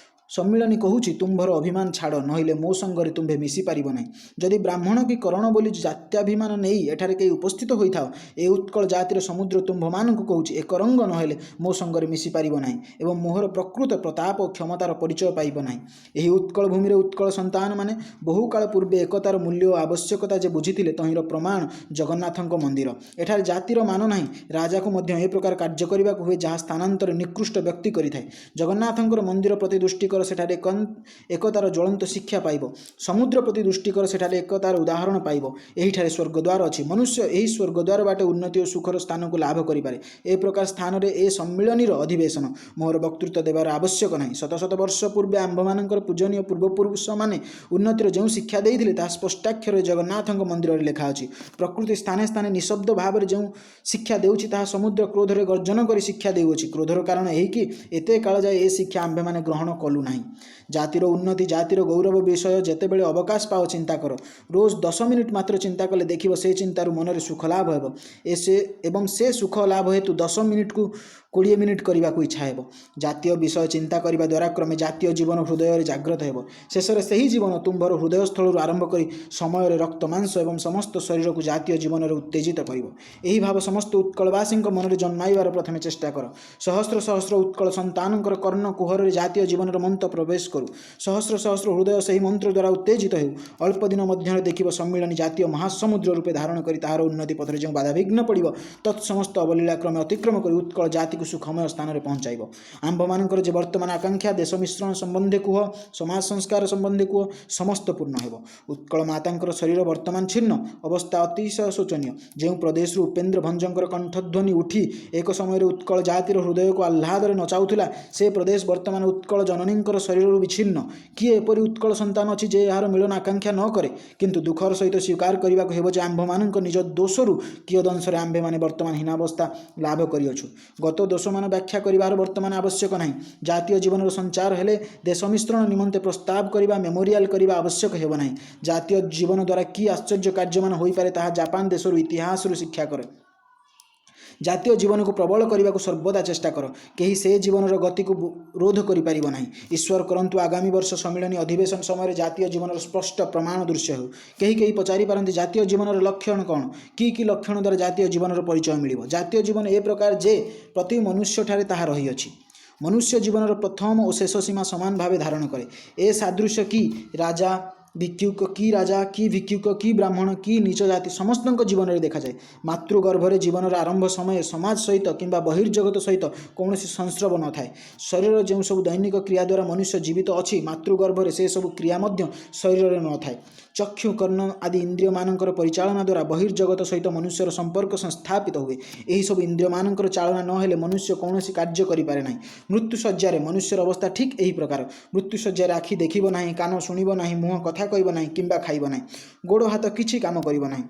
ସମ୍ମିଳନୀ କହୁଛି, ତୁମ୍ଭର ଅଭିମାନ ଛାଡ଼, ନହିଲେ ମୋ ସଙ୍ଗରେ ତୁମ୍ଭେ ମିଶିପାରିବ ନାହିଁ। ଯଦି ବ୍ରାହ୍ମଣ କି କରଣ ବୋଲି ଜାତ୍ୟାଭିମାନ ନେଇ ଏଠାରେ କେହି ଉପସ୍ଥିତ ହୋଇଥାଅ, ଏ ଉତ୍କଳ ଜାତିର ସମୁଦ୍ର ତୁମ୍ଭମାନଙ୍କୁ କହୁଛି, ଏକ ରଙ୍ଗ ନହେଲେ ମୋ ସଙ୍ଗରେ ମିଶିପାରିବ ନାହିଁ ଏବଂ ମୋହର ପ୍ରକୃତ ପ୍ରତାପ ଓ କ୍ଷମତାର ପରିଚୟ ପାଇବ ନାହିଁ। ଏହି ଉତ୍କଳ ଭୂମିରେ ଉତ୍କଳ ସନ୍ତାନମାନେ ବହୁକାଳ ପୂର୍ବେ ଏକତାର ମୂଲ୍ୟ ଓ ଆବଶ୍ୟକତା ଯେ ବୁଝିଥିଲେ, ତହିଁର ପ୍ରମାଣ ଜଗନ୍ନାଥଙ୍କ ମନ୍ଦିର। ଏଠାରେ ଜାତିର ମାନ ନାହିଁ। ରାଜାକୁ ମଧ୍ୟ ଏ ପ୍ରକାର କାର୍ଯ୍ୟ କରିବାକୁ ହୁଏ, ଯାହା ସ୍ଥାନାନ୍ତରେ ନିକୃଷ୍ଟ ବ୍ୟକ୍ତି କରିଥାଏ। ଜଗନ୍ନାଥଙ୍କର ମନ୍ଦିର ପ୍ରତି ଦୃଷ୍ଟି କର, ସେଠାରେ ଏକତାର ଜ୍ୱଳନ୍ତ ଶିକ୍ଷା ପାଇବ। ସମୁଦ୍ର ପ୍ରତି ଦୃଷ୍ଟି କର, ସେଠାରେ ଏକତାର ଉଦାହରଣ ପାଇବ। ଏହିଠାରେ ସ୍ୱର୍ଗଦ୍ୱାର ଅଛି। ମନୁଷ୍ୟ ଏହି ସ୍ୱର୍ଗଦ୍ୱାର ବାଟେ ଉନ୍ନତି ଓ ସୁଖର ସ୍ଥାନକୁ ଲାଭ କରିପାରେ। ଏ ପ୍ରକାର ସ୍ଥାନରେ ଏ ସମ୍ମିଳନୀର ଅଧିବେଶନ ମୋର ବକ୍ତୃତ୍ୱ ଦେବାର ଆବଶ୍ୟକ ନାହିଁ। ଶତ ଶତ ବର୍ଷ ପୂର୍ବେ ଆମ୍ଭମାନଙ୍କର ପୂଜନୀୟ ପୂର୍ବପୁରୁଷମାନେ ଉନ୍ନତିର ଯେଉଁ ଶିକ୍ଷା ଦେଇଥିଲେ, ତାହା ସ୍ପଷ୍ଟାକ୍ଷରରେ ଜଗନ୍ନାଥଙ୍କ ମନ୍ଦିରରେ ଲେଖା ଅଛି। ପ୍ରକୃତି ସ୍ଥାନେ ସ୍ଥାନେ ନିଶବ୍ଦ ଭାବରେ ଯେଉଁ ଶିକ୍ଷା ଦେଉଛି, ତାହା ସମୁଦ୍ର କ୍ରୋଧରେ ଗର୍ଜନ କରି ଶିକ୍ଷା ଦେଉଅଛି। କ୍ରୋଧର କାରଣ ଏହି କି ଏତେ କାଳ ଯାଏ ଏ ଶିକ୍ଷା ଆମ୍ଭେମାନେ ଗ୍ରହଣ କଲୁ ନାହିଁ। ଜାତିର ଉନ୍ନତି, ଜାତିର ଗୌରବ ବିଷୟ ଯେତେବେଳେ ଅବକାଶ ପାଅ, ଚିନ୍ତା କର। ରୋଜ 10 ମିନିଟ୍ ମାତ୍ର ଚିନ୍ତା କଲେ ଦେଖିବ, ସେ ଚିନ୍ତାରୁ ମନରେ ସୁଖ ଲାଭ ହେବ ଏ ସେ ଏବଂ ସେ ସୁଖ ଲାଭ ହେତୁ 10 ମିନିଟ୍କୁ 20 ମିନିଟ୍ କରିବାକୁ ଇଚ୍ଛା ହେବ। ଜାତୀୟ ବିଷୟ ଚିନ୍ତା କରିବା ଦ୍ୱାରା କ୍ରମେ ଜାତୀୟ ଜୀବନ ହୃଦୟରେ ଜାଗ୍ରତ ହେବ। ଶେଷରେ ସେହି ଜୀବନ ତୁମ୍ଭର ହୃଦୟସ୍ଥଳରୁ ଆରମ୍ଭ କରି ସମୟରେ ରକ୍ତ, ମାଂସ ଏବଂ ସମସ୍ତ ଶରୀରକୁ ଜାତୀୟ ଜୀବନରେ ଉତ୍ତେଜିତ କରିବ। ଏହି ଭାବ ସମସ୍ତ ଉତ୍କଳବାସୀଙ୍କ ମନରେ ଜନ୍ମାଇବାର ପ୍ରଥମେ ଚେଷ୍ଟା କର। ସହସ୍ର ସହସ୍ର ଉତ୍କଳ ସନ୍ତାନଙ୍କର କର୍ଣ୍ଣ କୁହରରେ ଜାତୀୟ ଜୀବନର ମନ୍ତ୍ର ପ୍ରବେଶ କରୁ। ସହସ୍ର ସହସ୍ର ହୃଦୟ ସେହି ମନ୍ତ୍ର ଦ୍ୱାରା ଉତ୍ତେଜିତ ହେଉ। ଅଳ୍ପ ଦିନ ମଧ୍ୟରେ ଦେଖିବ, ସମ୍ମିଳନୀ ଜାତୀୟ ମହାସମୁଦ୍ର ରୂପେ ଧାରଣ କରି ତାହାର ଉନ୍ନତି ପଥରେ ଯେଉଁ ବାଧାବିଘ୍ନ ପଡ଼ିବ, ତତ୍ ସମସ୍ତ ଅବଲୀଳା କ୍ରମେ ଅତିକ୍ରମ କରି ଉତ୍କଳ ଜାତିକୁ ସୁଖମୟ ସ୍ଥାନରେ ପହଞ୍ଚାଇବ। ଆମ୍ଭମାନଙ୍କର ଯେ ବର୍ତ୍ତମାନ ଆକାଂକ୍ଷା, ଦେଶ ମିଶ୍ରଣ ସମ୍ବନ୍ଧେ କୁହ, ସମାଜ ସଂସ୍କାର ସମ୍ବନ୍ଧେ କୁହ, ସମସ୍ତ ପୂର୍ଣ୍ଣ ହେବ। ଉତ୍କଳ ମାତାଙ୍କର ଶରୀର ବର୍ତ୍ତମାନ ଛିନ୍ନ, ଅବସ୍ଥା ଅତିଶୟ ଶୋଚନୀୟ। ଯେଉଁ ପ୍ରଦେଶରୁ ଉପେନ୍ଦ୍ର ଭଞ୍ଜଙ୍କର କଣ୍ଠଧ୍ୱନି ଉଠି ଏକ ସମୟରେ ଉତ୍କଳ ଜାତିର ହୃଦୟକୁ ଆହ୍ଲାଦରେ ନଚାଉଥିଲା, ସେ ପ୍ରଦେଶ ବର୍ତ୍ତମାନ ଉତ୍କଳ ଜନନୀଙ୍କର ଶରୀରରୁ ବିଚ୍ଛିନ୍ନ। କିଏ ଏପରି ଉତ୍କଳ ସନ୍ତାନ ଅଛି ଯେ ଏହାର ମିଳନ ଆକାଂକ୍ଷା ନ କରେ? କିନ୍ତୁ ଦୁଃଖର ସହିତ ସ୍ୱୀକାର କରିବାକୁ ହେବ ଯେ ଆମ୍ଭମାନଙ୍କ ନିଜ ଦୋଷରୁ କିୟଦଂଶରେ ଆମ୍ଭେମାନେ ବର୍ତ୍ତମାନ ହୀନାବସ୍ଥା ଲାଭ କରିଅଛୁ। ଗତ ଦୋଷମାନ ବ୍ୟାଖ୍ୟା କରିବାର ବର୍ତ୍ତମାନ ଆବଶ୍ୟକ ନାହିଁ। ଜାତୀୟ ଜୀବନର ସଞ୍ଚାର ହେଲେ ଦେଶ ମିଶ୍ରଣ ନିମନ୍ତେ ପ୍ରସ୍ତାବ କରିବା, ମେମୋରିଆଲ କରିବା ଆବଶ୍ୟକ ହେବ ନାହିଁ। ଜାତୀୟ ଜୀବନ ଦ୍ୱାରା କି ଆଶ୍ଚର୍ଯ୍ୟ କାର୍ଯ୍ୟମାନ ହୋଇପାରେ, ତାହା ଜାପାନ ଦେଶରୁ ଇତିହାସରୁ ଶିକ୍ଷା କରେ। ଜାତୀୟ ଜୀବନକୁ ପ୍ରବଳ କରିବାକୁ ସର୍ବଦା ଚେଷ୍ଟା କର। କେହି ସେ ଜୀବନର ଗତିକୁ ରୋଧ କରିପାରିବ ନାହିଁ। ଈଶ୍ୱର କରନ୍ତୁ, ଆଗାମୀ ବର୍ଷ ସମ୍ମିଳନୀ ଅଧିବେଶନ ସମୟରେ ଜାତୀୟ ଜୀବନର ସ୍ପଷ୍ଟ ପ୍ରମାଣ ଦୃଶ୍ୟ ହେଉ। କେହି କେହି ପଚାରି ପାରନ୍ତି, ଜାତୀୟ ଜୀବନର ଲକ୍ଷଣ କ'ଣ? କି କି ଲକ୍ଷଣ ଦ୍ୱାରା ଜାତୀୟ ଜୀବନର ପରିଚୟ ମିଳିବ? ଜାତୀୟ ଜୀବନ ଏ ପ୍ରକାର ଯେ ପ୍ରତି ମନୁଷ୍ୟଠାରେ ତାହା ରହିଅଛି। ମନୁଷ୍ୟ ଜୀବନର ପ୍ରଥମ ଓ ଶେଷ ସୀମା ସମାନ ଭାବେ ଧାରଣ କରେ। ଏ ସାଦୃଶ୍ୟ କି ରାଜା ଭିକ୍ଷୁକ, କି ରାଜା କି ଭିକ୍ଷୁକ, କି ବ୍ରାହ୍ମଣ କି ନୀଚ ଜାତି, ସମସ୍ତଙ୍କ ଜୀବନରେ ଦେଖାଯାଏ। ମାତୃଗର୍ଭରେ ଜୀବନର ଆରମ୍ଭ ସମୟ ସମାଜ ସହିତ କିମ୍ବା ବହିର୍ଜଗତ ସହିତ କୌଣସି ସଂସ୍ରବ ନଥାଏ। ଶରୀରର ଯେଉଁ ସବୁ ଦୈନିକ କ୍ରିୟା ଦ୍ୱାରା ମନୁଷ୍ୟ ଜୀବିତ ଅଛି, ମାତୃଗର୍ଭରେ ସେସବୁ କ୍ରିୟା ମଧ୍ୟ ଶରୀରରେ ନଥାଏ। ଚକ୍ଷୁ, କର୍ଣ୍ଣ ଆଦି ଇନ୍ଦ୍ରିୟମାନଙ୍କର ପରିଚାଳନା ଦ୍ୱାରା ବହିର୍ଜଗତ ସହିତ ମନୁଷ୍ୟର ସମ୍ପର୍କ ସଂସ୍ଥାପିତ ହୁଏ। ଏହିସବୁ ଇନ୍ଦ୍ରିୟମାନଙ୍କର ଚାଳନା ନହେଲେ ମନୁଷ୍ୟ କୌଣସି କାର୍ଯ୍ୟ କରିପାରେ ନାହିଁ। ମୃତ୍ୟୁଶଯ୍ୟାରେ ମନୁଷ୍ୟର ଅବସ୍ଥା ଠିକ୍ ଏହି ପ୍ରକାର। ମୃତ୍ୟୁଶଯ୍ୟାରେ ଆଖି ଦେଖିବ ନାହିଁ, କାନ ଶୁଣିବ ନାହିଁ, ମୁହଁ କଥା କହିବ ନାହିଁ କିମ୍ବା ଖାଇବ ନାହିଁ, ଗୋଡ଼ ହାତ କିଛି କାମ କରିବ ନାହିଁ।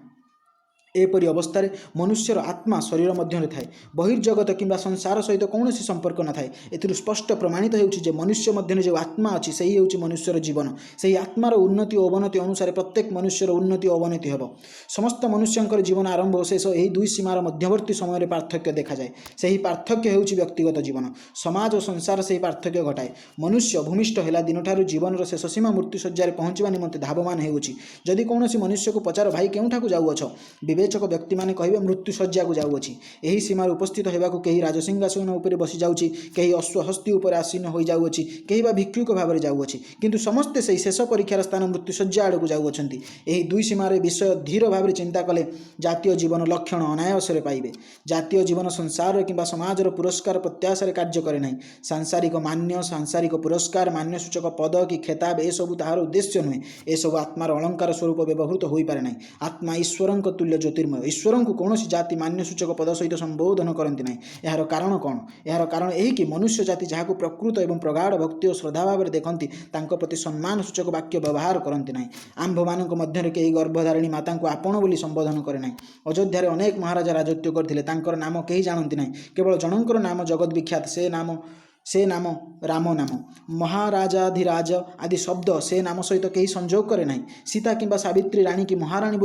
ଏପରି ଅବସ୍ଥାରେ ମନୁଷ୍ୟର ଆତ୍ମା ଶରୀର ମଧ୍ୟରେ ଥାଏ। ବହିର୍ଜଗତ କିମ୍ବା ସଂସାର ସହିତ କୌଣସି ସମ୍ପର୍କ ନଥାଏ। ଏଥିରୁ ସ୍ପଷ୍ଟ ପ୍ରମାଣିତ ହେଉଛି ଯେ ମନୁଷ୍ୟ ମଧ୍ୟରେ ଯେଉଁ ଆତ୍ମା ଅଛି, ସେହି ହେଉଛି ମନୁଷ୍ୟର ଜୀବନ। ସେହି ଆତ୍ମାର ଉନ୍ନତି ଓ ଅବନତି ଅନୁସାରେ ପ୍ରତ୍ୟେକ ମନୁଷ୍ୟର ଉନ୍ନତି ଓ ଅବନତି ହେବ। ସମସ୍ତ ମନୁଷ୍ୟଙ୍କର ଜୀବନ ଆରମ୍ଭ ଓ ଶେଷ ଏହି ଦୁଇ ସୀମାର ମଧ୍ୟବର୍ତ୍ତୀ ସମୟରେ ପାର୍ଥକ୍ୟ ଦେଖାଯାଏ। ସେହି ପାର୍ଥକ୍ୟ ହେଉଛି ବ୍ୟକ୍ତିଗତ ଜୀବନ। ସମାଜ ଓ ସଂସାର ସେହି ପାର୍ଥକ୍ୟ ଘଟାଏ। ମନୁଷ୍ୟ ଭୂମିଷ୍ଠ ହେଲା ଦିନଠାରୁ ଜୀବନର ଶେଷ ସୀମା ମୃତ୍ୟୁଶଯ୍ୟାରେ ପହଞ୍ଚିବା ନିମନ୍ତେ ଧାବମାନ ହେଉଛି। ଯଦି କୌଣସି ମନୁଷ୍ୟକୁ ପଚାର, ଭାଇ, କେଉଁଠାକୁ ଯାଉଅଛ? ବିବେଚକ ବ୍ୟକ୍ତିମାନେ କହିବେ, ମୃତ୍ୟୁଶଯ୍ୟାକୁ ଯାଉଅଛି। ଏହି ସୀମାରେ ଉପସ୍ଥିତ ହେବାକୁ କେହି ରାଜସିଂହାସନ ଉପରେ ବସିଯାଉଛି, କେହି ଅଶ୍ୱହସ୍ତି ଉପରେ ଆସୀନ ହୋଇଯାଉଅଛି, କେହି ବା ଭିକ୍ଷୁକ ଭାବରେ ଯାଉଅଛି। କିନ୍ତୁ ସମସ୍ତେ ସେହି ଶେଷ ପରୀକ୍ଷାର ସ୍ଥାନ ମୃତ୍ୟୁଶଯ୍ୟା ଆଡ଼କୁ ଯାଉଅଛନ୍ତି। ଏହି ଦୁଇ ସୀମାରେ ବିଷୟ ଧୀର ଭାବରେ ଚିନ୍ତା କଲେ ଜାତୀୟ ଜୀବନ ଲକ୍ଷଣ ଅନାୟାସରେ ପାଇବେ। ଜାତୀୟ ଜୀବନ ସଂସାର କିମ୍ବା ସମାଜର ପୁରସ୍କାର ପ୍ରତ୍ୟାଶାରେ କାର୍ଯ୍ୟ କରେ ନାହିଁ। ସାଂସାରିକ ମାନ୍ୟ, ସାଂସାରିକ ପୁରସ୍କାର, ମାନ୍ୟସୂଚକ ପଦ କି ଖେତାବ, ଏସବୁ ତାହାର ଉଦ୍ଦେଶ୍ୟ ନୁହେଁ। ଏସବୁ ଆତ୍ମାର ଅଳଙ୍କାର ସ୍ୱରୂପ ବ୍ୟବହୃତ ହୋଇପାରେ ନାହିଁ। ଆତ୍ମା ଈଶ୍ୱରଙ୍କ ତୁଲ୍ୟ ଜ୍ୟୋତିର୍ମୟ। ଜ୍ୟୋତିର୍ମୟ। ଈଶ୍ୱରଙ୍କୁ କୌଣସି ଜାତି ମାନ୍ୟସୂଚକ ପଦ ସହିତ ସମ୍ବୋଧନ କରନ୍ତି ନାହିଁ। ଏହାର କାରଣ କ'ଣ? ଏହାର କାରଣ ଏହି କି ମନୁଷ୍ୟ ଜାତି ଯାହାକୁ ପ୍ରକୃତ ଏବଂ ପ୍ରଗାଢ଼ ଭକ୍ତି ଓ ଶ୍ରଦ୍ଧା ଭାବରେ ଦେଖନ୍ତି, ତାଙ୍କ ପ୍ରତି ସମ୍ମାନ ସୂଚକ ବାକ୍ୟ ବ୍ୟବହାର କରନ୍ତି ନାହିଁ। ଆମ୍ଭମାନଙ୍କ ମଧ୍ୟରେ କେହି ଗର୍ଭଧାରିଣୀ ମାତାଙ୍କୁ ଆପଣ ବୋଲି ସମ୍ବୋଧନ କରେ ନାହିଁ। ଅଯୋଧ୍ୟାରେ ଅନେକ ମହାରାଜା ରାଜତ୍ୱ କରିଥିଲେ। ତାଙ୍କର ନାମ କେହି ଜାଣନ୍ତି ନାହିଁ। କେବଳ ଜଣଙ୍କର ନାମ ଜଗତ ବିଖ୍ୟାତ। ସେ ନାମ ରାମ ନାମ। ମହାରାଜାଧିରାଜ ଆଦି ଶବ୍ଦ ସେ ନାମ ସହିତ କେହି ସଂଯୋଗ କରେ ନାହିଁ। ସୀତା କିମ୍ବା ସାବିତ୍ରୀ ରାଣୀ କି ମହାରାଣୀ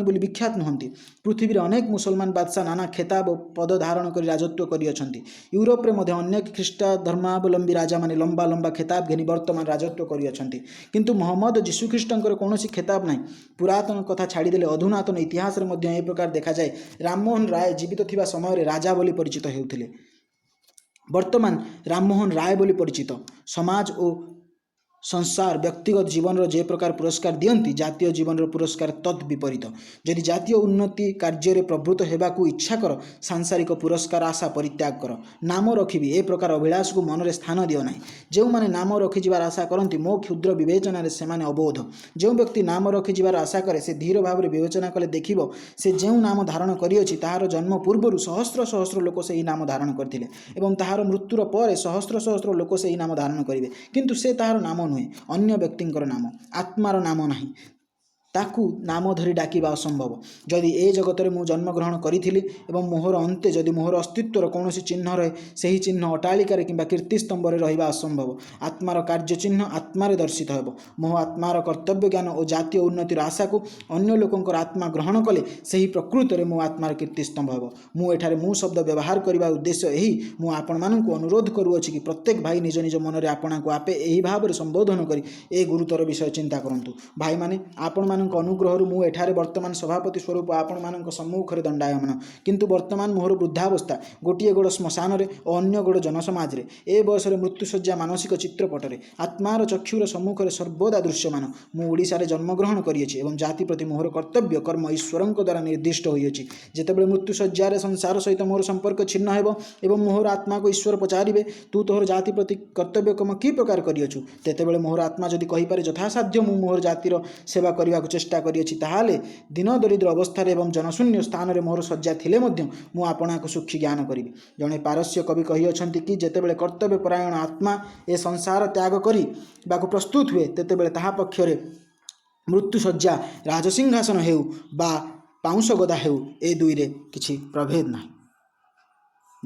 ବୋଲି ବିଖ୍ୟାତ ନୁହନ୍ତି। ପୃଥିବୀରେ ଅନେକ ମୁସଲମାନ ବାଦଶାହ ନାନା ଖେତାବ ଓ ପଦ ଧାରଣ କରି ରାଜତ୍ୱ କରିଅଛନ୍ତି। ୟୁରୋପରେ ମଧ୍ୟ ଅନେକ ଖ୍ରୀଷ୍ଟ ଧର୍ମାବଲମ୍ବୀ ରାଜାମାନେ ଲମ୍ବା ଲମ୍ବା ଖେତାବ ଘେନି ବର୍ତ୍ତମାନ ରାଜତ୍ୱ କରିଅଛନ୍ତି। କିନ୍ତୁ ମହମ୍ମଦ ଯୀଶୁଖ୍ରୀଷ୍ଟଙ୍କର କୌଣସି ଖେତାବ ନାହିଁ। ପୁରାତନ କଥା ଛାଡ଼ିଦେଲେ ଅଧୁନାତନ ଇତିହାସରେ ମଧ୍ୟ ଏ ପ୍ରକାର ଦେଖାଯାଏ। ରାମମୋହନ ରାୟ ଜୀବିତ ଥିବା ସମୟରେ ରାଜା ବୋଲି ପରିଚିତ ହେଉଥିଲେ। ବର୍ତ୍ତମାନ ରାମମୋହନ ରାୟ ବୋଲି ପରିଚିତ। ସମାଜ ଓ ସଂସାର ବ୍ୟକ୍ତିଗତ ଜୀବନର ଯେ ପ୍ରକାର ପୁରସ୍କାର ଦିଅନ୍ତି, ଜାତୀୟ ଜୀବନର ପୁରସ୍କାର ତଦ୍ ବିପରୀତ। ଯଦି ଜାତୀୟ ଉନ୍ନତି କାର୍ଯ୍ୟରେ ପ୍ରବୃତ୍ତ ହେବାକୁ ଇଚ୍ଛା କର, ସାଂସାରିକ ପୁରସ୍କାର ଆଶା ପରିତ୍ୟାଗ କର। ନାମ ରଖିବି, ଏ ପ୍ରକାର ଅଭିଳାଷକୁ ମନରେ ସ୍ଥାନ ଦିଅ ନାହିଁ। ଯେଉଁମାନେ ନାମ ରଖିଯିବାର ଆଶା କରନ୍ତି, ମୋ କ୍ଷୁଦ୍ର ବିବେଚନାରେ ସେମାନେ ଅବୋଧ। ଯେଉଁ ବ୍ୟକ୍ତି ନାମ ରଖିଯିବାର ଆଶା କରେ, ସେ ଧୀର ଭାବରେ ବିବେଚନା କଲେ ଦେଖିବ, ସେ ଯେଉଁ ନାମ ଧାରଣ କରିଅଛି, ତାହାର ଜନ୍ମ ପୂର୍ବରୁ ସହସ୍ର ସହସ୍ର ଲୋକ ସେହି ନାମ ଧାରଣ କରିଥିଲେ ଏବଂ ତାହାର ମୃତ୍ୟୁର ପରେ ସହସ୍ର ସହସ୍ର ଲୋକ ସେହି ନାମ ଧାରଣ କରିବେ। କିନ୍ତୁ ସେ ତାହାର ନାମ ନୁହେଁ, ଅନ୍ୟ ବ୍ୟକ୍ତିଙ୍କର ନାମ। ଆତ୍ମାର ନାମ ନାହିଁ। ତାକୁ ନାମ ଧରି ଡାକିବା ଅସମ୍ଭବ। ଯଦି ଏ ଜଗତରେ ମୁଁ ଜନ୍ମଗ୍ରହଣ କରିଥିଲି ଏବଂ ମୋହର ଅନ୍ତେ ଯଦି ମୋହର ଅସ୍ତିତ୍ୱର କୌଣସି ଚିହ୍ନ ରହେ, ସେହି ଚିହ୍ନ ଅଟ୍ଟାଳିକାରେ କିମ୍ବା କୀର୍ତ୍ତିସ୍ତମ୍ଭରେ ରହିବା ଅସମ୍ଭବ। ଆତ୍ମାର କାର୍ଯ୍ୟ ଚିହ୍ନ ଆତ୍ମାରେ ଦର୍ଶିତ ହେବ। ମୋହ ଆତ୍ମାର କର୍ତ୍ତବ୍ୟ ଜ୍ଞାନ ଓ ଜାତୀୟ ଉନ୍ନତିର ଆଶାକୁ ଅନ୍ୟ ଲୋକଙ୍କର ଆତ୍ମା ଗ୍ରହଣ କଲେ ସେହି ପ୍ରକୃତରେ ମୋ ଆତ୍ମାର କୀର୍ତ୍ତିସ୍ତମ୍ଭ ହେବ। ମୁଁ ଏଠାରେ ମୁଁ ଶବ୍ଦ ବ୍ୟବହାର କରିବା ଉଦ୍ଦେଶ୍ୟ ଏହି, ମୁଁ ଆପଣମାନଙ୍କୁ ଅନୁରୋଧ କରୁଅଛି କି ପ୍ରତ୍ୟେକ ଭାଇ ନିଜ ନିଜ ମନରେ ଆପଣାକୁ ଆପେ ଏହି ଭାବରେ ସମ୍ବୋଧନ କରି ଏ ଗୁରୁତର ବିଷୟ ଚିନ୍ତା କରନ୍ତୁ। ଭାଇମାନେ, ଆପଣମାନଙ୍କ ଅନୁଗ୍ରହରୁ ମୁଁ ଏଠାରେ ବର୍ତ୍ତମାନ ସଭାପତି ସ୍ୱରୂପ ଆପଣମାନଙ୍କ ସମ୍ମୁଖରେ ଦଣ୍ଡାୟମାନ। କିନ୍ତୁ ବର୍ତ୍ତମାନ ମୋହର ବୃଦ୍ଧାବସ୍ଥା। ଗୋଟିଏ ଗୋଡ଼ ଶ୍ମଶାନରେ ଓ ଅନ୍ୟ ଗୋଡ଼ ଜନସମାଜରେ। ଏ ବୟସରେ ମୃତ୍ୟୁଶଯ୍ୟା ମାନସିକ ଚିତ୍ରପଟରେ ଆତ୍ମାର ଚକ୍ଷୁର ସମ୍ମୁଖରେ ସର୍ବଦା ଦୃଶ୍ୟମାନ। ମୁଁ ଓଡ଼ିଶାରେ ଜନ୍ମଗ୍ରହଣ କରିଅଛି ଏବଂ ଜାତି ପ୍ରତି ମୋହର କର୍ତ୍ତବ୍ୟ କର୍ମ ଈଶ୍ୱରଙ୍କ ଦ୍ୱାରା ନିର୍ଦ୍ଦିଷ୍ଟ ହୋଇଅଛି। ଯେତେବେଳେ ମୃତ୍ୟୁଶଯ୍ୟାରେ ସଂସାର ସହିତ ମୋର ସମ୍ପର୍କ ଛିନ୍ନ ହେବ ଏବଂ ମୋହର ଆତ୍ମାକୁ ଈଶ୍ୱର ପଚାରିବେ, "ତୁ ତୋହର ଜାତି ପ୍ରତି କର୍ତ୍ତବ୍ୟ କର୍ମ କି ପ୍ରକାର କରିଅଛୁ?" ତେତେବେଳେ ମୋହର ଆତ୍ମା ଯଦି କହିପାରେ, "ଯଥାସାଧ୍ୟ ମୁଁ ମୋହର ଜାତିର ସେବା କରିବାକୁ ଚେଷ୍ଟା କରିଅଛି," ତାହେଲେ ଦୀନ ଦରିଦ୍ର ଅବସ୍ଥାରେ ଏବଂ ଜନଶୂନ୍ୟ ସ୍ଥାନରେ ମୋହର ଶଯ୍ୟା ଥିଲେ ମଧ୍ୟ ମୁଁ ଆପଣାକୁ ସୁଖୀ ଜ୍ଞାନ କରିବି। ଜଣେ ପାରସ୍ୟ କବି କହିଅଛନ୍ତି କି ଯେତେବେଳେ କର୍ତ୍ତବ୍ୟ ପରାୟଣ ଆତ୍ମା ଏ ସଂସାର ତ୍ୟାଗ କରିବାକୁ ପ୍ରସ୍ତୁତ ହୁଏ, ତେତେବେଳେ ତାହା ପକ୍ଷରେ ମୃତ୍ୟୁଶଯ୍ୟା ରାଜସିଂହାସନ ହେଉ ବା ପାଉଁଶ ଗଦା ହେଉ, ଏ ଦୁଇରେ କିଛି ପ୍ରଭେଦ ନାହିଁ।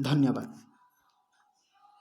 ଧନ୍ୟବାଦ।